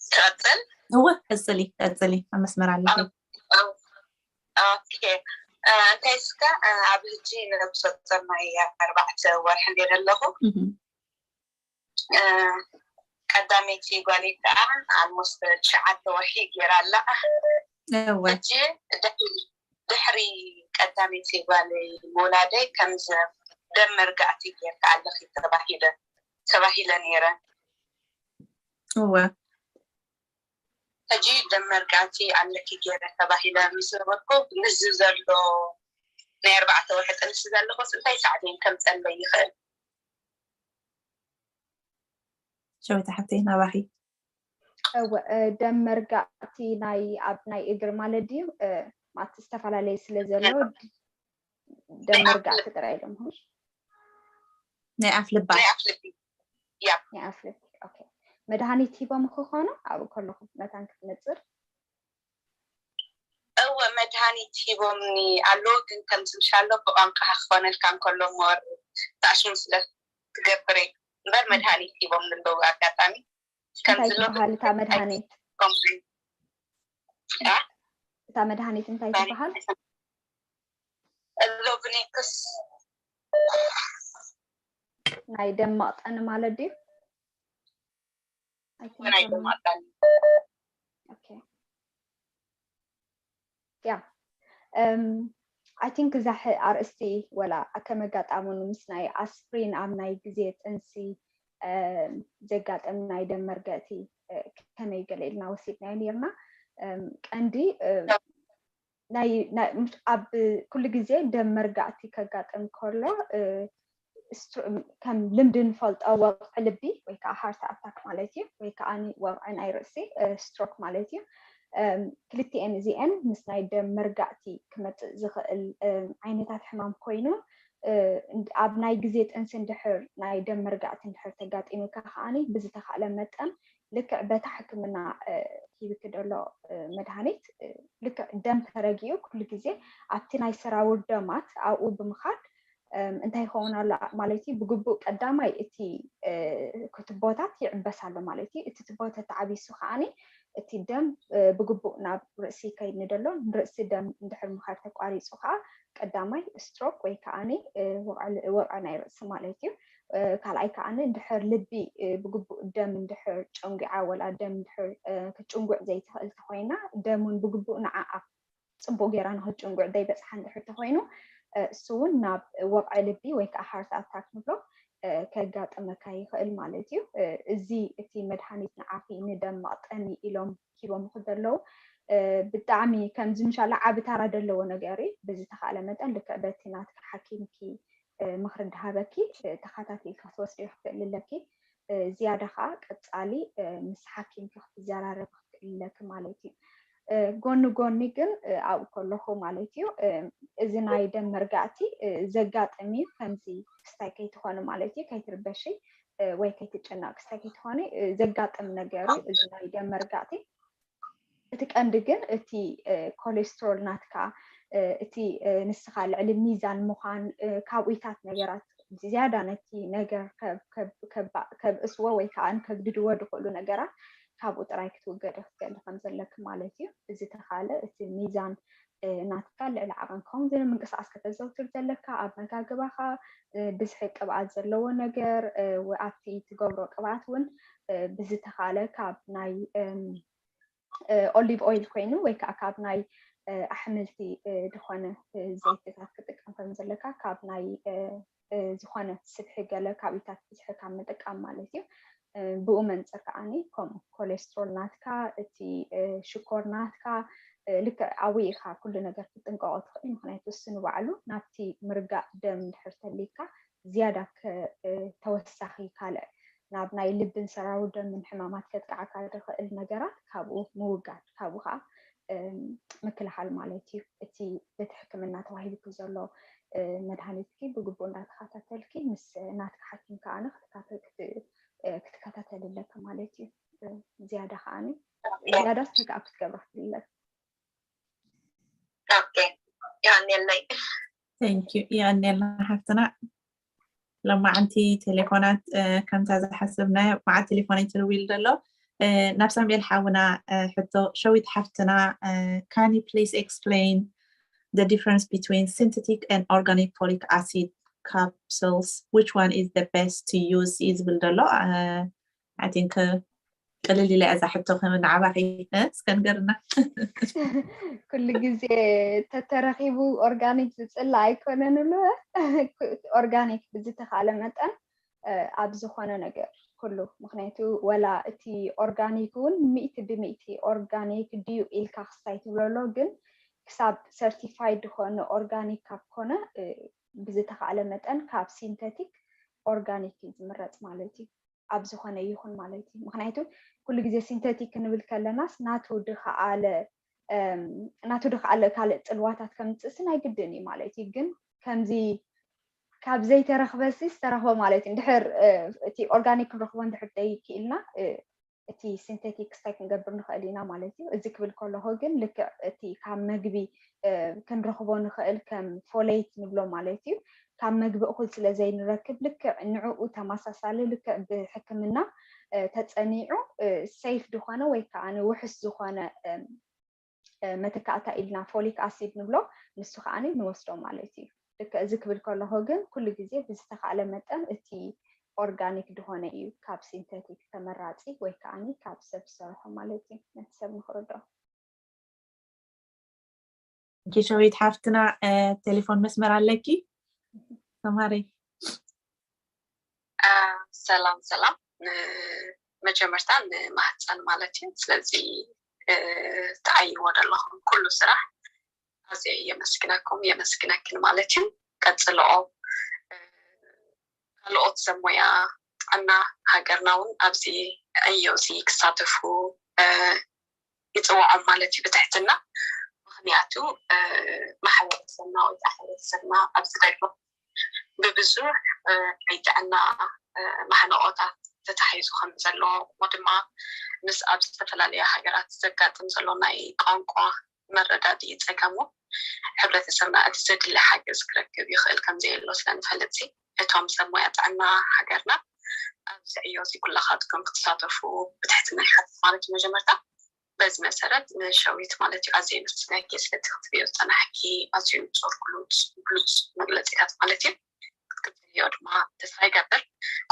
ክቐጽል? እወ፣ ቀጽሊ፣ ቀጽሊ። ኣብ መስመር ኣለኺ። ኦኬ። እ፣ እንታይ እስከ፣ እ፣ ኣብ ሕጂ ነብሰ ጡር ናይ ኣርባዕተ ወርሒ እንደ ዘለኹ፣ እህ፣ እ፣ ቀዳመይቲ ጓለይ ከዓ almost ትሽዓተ ወርሒ ገይራ ኣላ። እወ። ሕጂ ድሕሪ፣ ድሕሪ ቀዳመይቲ ጓለይ ምውላደይ ከምዚ ደም መርጋእቲ ጌርካ ኣለኺ ተባሂለ፣ ተባሂለ ነይረ። እወ። ሕጂ ደም መርጋእቲ ኣለኪ ገይረ ተባሂለ ምስ ነበርኩ፣ ምስዚ ዘሎ ናይ ኣርባዕተ ወርሒ ጥንሲ ዘለኹስ እንታይ ሳዕቤን ከምፀለይ ይኽእል? ሸዊት ሓፍተይ ናባኺ። እወ፣ እ፣ ደም መርጋእቲ ናይ፣ ኣብ ናይ እግሪ ማለት ድዩ? እ፣ ማለት ዝተፈላለየ ስለ ዘሎ ደም ናይ ኣፍ መርጋእቲ ልቢ። ጥራይ ኢሎም። ናይ ኣፍ ልባ። ናይ ኣፍ ልቢ። ያ። ናይ ኣፍ ልቢ። ኦኬ። መድሃኒት ሂቦም ክኾኑ ኣብኡ ከለኹ መታን ክትነጽር? እወ፣ መድሃኒት ሂቦምኒ ኣለዉ፣ ግን ከምዚ ምሻሎ ብቋንቋ ክኾነልካ እንከሎ more ተኣሽሙ ስለ ትገብር እየ እምበር መድሃኒት ሂቦምኒ ኣለዉ። ኣጋጣሚ ከምዚ እንታይ ትበሃል እታ መድሃኒት? ኣይኮምኒ። እ? እታ መድሃኒት እንታይ ትበሃል? ሎቭኒክስ። ናይ ደም መቕጠኒ ማለት ድዩ? I think ናይ I'm- ደም መቕጠኒ። Okay. Yeah. Um, I think እዛ ሕ-፣ ኣርእስቲ ወላ ከም ኣጋጣሚ ምስ ናይ ኣስፕሪን ኣብ ናይ ግዜ ጥንሲ፣ um፣ ዘጋጥም ናይ ደም መርገእቲ፣ uh፣ ከመይ ገለ ኢልና ወሲድናዮ ነይርና። Um፣ ቀንዲ፣ uh፣ ናይ፣ ናይ፣ ምስ-፣ ኣብ ኩሉ ግዜ ደም መርጋእቲ ከጋጥም ከሎ፣ uh፣ ስትሮ-፣ ከም ልምዲ ንፈልጦ ወቕዒ ልቢ ወይ ከዓ ሃርት ኣታክ ማለት እዩ፣ ወይ ከዓ ወቕዒ ናይ ርእሲ፣ እ፣ ስትሮክ ማለት እዩ። እም፣ ክልቲኤን እዚኤን ምስ ናይ ደም መርጋእቲ ክመፅእ ዝኽእል፣ እም፣ ዓይነታት ሕማም ኮይኑ፣ እ፣ እንድ-፣ ኣብ ናይ ግዜ ጥንሲ እንድሕር ናይ ደም መርጋእቲ እንድሕር ተጋጢሙካ ከዓኒ ብዝተኻእለ መጠን ልክዕ በታ ሕክምና፣ እ፣ ሂብኪ ደሎ፣ እ፣ መድሃኒት፣ እ፣ ልክዕ ደም ተረጊኡ ኩሉ ግዜ ኣብቲ ናይ ሰራውር ደማት ኣብኡ ብምኻድ፣ እም፣ እንታይ ይኸውን ኣሎ ማለት እዩ? ብግቡእ ቀዳማይ እቲ፣ እ፣ ክ-፣ ቱቦታት ይዕበስ ኣሎ ማለት እዩ። እቲ ቱቦ ተተዓቢሱ ከዓኒ እቲ ደም፣ እ፣ ብግቡእ ናብ ርእሲ ይከይድ ንደሎ። ንርእሲ ደም እንድሕር ምኻድ ተቋሪጹ ከኣ ቀዳማይ ስትሮክ ወይ ከዓኒ፣ እ፣ ወቕዒ ል-፣ ወቕዒ ናይ ርእሲ ማለት እዩ። እ፣ ካልኣይ ከዓኒ እንድሕር ልቢ፣ እ፣ ብግቡእ ደም እንድሕር ጨንጒዓ ወላ ደም እንድሕር፣ እ፣ ክትጭንጉዕ ዘይትኽእል ተኾይና ደም እውን ብግቡእ ንዓኣ ጽቡቕ ጌራ ንኽትጭንጉዕ ዘይበጽሓ እንድሕር ተኾይኑ፣ እ፣ እሱ እውን ናብ ወቕዒ ልቢ ወይ ከዓ ሃርት ኣታክ ንብሎ፣ እ፣ ከጋጥመካ ይኽእል ማለት እዩ። እ፣ እዚ እቲ መድሃኒት ንዓኺ ንደም መቕጠኒ ኢሎም ሂቦምኺ ዘለዉ፣ እ፣ ብጣዕሚ ከምዚ ምሻላ ዓቢ ታራ ዘለዎ ነገር እዩ። ብዝተኻእለ መጠን ልክዕ በቲ ናትኪ ሓኪምኪ፣ እ፣ ምኽሪ እንዳሃበኪ፣ እ፣ ተኸታቲልኪ ክትወስድዮ ክትኽእሊ ኣለኪ። እ፣ ዝያዳ ኸዓ ቀጻሊ፣ እ፣ ምስ ሓኪምኪ ክትዘራረቢ ክትኽእሊ ኣለኪ ማለት እዩ። እ፣ ጎኒ ጎኒ ግን፣ እ፣ ኣብኡ ከለኹ ማለት እዩ፣ እ፣ እዚ ናይ ደም መርጋእቲ፣ እ፣ ዘጋጥም እዩ። ከምዚ ክስታይ ከይትኾኒ ማለት እዩ፣ ከይትርበሺ፣ እ፣ ወይ ከይትጨነቂ ክስታይ ከይትኾኒ፣ እ፣ ዘጋጥም ነገር እዩ እዚ ናይ ደም መርጋእቲ። እቲ ቀንዲ ግን እቲ፣ እ፣ ኮሌስትሮል ናትካ፣ እ፣ እቲ፣ እ፣ ንስኻ ልዕሊ ሚዛን ምዃን፣ እ፣ ካብኡታት ነገራት ዝያዳ ነቲ ነገር ከብ-፣ ከብ-፣ ከባ-፣ ከብእስዎ ወይ ከዓ ከግድድዎ ዝኽእሉ ነገራት ካብኡ ጥራይ ክትውገዲ ክትክእሊ ከም ዘለኪ ማለት እዩ። እዚ ተኻለ እቲ ሚዛን ናትካ ልዕሊ ዓቐን ክኸውን ዝብል ምንቅስቃስ ከተዘውትር ዘለካ፣ ኣመጋግባኻ ብዝሒ ቅብኣት ዘለዎ ነገር፣ ኣብቲ ትገብሮ ቅብኣት እውን ብዝተኻለ ካብ ናይ ኦሊቭ ኦይል ኮይኑ ወይ ከዓ ካብ ናይ ኣሕምልቲ ዝኾነ ዘይትታት ክጥቀም ከም ዘለካ፣ ካብ ናይ ዝኾነ ስብሒ ገለ ካብ ኢታት ብዝሒ ካብ ምጥቃም ማለት እዩ። ብኡ መንፅር ከዓኒ ከምኡ ኮሌስትሮል ናትካ፣ እቲ ሽኮር ናትካ ልክዕ ኣብኡ ኢኻ ኩሉ ነገር ክትጥንቀቆ ትኽእል። ምክንያቱ እሱ ንባዕሉ ናብቲ ምርጋእ ደም እንድሕር ተሊካ ዝያዳ ተወሳኺ ካልእ ናብ ናይ ልብን ሰራሩ ደምን ሕማማት ከጥቅዓካ ዝኽእል ነገራት ካብኡ ምውጋድ፣ ካብኡ ከዓ ምክልኻል ማለት እዩ። እቲ በቲ ሕክምና ተዋሂብኪ ዘሎ መድሃኒትኪ ብግቡእ እንዳተኸታተልኪ ምስ ናትካ ሓኪም ከዓ ክትከታተል ኣለኪ ማለት እዩ። ዝያዳ ከዓ ዝያዳ ስጋብ ክትገብራ ክልለኪ የቀንየለይ። የቀንየልና ሓፍትና። ሎማዓንቲ ቴሌፎናት ከምታ ዝሓሰብናዮ መዓት ቴሌፎን ይትርዊል ዘሎ። ናብ ሳሙኤል ሓውና ሕቶ፣ ሸዊት ሓፍትና፣ can you please explain the difference between synthetic and organic folic acid capsules? Which one is the best to use? እዩ ዝብል ዘሎ። I think ቅልል ኢላ እዛ ሕቶ ከም ንዓባኺ እስከ ንገርና። ኩሉ ግዜ ተተረኺቡ ኦርጋኒክ ዝፅላእ ኣይኮነን። ኦርጋኒክ ብዝተኻለ መጠን ኣብ ዝኾነ ነገር ኩሉ፣ ምክንያቱ ወላ እቲ ኦርጋኒክ እውን ሚእቲ ብሚእቲ ኦርጋኒክ ድዩ ኢልካ ክስታይ ትብለሎ፣ ግን ክሳብ ሰርቲፋይድ ዝኾነ ኦርጋኒክ ካብ ኮነ ብዝተኻለ መጠን ካብ ሲንተቲክ ኦርጋኒክ እዩ ዝምረፅ ማለት እዩ። ኣብ ዝኾነ ይኹን ማለት እዩ። ምክንያቱ ኩሉ ግዜ ሲንተቲክ ክንብል ከለናስ ናቱ ድኸኣለ ናቱ ድኸኣለ ካልእ ፅልዋታት ከምፅእሲ ናይ ግድን እዩ ማለት እዩ። ግን ከምዚ ካብ ዘይተረኽበሲ ዝተረኽበ ማለት እዩ። እንድሕር እቲ ኦርጋኒክ ክንረኽቦ እንድሕር ደይክኢልና እቲ ሲንቴቲክ ክስታይ ክንገብር ንኽእል ኢና ማለት እዩ። እዚ ክብል ከለኹ ግን ልክዕ እቲ ካብ መግቢ ክንረኽቦ ንኽእል ከም ፎሌት ንብሎ ማለት እዩ። ካብ መግቢ እኹል ስለ ዘይንረክብ ልክዕ ንዕኡ ተመሳሳሊ ልክዕ ብሕክምና ተፀኒዑ ሴፍ ዝኾነ ወይ ከዓ ውሕስ ዝኾነ መተካእታ ኢልና ፎሊክ ኣሲድ ንብሎ ንሱ ከዓ ንወስዶ ማለት እዩ። ልክዕ እዚ ክብል ከለኹ ግን ኩሉ ግዜ ብዝተኻእለ መጠን እቲ ኦርጋኒክ ድኾነ እዩ ካብ ሲንተቲክ ተመራፂ ወይ ከዓ ካብ ሰብ ዝሰርሖ ማለት እዩ። ነቲ ሰብ ንክርድኦ። ጌሻዊት ሓፍትና ቴሌፎን መስመር ኣለኪ ተማሪ። ሰላም ሰላም። መጀመርታ ንማህፀን ማለት እዩ። ስለዚ ትዓይዎ ዘለኹም ኩሉ ስራሕ ኣዝየ የመስግነኩም የመስግነክን ማለት እዩ። ቀፅልኦ። ካልኦት ሰብ ሞያ ጥዕና ሃገርና እውን ኣብዚ ዕዮ እዚ ክሳተፉ ይፅውዖም ማለት እዩ ብትሕትና። ምክንያቱ ማሕበረሰብና ወይ ከዓ ሕብረተሰብና ኣብዚ ዘሎ ብብዙሕ ናይ ጥዕና ማሕነቆታት ተታሒዙ ከም ዘሎ እሞ ድማ ምስ ኣብ ዝተፈላለያ ሃገራት ዘጋጥም ዘሎ ናይ ቋንቋ መረዳድኢ ፀገሙ ሕብረተሰብና እቲ ዘድሊ ሓገዝ ክረክብ ይኽእል ከም ዘየሎ ስለንፈልጥ እቶም ሰብ ሞያ ጥዕና ሃገርና ኣብዚ ዕዮ እዚ ኩላኻትኩም ክትሳተፉ ብትሕትና ይሓትት ማለት እዩ። መጀመርታ በዚ መሰረት ንሸዊት ማለት እዩ ኣዝየ የመስግነኪ ስለቲ ክትብዮ ዝፀናሕኪ ኣዝዩ ንፁር ግሉፅ መግለፂታት ማለት እዩ። ክትክትልዮ ድማ ተስፋ ይገብር።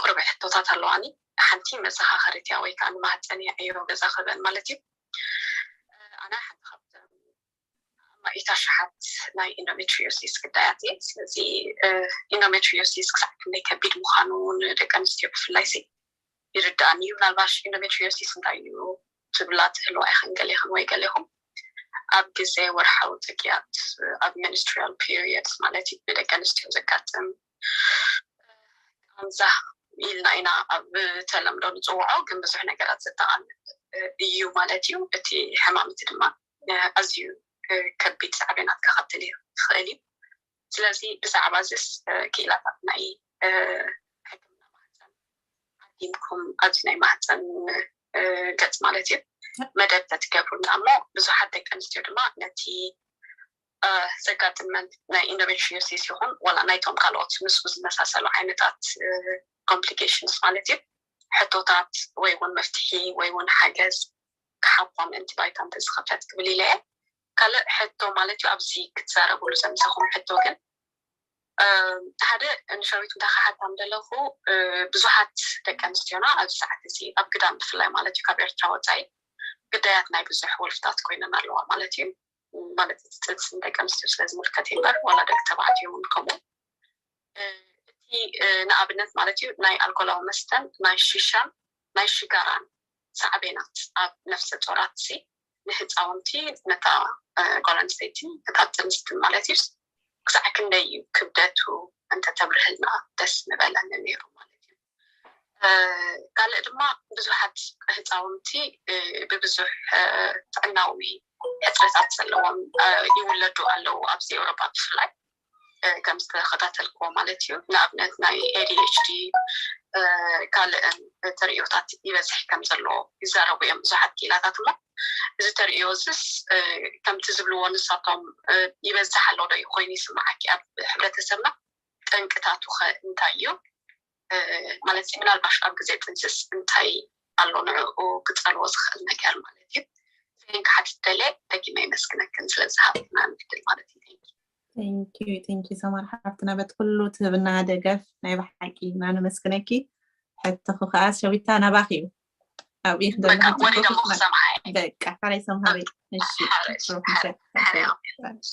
ቁሩብ ሕቶታት ኣለዋኒ። ሓንቲ መዘኻኸሪት እያ ወይ ከዓ ንማህፀን እያ ዕዮ ገዛ ክበን ማለት እዩ። ኣነ ሓንቲ ካብተን ኣማኢት ኣሽሓት ናይ ኢንዶሜትሪዮሲስ ግዳያት እየ። ስለዚ ኢንዶሜትሪዮሲስ ክሳዕ ክንደይ ከቢድ ምዃኑ ንደቂ ኣንስትዮ ብፍላይ ሲ ይርዳእኒ እዩ። ምናልባሽ ኢንዶሜትሪዮሲስ እንታይ እዩ ትብላ ትህልዋ ኢኽን ገሌኽን ወይ ገሌኹም ኣብ ግዜ ወርሓዊ ፅግያት ኣብ ሚኒስትሪያል ፒሪየድስ ማለት እዩ ንደቂ ኣንስትዮ ዘጋጥም ቃንዛ ኢልና ኢና ኣብ ተለምዶ ንፅውዖ፣ ግን ብዙሕ ነገራት ዘጠቓልል እዩ ማለት እዩ። እቲ ሕማም እቲ ድማ ኣዝዩ ከቢድ ሳዕቤናት ከኸትል ይኽእል እዩ። ስለዚ ብዛዕባ እዚስ ክኢላታት ናይ ሕክምና ማህፀን ዓዲምኩም ኣብዚ ናይ ማህፀን ገፅ ማለት እዩ መደብ ተትገብሩና እሞ ብዙሓት ደቂ ኣንስትዮ ድማ ነቲ ዘጋጥመን ናይ ኢንዶሜትሪዮሲስ ይኹን ዋላ ናይቶም ካልኦት ምስኡ ዝመሳሰሉ ዓይነታት ኮምፕሊኬሽንስ ማለት እዩ ሕቶታት ወይ እውን መፍትሒ ወይ እውን ሓገዝ ክሓባ ምእንቲ ባይታ እንተዝኸፈት ክብል ኢለ እየ። ካልእ ሕቶ ማለት እዩ፣ ኣብዚ ክትዛረብሉ ዘምሰኹም ሕቶ ግን ሓደ ንሸዊት እንታይ ክሓታ ምደለኹ፣ ብዙሓት ደቂ ኣንስትዮና ኣብዚ ሰዓት እዚ ኣብ ግዳም ብፍላይ ማለት እዩ ካብ ኤርትራ ወፃኢ ግዳያት ናይ ብዙሕ ወልፍታት ኮይነን ኣለዋ ማለት እዩ። ማለት እቲ ጥንሲ ንደቂ ኣንስትዮ ስለ ዝምልከት እዩ እምበር ዋላ ደቂ ተባዕትዮ እውን ከምኡ። እቲ ንኣብነት ማለት እዩ ናይ ኣልኮላዊ መስተን ናይ ሽሻን ናይ ሽጋራን ሳዕቤናት ኣብ ነፍሰ ጾራት ሲ ንህፃውንቲ ነታ ጓል ኣንስተይቲ ነታ ጥንስቲ ማለት እዩ ክሳዕ ክንደይ እዩ ክብደቱ እንተተብርህልና ደስ ምበለኒ ነይሩ ማለት እዩ። ካልእ ድማ ብዙሓት ህፃውንቲ ብብዙሕ ጥዕናዊ ሕፅረታት ዘለዎም ይውለዱ ኣለዉ ኣብዚ ኤውሮጳ ብፍላይ ከም ዝተኸታተልክዎ ማለት እዩ። ንኣብነት ናይ ኤ ዲ ኤች ዲ ካልእን ተርእዮታት ይበዝሕ ከም ዘሎ ይዛረቡ እዮም ብዙሓት ክኢላታት እሞ እዚ ተርእዮ እዚስ ከምቲ ዝብልዎ ንሳቶም ይበዝሕ ኣሎ ዶ ይኮይኑ ይስምዓኪ ኣብ ሕብረተሰብና ጠንቅታቱ ከ እንታይ እዩ ማለት ምናልባሽ ኣብ ግዜ ጥንስስ እንታይ ኣሎ ንዕኡ ክፀልዎ ዝኽእል ነገር ማለት እዩ። ዜን ክሓትት ደልየ ደጊመ ይመስግነክን ስለዚ ሃብትና ንድል ማለት እዩ። Thank you, thank you ሰማር ሓፍትና በቲ ኩሉ ትህብና ደገፍ ናይ ብሓቂ ኢና ነመስግነኪ። ሕቶኹ ከዓ ሸዊታ ናባኺ እዩ። ኣብኡ እዩ ክደሎ በቃ ወሪደ እሞ ክሰምዓ እየ። በቃ ካልኣይ ሰምሃሪ። እሺ ሓረሽ ፕሮፌሰር ሓረሽ ሓረሽ።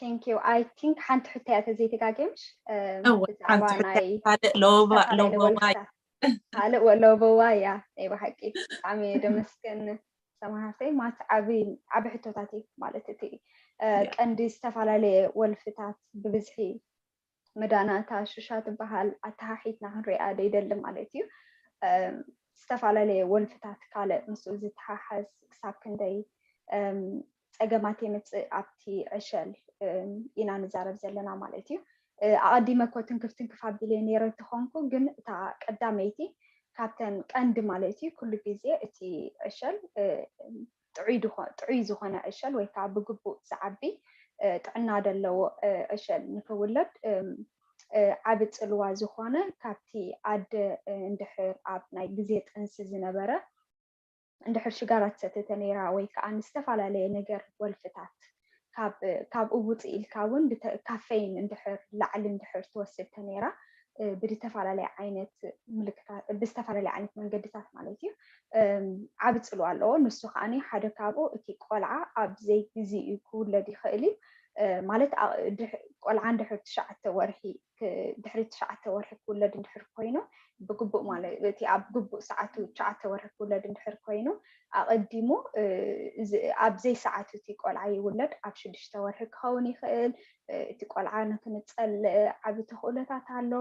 Thank you. I think ሓንቲ ሕቶ እያ ተዘይተጋግየ ምሽ እወ ብዛዕባ ሓንቲ ሕቶ ናይ ካልእ ሎባ ዝተፈላለዩ ሎባዋይ ወልፍታት ካልእ ወለቦዋ እያ ናይ ብሓቂ ብጣዕሚ ደመስግን ሰማሃርተይ ማት ዓቢ ዓቢ ሕቶታት እዩ ማለት እቲ እ፣ ያ። ቀንዲ ዝተፈላለየ ወልፍታት ብብዝሒ መዳናእታ ሽሻ ትበሃል ኣተሓሒትና ክንሪኣ ደይደሊ ማለት እዩ። እም፣ ዝተፈላለየ ወልፍታት ካልእ ምስኡ ዝተሓሓዝ ክሳብ ክንደይ እም፣ ጸገማት የምጽእ ኣብቲ ዕሸል እም፣ ኢና ንዛረብ ዘለና ማለት እዩ። እ፣ ኣቐዲመ እኮ ትንክፍ ትንክፍ ኣቢለ ነይረ እንተኾንኩ ግን እታ ቀዳመይቲ ካብተን ቀንዲ ማለት እዩ ኩሉ ግዜ እቲ ዕሸል እ፣ ጥዑይ ድኾ- ጥዑይ ዝኾነ ዕሸል ወይ ከዓ ብግቡእ ዝዓቢ እ፣ ጥዕና ዘለዎ እ፣ ዕሸል ንክውለድ እም፣ እ፣ ዓቢ ጽልዋ ዝኾነ ካብቲ ኣደ እ፣ እንድሕር ኣብ ናይ ግዜ ጥንሲ ዝነበረ እንድሕር ሽጋራ ትሰትተ ነይራ ወይ ከዓ ንዝተፈላለየ ነገር ወልፍታት ካብ ካብኡ ውፅእ ኢልካ እውን ብተ- ካፌይን እንድሕር ላዕሊ እንድሕር ትወስድ ተነይራ እ፣ ብዝተፈላለየ ዓይነት ምልክታት ብዝተፈላለየ ዓይነት መንገድታት ማለት እዩ እም፣ ዓቢ ፅልዋ ኣለዎ። ንሱ ከዓኒ ሓደ ካብኡ እቲ ቆልዓ ኣብ ዘይግዜኡ ክውለድ ይኽእል እዩ እ፣ ማለት ኣ- ድሕ- ቆልዓ እንድሕር ትሽዓተ ወርሒ ክ- ድሕሪ ትሽዓተ ወርሒ ክውለድ እንድሕር ኮይኑ ብግቡእ ማለት እቲ ኣብ ግቡእ ሰዓቱ ትሽዓተ ወርሒ ክውለድ እንድሕር ኮይኑ ኣቐዲሙ እ፣ እዚ- ኣብ ዘይሰዓቱ እቲ ቆልዓ ይውለድ ኣብ ሽዱሽተ ወርሒ ክኸውን ይኽእል እ፣ እቲ ቆልዓ ንክንፀል ዓቢ ተኽእሎታት ኣሎ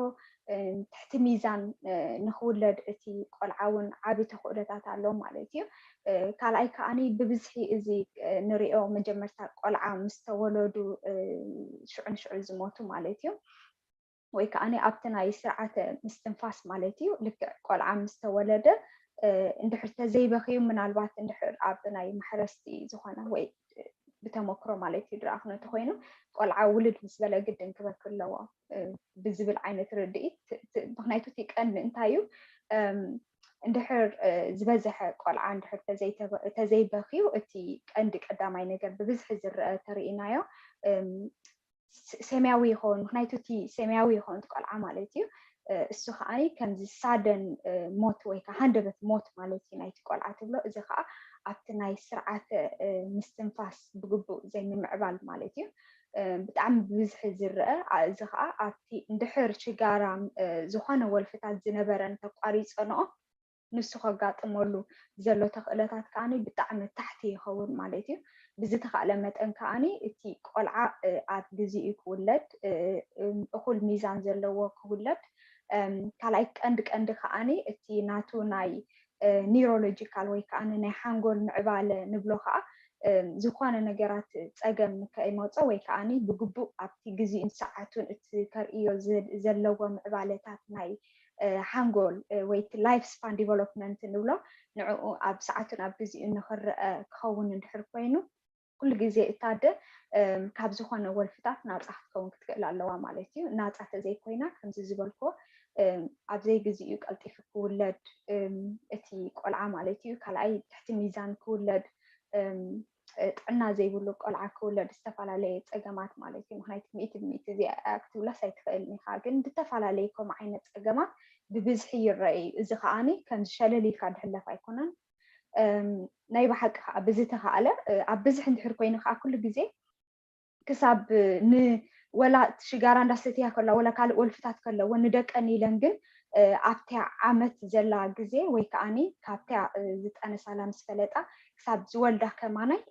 እ፣ ትሕቲ ሚዛን እ፣ ንክውለድ እቲ ቆልዓ እውን ዓቢ ተኽእሎታት ኣሎ ማለት እዩ እ፣ ካልኣይ ከዓኒ ብብዝሒ እዚ እ፣ ንሪኦ መጀመርታ ቆልዓ ምስ ተወለዱ እ፣ ሽዑ ንሽዑ ዝሞቱ ማለት እዩ ወይ ከዓ ኣብቲ ናይ ስርዓተ ምስትንፋስ ማለት እዩ ልክዕ ቆልዓ ምስ ተወለደ እ፣ እንድሕር ተዘይበኽዩ ምናልባት እንድሕር ኣብ ናይ ማሕረስቲ ዝኾነ ወይ ብተመክሮ ማለት እዩ ድረኣኽኖ እንተኮይኑ ቆልዓ ውልድ ምስ በለ ግድን ክበኪ ኣለዎ እ፣ ብዝብል ዓይነት ርድኢት ት- ት- ምክንያቱ እቲ ቀንዲ እንታይ እዩ እም፣ እንድሕር እ፣ ዝበዝሐ ቆልዓ እንድሕር ተዘይተበ- ተዘይበኽዩ እቲ ቀንዲ ቀዳማይ ነገር ብብዝሒ ዝረአ ተርእናዮ እም፣ ስ- ሰማያዊ ይኸውን ምክንያቱ እቲ ሰማያዊ ይኸውን እቲ ቆልዓ ማለት እዩ እ፣ እሱ ከዓ ከምዚ ሳደን እ፣ ሞት ወይ ከዓ ሃንደበት ሞት ማለት እዩ ናይቲ ቆልዓ ትብሎ እዚ ከዓ ኣብቲ ናይ ስርዓተ እ፣ ምስትንፋስ ብግቡእ ዘይምምዕባል ማለት እዩ እ፣ ብጣዕሚ ብብዝሒ ዝረአ ኣ- እዚ ከዓ ኣብቲ እንድሕር ሽጋራም እ፣ ዝኾነ ወልፍታት ዝነበረን ተቋሪፀንኦ ንሱ ከጋጥመሉ ዘሎ ተኽእለታት ከዓኒ ብጣዕሚ ታሕቲ ይኸውን ማለት እዩ። ብዝተኻእለ መጠን ከዓኒ እቲ ቆልዓ እ፣ ኣብ ግዜኡ ክውለድ እ፣ እም፣ እኹል ሚዛን ዘለዎ ክውለድ እም፣ ካልኣይ ቀንዲ ቀንዲ ከዓኒ እቲ ናቱ ናይ እ፣ ኒውሮሎጂካል ወይ ከዓ ናይ ሓንጎል ምዕባለ ንብሎ ከዓ እም፣ ዝኾነ ነገራት ፀገም ከይመፆ ወይ ከዓ ብግቡእ ኣብቲ ግዜኡን ሰዓቱን እቲ ከርእዮ ዝ- ዘለዎ ምዕባለታት ናይ ሓንጎል ወይ ላይፍ ስፓን ዲቨሎፕመንት ንብሎ ንዕኡ ኣብ ሰዓቱን ኣብ ግዜኡ ንክረአ ክኸውን እንድሕር ኮይኑ ኩሉ ግዜ እታ ኣደ ካብ ዝኾነ ወልፍታት ናፃ ክትከውን ክትክእል ኣለዋ ማለት እዩ። ናፃ ተዘይኮይና ከምዚ ዝበልክዎ ኣብ ዘይግዜኡ ቀልጢፉ ክውለድ እቲ ቆልዓ ማለት እዩ። ካልኣይ ትሕቲ ሚዛን ክውለድ ጥዕና ዘይብሉ ቆልዓ ክውለድ ዝተፈላለየ ፀገማት ማለት እዩ። ምክንያቱ ሚእቲ ብሚእቲ እዚኣ ክትብላስ ኣይትኽእልን ኢኻ፣ ግን ዝተፈላለየ ከምኡ ዓይነት ፀገማት ብብዝሒ ይረአ እዩ። እዚ ከዓኒ ከምዚ ሸለል ኢልካ ድሕለፍ ኣይኮነን። ናይ ብሓቂ ከዓ ብዝተኻእለ ኣብ ብዝሒ እንድሕር ኮይኑ ከዓ ኩሉ ግዜ ክሳብ ንወላ ሽጋራ እንዳሰትያ ከለዋ ወላ ካልእ ወልፍታት ከለዎ ንደቀን ኢለን ግን ኣብቲያ ዓመት ዘላ ግዜ ወይ ከዓኒ ካብቲያ ዝጠነሳላ ምስ ፈለጣ ክሳብ ዝወልዳ ከማናይ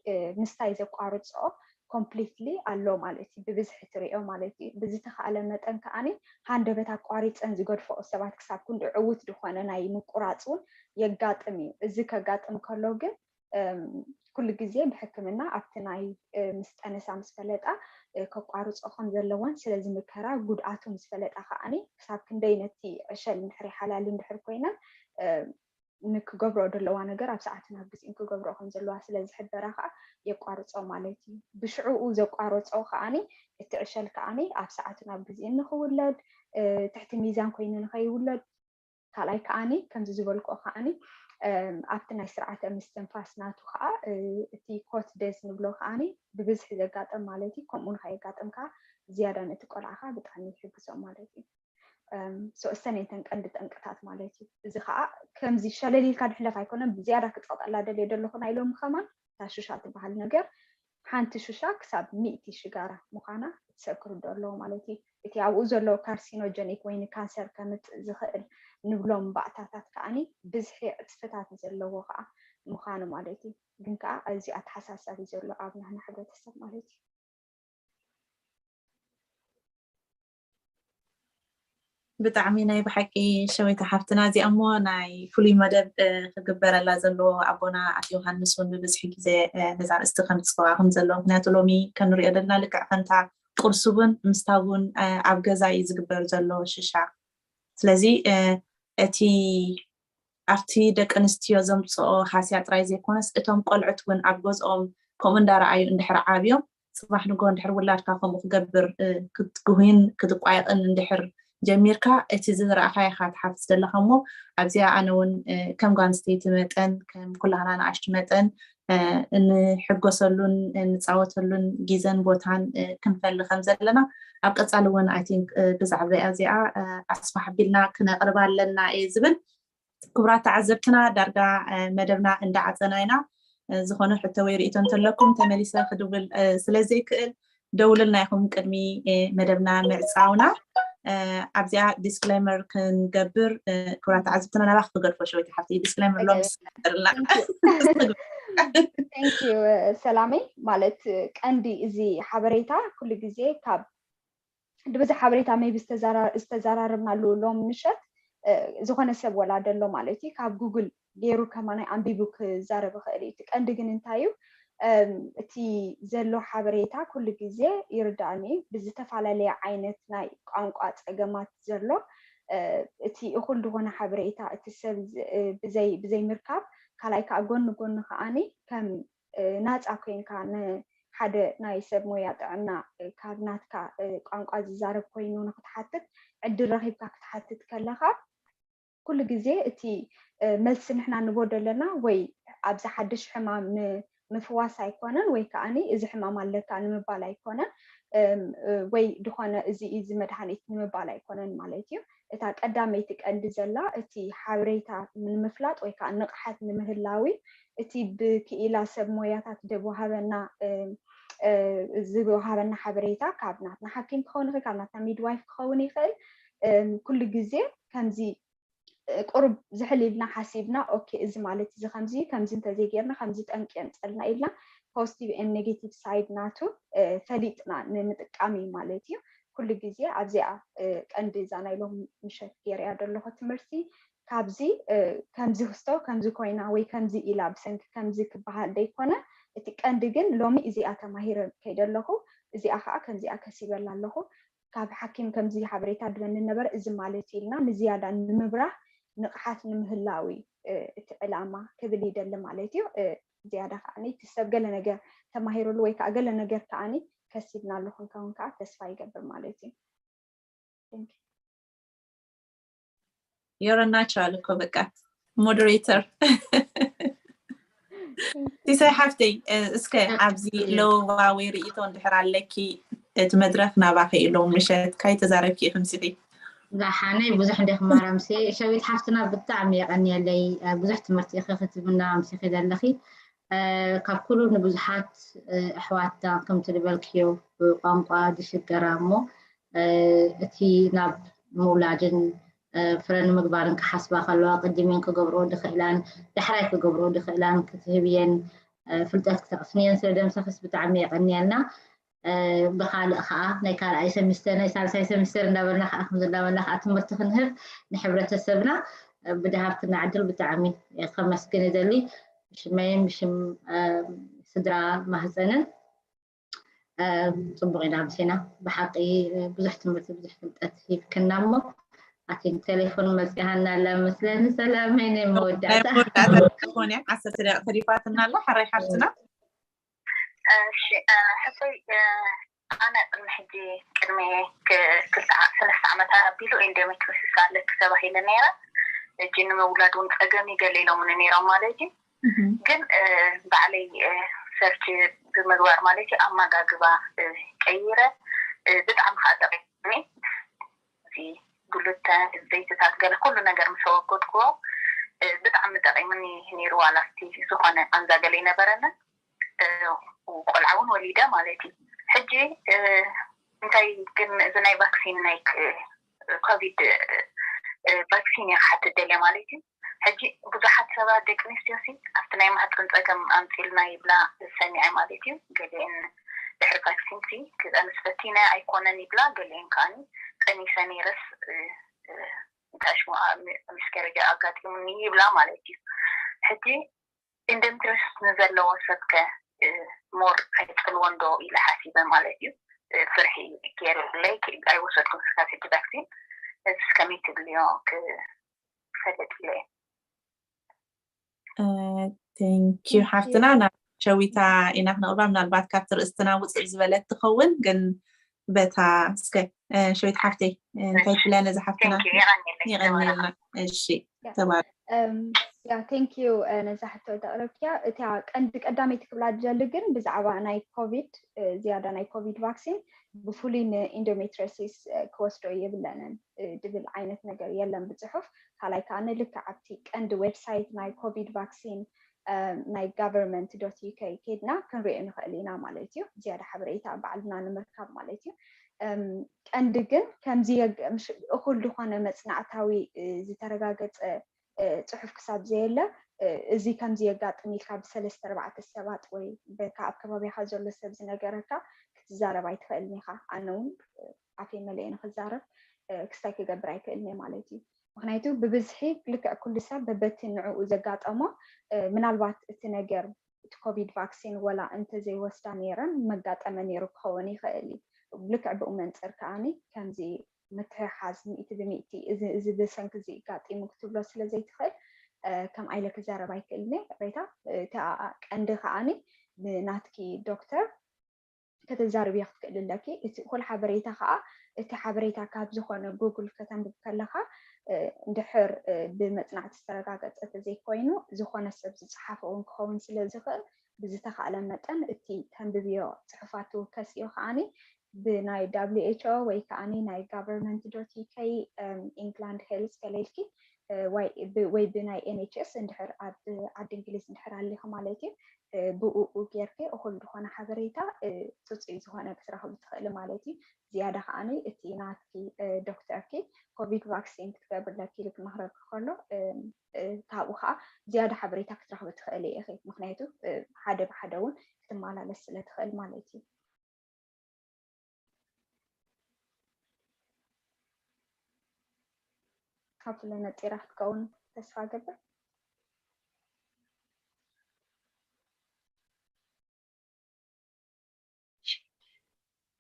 ምስታይ ዘቋርፅኦ ኮምፕሊትሊ ኣሎ ማለት እዩ። ብብዝሒ ትሪኦ ማለት እዩ። ብዝተኻእለ መጠን ከዓኒ ሃንደበት ኣቋሪፀን ዝገድፈኦ ሰባት ክሳብ ክንዲ ዕውት ዝኾነ ናይ ምቁራፅ እውን የጋጥም እዩ። እዚ ከጋጥም ከሎ ግን ኩሉ ግዜ ብሕክምና ኣብቲ ናይ ምስ ጠነሳ ምስ ፈለጣ ከቋርፆ ከም ዘለዎን ስለዚ ምከራ ጉድኣቱ ምስ ፈለጣ ከዓኒ ክሳብ ክንደይ ነቲ ዕሸል እንድሕር ሓላል እንድሕር ኮይነን ንክገብረኦ ዘለዋ ነገር ኣብ ሰዓትን ኣብ ግዜን ክገብረኦ ከም ዘለዋ ስለ ዝሕበራ ከዓ የቋርፆ ማለት እዩ። ብሽዕኡ ዘቋረፆ ከዓኒ እቲ ዕሸል ከዓኒ ኣብ ሰዓትን ኣብ ግዜን ንክውለድ ትሕቲ ሚዛን ኮይኑ ንከይውለድ ካልኣይ ከዓኒ ከምዚ ዝበልክኦ ከዓኒ ኣብቲ ናይ ስርዓተ ምስትንፋስ ናቱ ከዓ እቲ ኮት ደዝ ንብሎ ከዓኒ ብብዝሒ ዘጋጥም ማለት እዩ። ከምኡ ንኸየጋጥም ከዓ ዝያዳ ነቲ ቆልዓ ከዓ ብጣዕሚ ይሕግዞ ማለት እዩ። እሰን እተን ቀንዲ ጠንቅታት ማለት እዩ። እዚ ከዓ ከምዚ ሸለሊልካ ድሕለፍ ኣይኮነን። ብዝያዳ ክፀቕጠላ ደልየ ደለኹ ናይ ሎሚ ከማን እታ ሹሻ ትበሃል ነገር ሓንቲ ሹሻ ክሳብ ሚእቲ ሽጋራ ምዃና እቲ ሰብ ክርድኦ ኣለዎ ማለት እዩ። እቲ ኣብኡ ዘሎ ካርሲኖጀኒክ ወይ ንካንሰር ከምፅእ ዝኽእል ንብሎም ባእታታት ከዓኒ ብዝሒ ዕፅፍታት ዘለዎ ከዓ ምዃኑ ማለት እዩ። ግን ከዓ እዚ ኣተሓሳሳቢ ዘሎ ኣብ ናህና ሕብረተሰብ ማለት እዩ። ብጣዕሚ ናይ ብሓቂ ሸዊት ሓፍትና እዚኣ እሞ ናይ ፍሉይ መደብ ክግበረላ ዘለዎ ኣቦና ኣቶ ዮሃንስ እውን ብብዝሒ ግዜ ነዛ ርእስቲ ከምፅዋ ከም ዘሎ ምክንያቱ ሎሚ ከንሪኦ ዘለና ልክዕ ከምታ ቁርሲ እውን ምስታ እውን ኣብ ገዛ እዩ ዝግበር ዘሎ ሽሻ ስለዚ እቲ ኣብቲ ደቂ ኣንስትዮ ዘምፅኦ ሃስያ ጥራይ ዘይኮነስ እቶም ቆልዑት እውን ኣብ ገዝኦም ከምኡ እንዳረኣዩ እንድሕር ዓብዮም ፅባሕ ንጎ እንድሕር ውላድካ ከምኡ ክገብር ክትጉህይን ክትቋየቕን እንድሕር ጀሚርካ እቲ ዝረኣኻዮ ኢኻ ትሓፍስ ዘለኻ እሞ ኣብዚኣ ኣነ እውን ከም ጓል ኣንስተይቲ መጠን ከም ኩላህና ንኣሽቱ መጠን እንሕጎሰሉን እንፃወተሉን ግዘን ቦታን ክንፈሊ ከም ዘለና ኣብ ቀፃሊ እውን I think ብዛዕባ እዚኣ ኣስፋሕ ኣቢልና ክነቕርባ ኣለና እየ ዝብል። ክቡራት ተዓዘብትና ዳርጋ መደብና እንዳዓፀና ኢና። ዝኾነ ሕቶ ወይ ርእቶ እንተለኩም ተመሊሰ ክድውል ስለዘይክእል ደውልልና ኢኹም ቅድሚ መደብና ምዕፃውና ኣብዚኣ disclaimer ክንገብር ክብራት ተዓዘብትና ናባክ ክገድፎ ሸወይቲ ሓፍቲ disclaimer ሎም ስርና ሰላመይ ማለት ቀንዲ እዚ ሓበሬታ ኩሉ ግዜ ካብ ብብዙሕ ሓበሬታ maybe ዝተዘራረብናሉ ሎም ምሸት ዝኾነ ሰብ ወላ ደሎ ማለት እዩ ካብ ጉግል ገይሩ ከማናይ ኣንቢቡ ክዛረብ ይኽእል እዩ። እቲ ቀንዲ ግን እንታይ እዩ እቲ ዘሎ ሓበሬታ ኩሉ ግዜ ይርዳእኒ እዩ። ብዝተፈላለየ ዓይነት ናይ ቋንቋ ፀገማት ዘሎ እቲ እኹል ዝኾነ ሓበሬታ እቲ ሰብ ብዘይ ብዘይ ምርካብ ካልኣይ ከዓ ጎኒ ጎኒ ከዓኒ ከም ናፃ ኮይንካ ንሓደ ናይ ሰብ ሞያ ጥዕና ካብ ናትካ ቋንቋ ዝዛረብ ኮይኑ ንክትሓትት ዕድል ረኺብካ ክትሓትት ከለካ ኩሉ ግዜ እቲ መልሲ ንሕና ንቦ ደለና ወይ ኣብዚ ሓድሽ ሕማም ንምፍዋስ ኣይኮነን ወይ ከዓኒ እዚ ሕማም ኣለካ ንምባል ኣይኮነን ወይ ድኾነ እዚ እዚ መድሃኒት ንምባል ኣይኮነን ማለት እዩ። እታ ቀዳመይቲ ቀንዲ ዘላ እቲ ሓበሬታ ንምፍላጥ ወይ ከዓ ንቕሓት ንምህላዊ እቲ ብክኢላ ሰብ ሞያታት ዝወሃበና ዝወሃበና ሓበሬታ ካብ ናትና ሓኪም ክኸውን ይኽእል ካብ ናትና ሚድዋይፍ ክኸውን ይኽእል ኩሉ ግዜ ከምዚ ቁሩብ ዝሕል ኢልና ሓሲብና ኦኬ እዚ ማለት እዚ ከምዚ ከምዚ እንተዘይጌርና ከምዚ ጠንቂ የምፀልና ኢልና positive and negative side ናቱ ፈሊጥና ንምጥቃም እዩ ማለት እዩ። ኩሉ ግዜ ኣብዚኣ ቀንዲ እዛ ናይ ሎም ምሸት ገይረያ ዘለኹ ትምህርቲ ካብዚ ከምዚ ክስቶ ከምዚ ኮይና ወይ ከምዚ ኢላ ብሰንኪ ከምዚ ክበሃል ደይኮነ እቲ ቀንዲ ግን ሎሚ እዚኣ ተማሂረ ከይደ ኣለኹ እዚኣ ከዓ ከምዚኣ ከሲበላ ኣለኹ ካብ ሓኪም ከምዚ ሓበሬታ ድበኒ ነበረ እዚ ማለት ኢልና ንዝያዳ ንምብራህ ንቕሓት ንምህላዊ እቲ ዕላማ ክብል ይደሊ ማለት እዩ። ዝያዳ ከዓ እቲ ሰብ ገለ ነገር ተማሂሩሉ ወይ ከዓ ገለ ነገር ከዓ ከሲብናሉ ክንከውን ከዓ ተስፋ ይገብር ማለት እዩ። You're a natural እኮ በቃ moderator ሲሳይ ሓፍተይ፣ እስከ ኣብዚ ለበዋ ወይ ርእይቶ እንድሕር ኣለኪ፣ እቲ መድረኽ ናባኺ እዩ። ሎም ምሸት ካይ ተዛረብኪ ኢኺ ምሲኺ። ዛሓነይ ብዙሕ እንደ ክማራ ምሴ ሸዊት ሓፍትና ብጣዕሚ የቐንየለይ። ብዙሕ ትምህርቲ ኢኺ ክትብና ምሲኺ ዘለኺ። ካብ ኩሉ ንብዙሓት ኣሕዋትና ከምቲ ዝበልክዮ ብቋንቋ ዝሽገራ እሞ እቲ ናብ ምውላድን ፍረ ንምግባርን ክሓስባ ከለዋ ቅድሚን ክገብርኦ ድኽእላን ዳሕራይ ክገብርኦ ድኽእላን ክትህብየን ፍልጠት ክተቕስንየን ስለ ደምሰኽስ ብጣዕሚ የቐንየልና። ብካልእ ከዓ ናይ ካልኣይ ሰሚስተር ናይ ሳልሳይ ሰሚስተር እንዳበልና ከዓ ከምዚ እንዳበልና ከዓ ትምህርቲ ክንህብ ንሕብረተሰብና ብድሃብትና ዕድል ብጣዕሚ ከመስግን ይደሊ። ብሽመይን ብሽም ስድራ ማህፀንን ፅቡቅ ኢና ምሲና ብሓቂ ብዙሕ ትምህርቲ ብዙሕ ፍልጠት ሂብክና እሞ ኣቲን ቴሌፎን መፅያሃና ኣላ መስለኒ። ሰላመይ ናይ መወዳእታ ፎን ዓሰርተ ደቂቅ ተሪፋትና ኣላ። ሓራይ ሓፍትና እሺ ሕቶይ ኣነ ቅድሚ ሕጂ ቅድሚ ክልተ ሰለስተ ዓመት ኣቢሉ ኢንዶሜትሪሲስ ኣለኪ ተባሂለ ነይረ። እጂ ንምውላድ እውን ፀገም ይገለ ኢሎምኒ ነይሮም ማለት እዩ። ግን ባዕለይ ሰርች ብምግባር ማለት እዩ ኣመጋግባ ቀይረ ብጣዕሚ ከዓ ጠቂሙኒ። እዚ ግሉተን ዘይትታት ገለ ኩሉ ነገር ምስ ኣወገድክዎ ብጣዕሚ ጠቂሙኒ ነይሩ። ዋላ እስቲ ዝኾነ ቃንዛ ገለ ይነበረንን ቆልዓ እውን ወሊደ ማለት እዩ። ሕጂ እንታይ ግን እዚ ናይ ቫክሲን ናይ ኮቪድ ቫክሲን እየ ክሓትት ደልየ ማለት እዩ። ሕጂ ብዙሓት ሰባት ደቂ ኣንስትዮ ሲ ኣብቲ ናይ ማህፀን ፀገም ኣምፂልና ይብላ ሰሚዐ ማለት እዩ። ገሊአን ድሕሪ ቫክሲን ሲ ክፀንስ ፈቲነ ኣይኮነን ይብላ። ገሊአን ከዓኒ ጠኒሰ ነይረስ እንታይ ሽሙ ሚስካሬጅ ኣጋጢሙኒ ይብላ ማለት እዩ። ሕጂ ኢንዶሜትሪዮሲስ ንዘለዎ ሰብ ከ ሞር ኣይፅልዎን ዶ ኢለ ሓሲበ ማለት እዩ። ፍርሒ ገይረለይ ኣይወሰድኩን ክሳብ ሕጂ ቫክሲን። እዚስ ከመይ ትብልዮ ክፈልጥ ኢለ እየ። Thank you ሓፍትና። ናብ ሸዊታ ኢና ክነቕርባ። ምናልባት ካብቲ ርእስትና ውፅእ ዝበለት ትኸውን፣ ግን በታ እስከ ሸዊት ሓፍተይ እንታይ ትብልያ ነዛ ሓፍትና? የቐንየልና። እሺ ተባረኪ። Yeah, thank you ነዛ ሕቶ ዘቕረብክያ። እታ ቀንዲ ቀዳመይቲ ክብላ ዝደሊ ግን ብዛዕባ ናይ ኮቪድ ዝያዳ ናይ ኮቪድ ቫክሲን ብፍሉይ ንኢንዶሜትሪዮሲስ ክወስዶ የብለንን ድብል ዓይነት ነገር የለን ብፅሑፍ። ካልኣይ ከዓ ንልክዕ ኣብቲ ቀንዲ ዌብሳይት ናይ ኮቪድ ቫክሲን ናይ government dot U K ከይድና ክንሪኦ ንኽእል ኢና ማለት እዩ። ዝያዳ ሓበሬታ ባዕልና ንምርካብ ማለት እዩ። ቀንዲ ግን ከምዚ እኹል ዝኾነ መፅናዕታዊ ዝተረጋገፀ ፅሑፍ ክሳብ ዘየለ እዚ ከምዚ የጋጥም ኢልካ ብሰለስተ ኣርባዕተ ሰባት ወይ በካ ኣብ ከባቢኻ ዘሎ ሰብ ዝነገረካ ክትዛረብ ኣይትኽእልን ኢኻ። ኣነ እውን ኣፌ መለየ ንክዛረብ ክስታይ ክገብር ኣይክእልን እየ ማለት እዩ። ምክንያቱ ብብዝሒ ልክዕ ኩሉ ሰብ በበቲ ንዕኡ ዘጋጠሞ ምናልባት እቲ ነገር እቲ ኮቪድ ቫክሲን ወላ እንተዘይወስዳ ነይረን መጋጠመ ነይሩ ክኸውን ይኽእል እዩ። ልክዕ ብኡ መንፅር ከዓኒ ከምዚ ምትሕሓዝ ሚእቲ ብሚእቲ እዚ ብሰንኪ እዚ ጋጢሙ ክትብሎ ስለ ዘይትኽእል ከም ኣይለ ክዛረብ ኣይክእልን እየ። ቅሬታ እቲ ቀንዲ ከዓኒ ብናትኪ ዶክተር ከተዛርብያ ክትክእል ኣለኪ። እቲ እኹል ሓበሬታ ከዓ እቲ ሓበሬታ ካብ ዝኾነ ጉግል ከተንብብ ከለካ እንድሕር ብመፅናዕቲ ዝተረጋገፀ ተዘይኮይኑ ዝኾነ ሰብ ዝፀሓፎ እውን ክኸውን ስለ ዝኽእል ብዝተኻእለ መጠን እቲ ተንብብዮ ፅሑፋት ትውከስዮ ከዓኒ ብናይ W H O ወይ ከዓኒ ናይ government dot U K England Health ገለ ኢልኪ ወይ ብናይ N H S እንድሕር ኣብ ዓዲ እንግሊዝ እንድሕር ኣሊኹ ማለት እዩ። ብኡ ጌርኪ እኹል ዝኾነ ሓበሬታ ፅፁይ ዝኾነ ክትረኽቢ ትኽእሊ ማለት እዩ። ዝያዳ ከዓኒ እቲ ናትኪ ዶክተርኪ ኮቪድ ቫክሲን ክትገብርለኪ ኢሉ ክመኽረኪ ከሎ ካብኡ ከዓ ዝያዳ ሓበሬታ ክትረኽቢ ትኽእሊ ኢኺ። ምክንያቱ ሓደ ብሓደ እውን ክትመላለስ ስለ ትኽእል ማለት እዩ። ካብ ኩለ ነፂራ ክትከውን ተስፋ ገብር።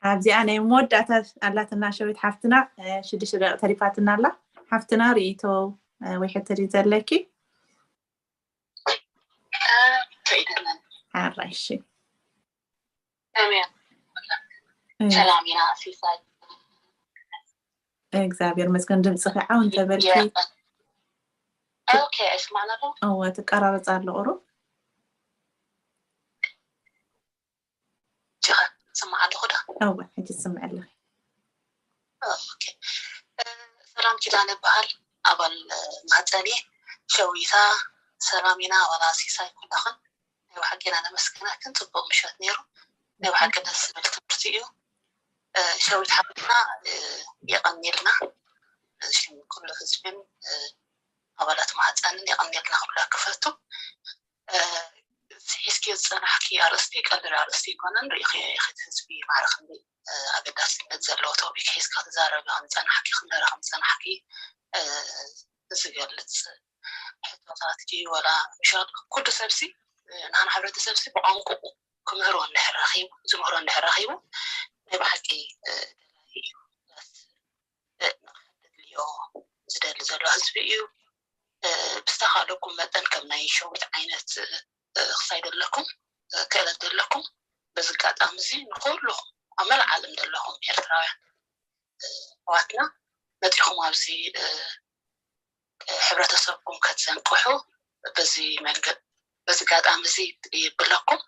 ኣብዚኣ ናይ መወዳእታ ኣላትና ሸዊት ሓፍትና ሽዱሽተ ደቂ ተሪፋትና ኣላ። ሓፍትና ርእይቶ ወይ ሕቶ ድዩ ዘለኪ? ኣራይሺ ሰላም ኢና ሲሳይ። እግዚኣብሔር መስገን ድምፅኺ ዓው እንተበልኪ። ኦኬ ኣይስማዕና ዶ? እወ ትቀራረፅ ኣሎ ቁሩብ። ሕጂ ኸ ትስምዓ ኣለኹ ዶ? እወ፣ ሕጂ ትስምዒ ኣለኺ። ኦኬ። እ፣ ሰላም፣ ኪዳነ እበሃል፣ ኣባል፣ እ፣ ማህፀን እየ። ሸዊታ፣ ሰላም ኢና፣ ዋላ ሲሳይ ኩላኽን ናይ ብሓቂ ኢና ነመስግነክን። ፅቡቕ ምሸት ነይሩ። ናይ ብሓቂ ደስ ዝብል ትምህርቲ እዩ። እ፣ ሸዊት ሓፍትና፣ እ፣ የቐንየልና። ሽም ኩሉ ህዝብን፣ እ፣ ኣባላት ማህፀንን የቐንየልና ክብለኪ ክፈቱ። እ፣ ሒዝኪ ዝፀናሕኪ ኣርእስቲ ቀሊል ኣርእስቲ ኣይኮነን። ርኢኽዮ ኢኺ፣ እቲ ህዝቢ ማዕረ ክንደይ፣ እ፣ ኣገዳስነት ዘለዎ ቶፒክ ሒዝካ ትዛረቢ ከም ዝፀናሕኪ፣ ክንደረ ከም ዝፀናሕኪ፣ እ፣ ዝገልፅ ሕቶታት ድዩ ወላ ምሻል ኩሉ ሰብሲ፣ እ፣ ንሓን ሕብረተሰብሲ ብቋንቁኡ ክምህሮ እንድሕር ረኺቡ፣ ዝምህሮ እንድሕር ረኺቡ፣ ናይ ብሓቂ፣ እ፣ ደላዪ እዩ። እ፣ ንኽሕደግልዮ ዝደሊ ዘሎ ህዝቢ እዩ። እ፣ ብዝተኻእለኩም መጠን ከም ናይ ሸዊት ዓይነት፣ እ፣ ክሳይ ዘለኩም፣ እ፣ ክእለት ዘለኩም፣ በዚ ኣጋጣሚ እዚ ንኩሉ ኣብ መላእ ዓለም ዘለኹም ኤርትራውያን፣ እ፣ ኣሕዋትና መጺኹም ኣብዚ፣ እ፣ እ፣ ሕብረተሰብኩም ከትዘንቅሑ በዚ መንገድ፣ በዚ ኣጋጣሚ እዚ ይብለኩም፣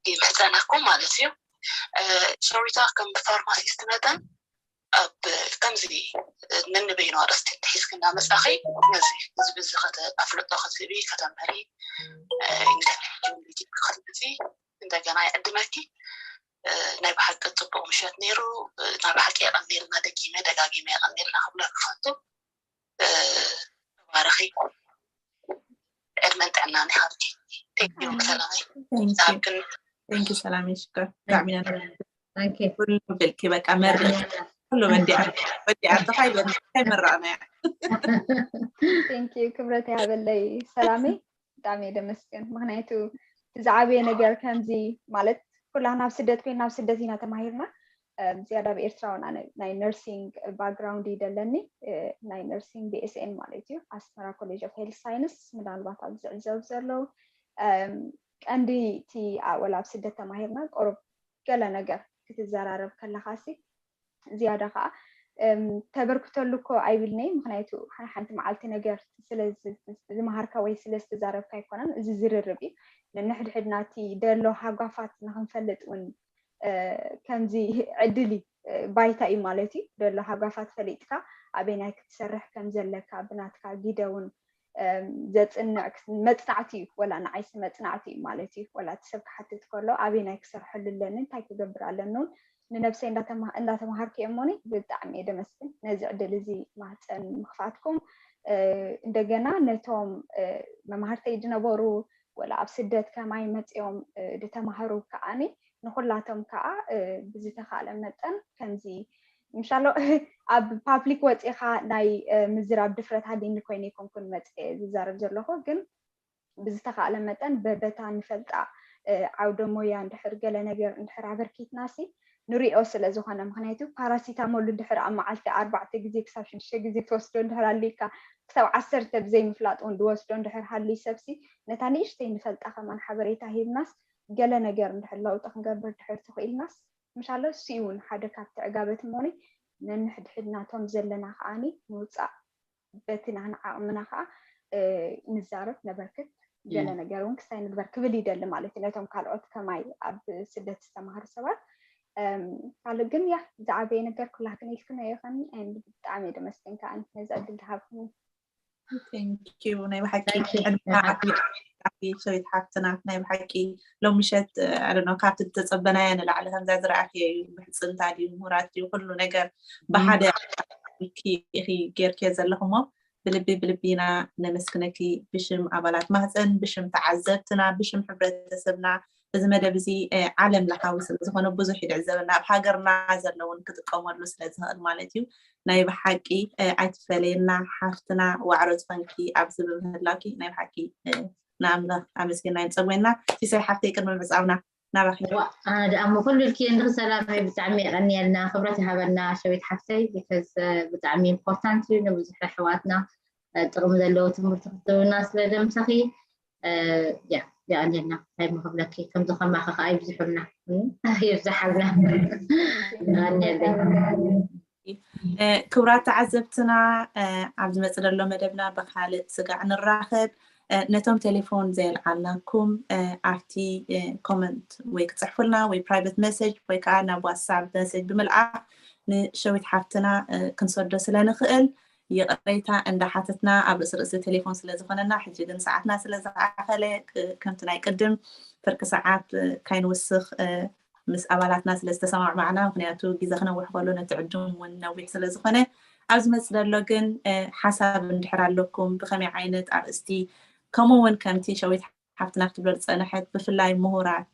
ይምሕጸነኩም ማለት እዩ። እ፣ ሸዊታ ከም ፋርማሲስት መጠን ኣብ ከምዚ ነንበይኑ ኣርእስቲ ሒዝኪ እንዳመጻኺ ነዚ ህዝቢ እዚ ከተ-፣ ኣፍልጦ ክትህቢ፣ ከተምህሪ፣ እ፣ ንድሕሪት ዩኒቨርሲቲ ክትመጺ እንደገና ይዕድመኪ። እ፣ ናይ ብሓቂ ጽቡቕ ምሸት ነይሩ። እ፣ ናይ ብሓቂ የቐንየልና፣ ደጊመ ደጋጊመ የቐንየልና ክብለኪ ክፈቱ። እ፣ ተባረኺ። ዕድመን ጥዕናን ይሃብኪ። Thank you ሰላመይ። Thank you። ይሃብክን። Thank you ሰላመይ፣ ሽኮር። ብጣዕሚ ኢና Thank you። ኩሉ ብልኪ በቃ መርሕ ኩሉ ወዲኣ ወዲኣ እንታይ በል እንታይ መረቕናያ። Thank you ክብረት ይሃበለይ ሰላመይ። ብጣዕሚ እየ ደመስግን። ምክንያቱ እቲ ዝዓበየ ነገር ከምዚ ማለት ኩላና ኣብ ስደት ኮይና ኣብ ስደት ኢና ተማሂርና። እም፣ ዝያዳ ኣብ ኤርትራ እውን ኣነ ናይ ነርሲንግ ባክግራውንድ እዩ ደለኒ። እ፣ ናይ ነርሲንግ ቢ ኤስ ኤን ማለት እዩ፣ ኣስመራ ኮሌጅ ኦፍ ሄልት ሳይንስ። ምናልባት ኣብዚ ዝዕዘብ ዘለዉ፣ እም፣ ቀንዲ እቲ ኣ-፣ ወላ ኣብ ስደት ተማሂርና ቁሩብ ገለ ነገር ክትዘራረብ ከለኻ ሲ ዝያዳ ከዓ፣ እም፣ ተበርክተሉ እኮ ኣይብልን'የ። ምክንያቱ ሓ-፣ ሓንቲ መዓልቲ ነገር ስለ ዝ-፣ ዝመሃርካ ወይ ስለ ዝተዛረብካ ኣይኮነን። እዚ ዝርርብ እዩ። ነንሕድሕድና እቲ ደሎ ሃጓፋት ንክንፈልጥ እውን፣ እ፣ ከምዚ ዕድል እዩ፣ እ፣ ባይታ እዩ ማለት እዩ። ደሎ ሃጓፋት ፈሊጥካ ኣበይናይ ክትሰርሕ ከም ዘለካ ብናትካ ጊደ እውን፣ እም፣ ዘጽንዕ ክስ-፣ መጽናዕቲ እዩ። ወላ ንዓይሲ መጽናዕቲ እዩ ማለት እዩ። ወላ እቲ ሰብ ክሓትት ከሎ ኣበይናይ ክሰርሐሉ ኣለኒ፣ እንታይ ክገብር ኣለኒ እውን ንነብሰይ እንዳተማ-፣ እንዳተማሃርኩ እየ እሞኒ። ብጣዕሚ እየ ደመስግን ነዚ ዕድል እዚ ማህፀን ምኽፋትኩም። እ፣ እንደገና ነቶም፣ እ፣ መማህርተይ ዝነበሩ ወላ ኣብ ስደት ከማይ መፂኦም፣ እ፣ ዝተማሃሩ ከዓኒ ንኩላቶም ከዓ፣ እ፣ ብዝተኻእለ መጠን ከምዚ ምሻሎ ኣብ ፓብሊክ ወፂኻ ናይ፣ እ፣ ምዝራብ ድፍረት ሃልይኒ ኮይነ ኣይኮንኩን መፅአ ዝዛረብ ዘለኹ፣ ግን ብዝተኻእለ መጠን በ-፣ በታ ንፈልጣ፣ እ፣ ዓውደ ሞያ እንድሕር ገለ ነገር እንድሕር ኣበርኪትናሲ ንሪኦ ስለ ዝኾነ፣ ምክንያቱ ፓራሲታሞል እንድሕር ኣብ መዓልቲ ኣርባዕተ ግዜ ክሳብ ሽዱሽተ ግዜ ትወስዶ እንድሕር ኣልዩካ፣ ክሳብ ዓሰርተ ብዘይ ምፍላጥ እውን ዝወስዶ እንድሕር ሃልዩ ሰብሲ፣ ነታ ንእሽተይ ንፈልጣ ከማን ሓበሬታ ሂብናስ ገለ ነገር እንድሕር ለውጢ ክንገብር እንድሕር ተኽኢልናስ፣ ምሻሎ እሱ እውን ሓደ ካብቲ ዕጋበት እሞኒ ነንሕድሕድናቶም ዘለና ከዓኒ ምውፃእ በቲ ናህና ዓቕምና ከዓ፣ እ፣ ንዛረብ፣ ነበርክት፣ ገለ እም። ነገር እውን ክሳይ ንግበር ክብል ይደሊ ማለት እዩ። ነቶም ካልኦት ከማይ ኣብ ስደት ዝተማሃሩ ሰባት፣ እም፣ ካልእ ግን ያ ዝዓበየ ነገር ኩላክን ኢልክን ኣይኸን፣ and ብጣዕሚ እየ ደመስግን ከዓ ነዚ ዕድል ዝሃብክኒ። Thank you። ናይ ብሓቂ Thank you። ዕድመና ዓቢ፣ ዓቢ ሸዊት ሓፍትና፣ ናይ ብሓቂ ሎሚ ምሸት፣ I don't know፣ ካብቲ ዝተጸበናዮ ንላዕሊ ከምዛ ዝረኣኽዮ እዩ። ምሕጽንታ ድዩ፣ ምሁራት ድዩ፣ ኩሉ ነገር ብሓደ ኢኺ፣ ኢኺ ጌርክዮ ዘለኹሞ። ብልቢ፣ ብልቢ ኢና ነመስግነኪ። ብሽም ኣባላት ማህፀን፣ ብሽም ተዓዘብትና፣ ብሽም ሕብረተሰብና፣ እዚ መደብ እዚ፣ እ፣ ዓለም ለኻዊ ስለ ዝኾነ ብዙሕ ይድዕዘበና፣ ኣብ ሃገርና ዘለውን ክጥቀመሉ ስለ ዝኽእል ማለት እዩ። ናይ ብሓቂ፣ እ፣ ኣይትፈለየና ሓፍትና፣ ዋዕሮ ዝኾንኪ ኣብዚ ብምህላውኪ ናይ ብሓቂ፣ እ፣ ንኣምላኽ ኣመስጊና ንጸግበና። ሲሳይ ሓፍተይ፣ ቅድሚ ምዕጻውና ናባኺ። ዋ፣ ኣነ ደኣ እሞ ኩሉ ኢልኪ እንድኺ ሰላመይ፣ ብጣዕሚ የቐንየልና፣ ክብረት ይሃበልና ሸዊት ሓፍተይ፣ because፣ እ፣ ብጣዕሚ ኢምፖርታንት እዩ ንብዙሕ ኣሕዋትና፣ እ፣ ጥቕሚ ዘለዎ ትምህርቲ ክትህብና ስለ ዘምሰኺ፣ እ፣ ያ፣ የቐንየልና። እንታይ እሞ ክብለኪ፣ ከምዚ ከማኺ ከኣ ይብዝሑልና፣ እ፣ ይብዝሓልና። የቐንየለይ። ክቡራት ተዓዘብትና፣ ኣብ ዝመፅእ ዘሎ መደብና ብካልእ ስጋዕ ንራኸብ። ነቶም ቴሌፎን ዘየልዓልናኩም ኣብቲ ኮመንት ወይ ክፅሕፉልና ወይ ፕራይቨት መሰጅ ወይ ከዓ ናብ ዋትሳፕ መሰጅ ብምልኣኽ ንሸዊት ሓፍትና ክንሰዶ ስለንኽእል ይቕሬታ እንዳሓተትና፣ ኣብ ርእሲ ርእሲ ቴሌፎን ስለዝኾነና፣ ሕጂ ግን ሰዓትና ስለዝኣኸለ ከምቲ ናይ ቅድም ፍርቂ ሰዓት ካይንውስኽ ምስ ኣባላትና ስለዝተሰማማዕና፣ ምክንያቱ ግዜ ክነውሕ ከሎ ነቲ ዕድም እውን ነዊሕ ስለዝኾነ፣ ኣብ ዝመፅእ ዘሎ ግን ሓሳብ እንድሕር ኣለኩም ብከመይ ዓይነት ኣርእስቲ፣ ከምኡ እውን ከምቲ ሸዊት ሓፍትና ክትብሎ ዝፀንሐት ብፍላይ ምሁራት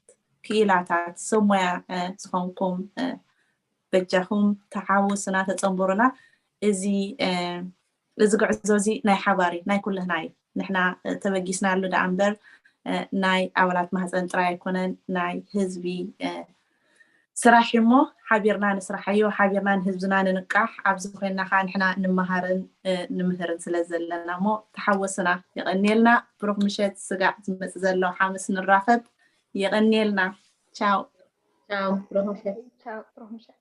ክኢላታት ሰብ ሞያ ዝኾንኩም በጃኹም ተሓውሱና፣ ተፀንብሩና። እዚ እዚ ጉዕዞ እዚ ናይ ሓባር እዩ፣ ናይ ኩልህና እዩ። ንሕና ተበጊስናሉ ደኣ እምበር ናይ ኣባላት ማህፀን ጥራይ ኣይኮነን፣ ናይ ህዝቢ ስራሕ እሞ ሓቢርና ንስራሓዮ፣ ሓቢርና ንህዝብና ንንቃሕ። ኣብዚ ኮይንና ከዓ ንሕና ንመሃርን ንምህርን ስለ ዘለና እሞ ተሓወሱና። የቐንየልና። ብሩኽ ምሸት። ስጋዕ ዝመፅእ ዘሎ ሓሙስ ንራኸብ። የቐንየልና። ቻው። ቻው። ብሩኽ ምሸት። ቻው፣ ብሩኽ ምሸት።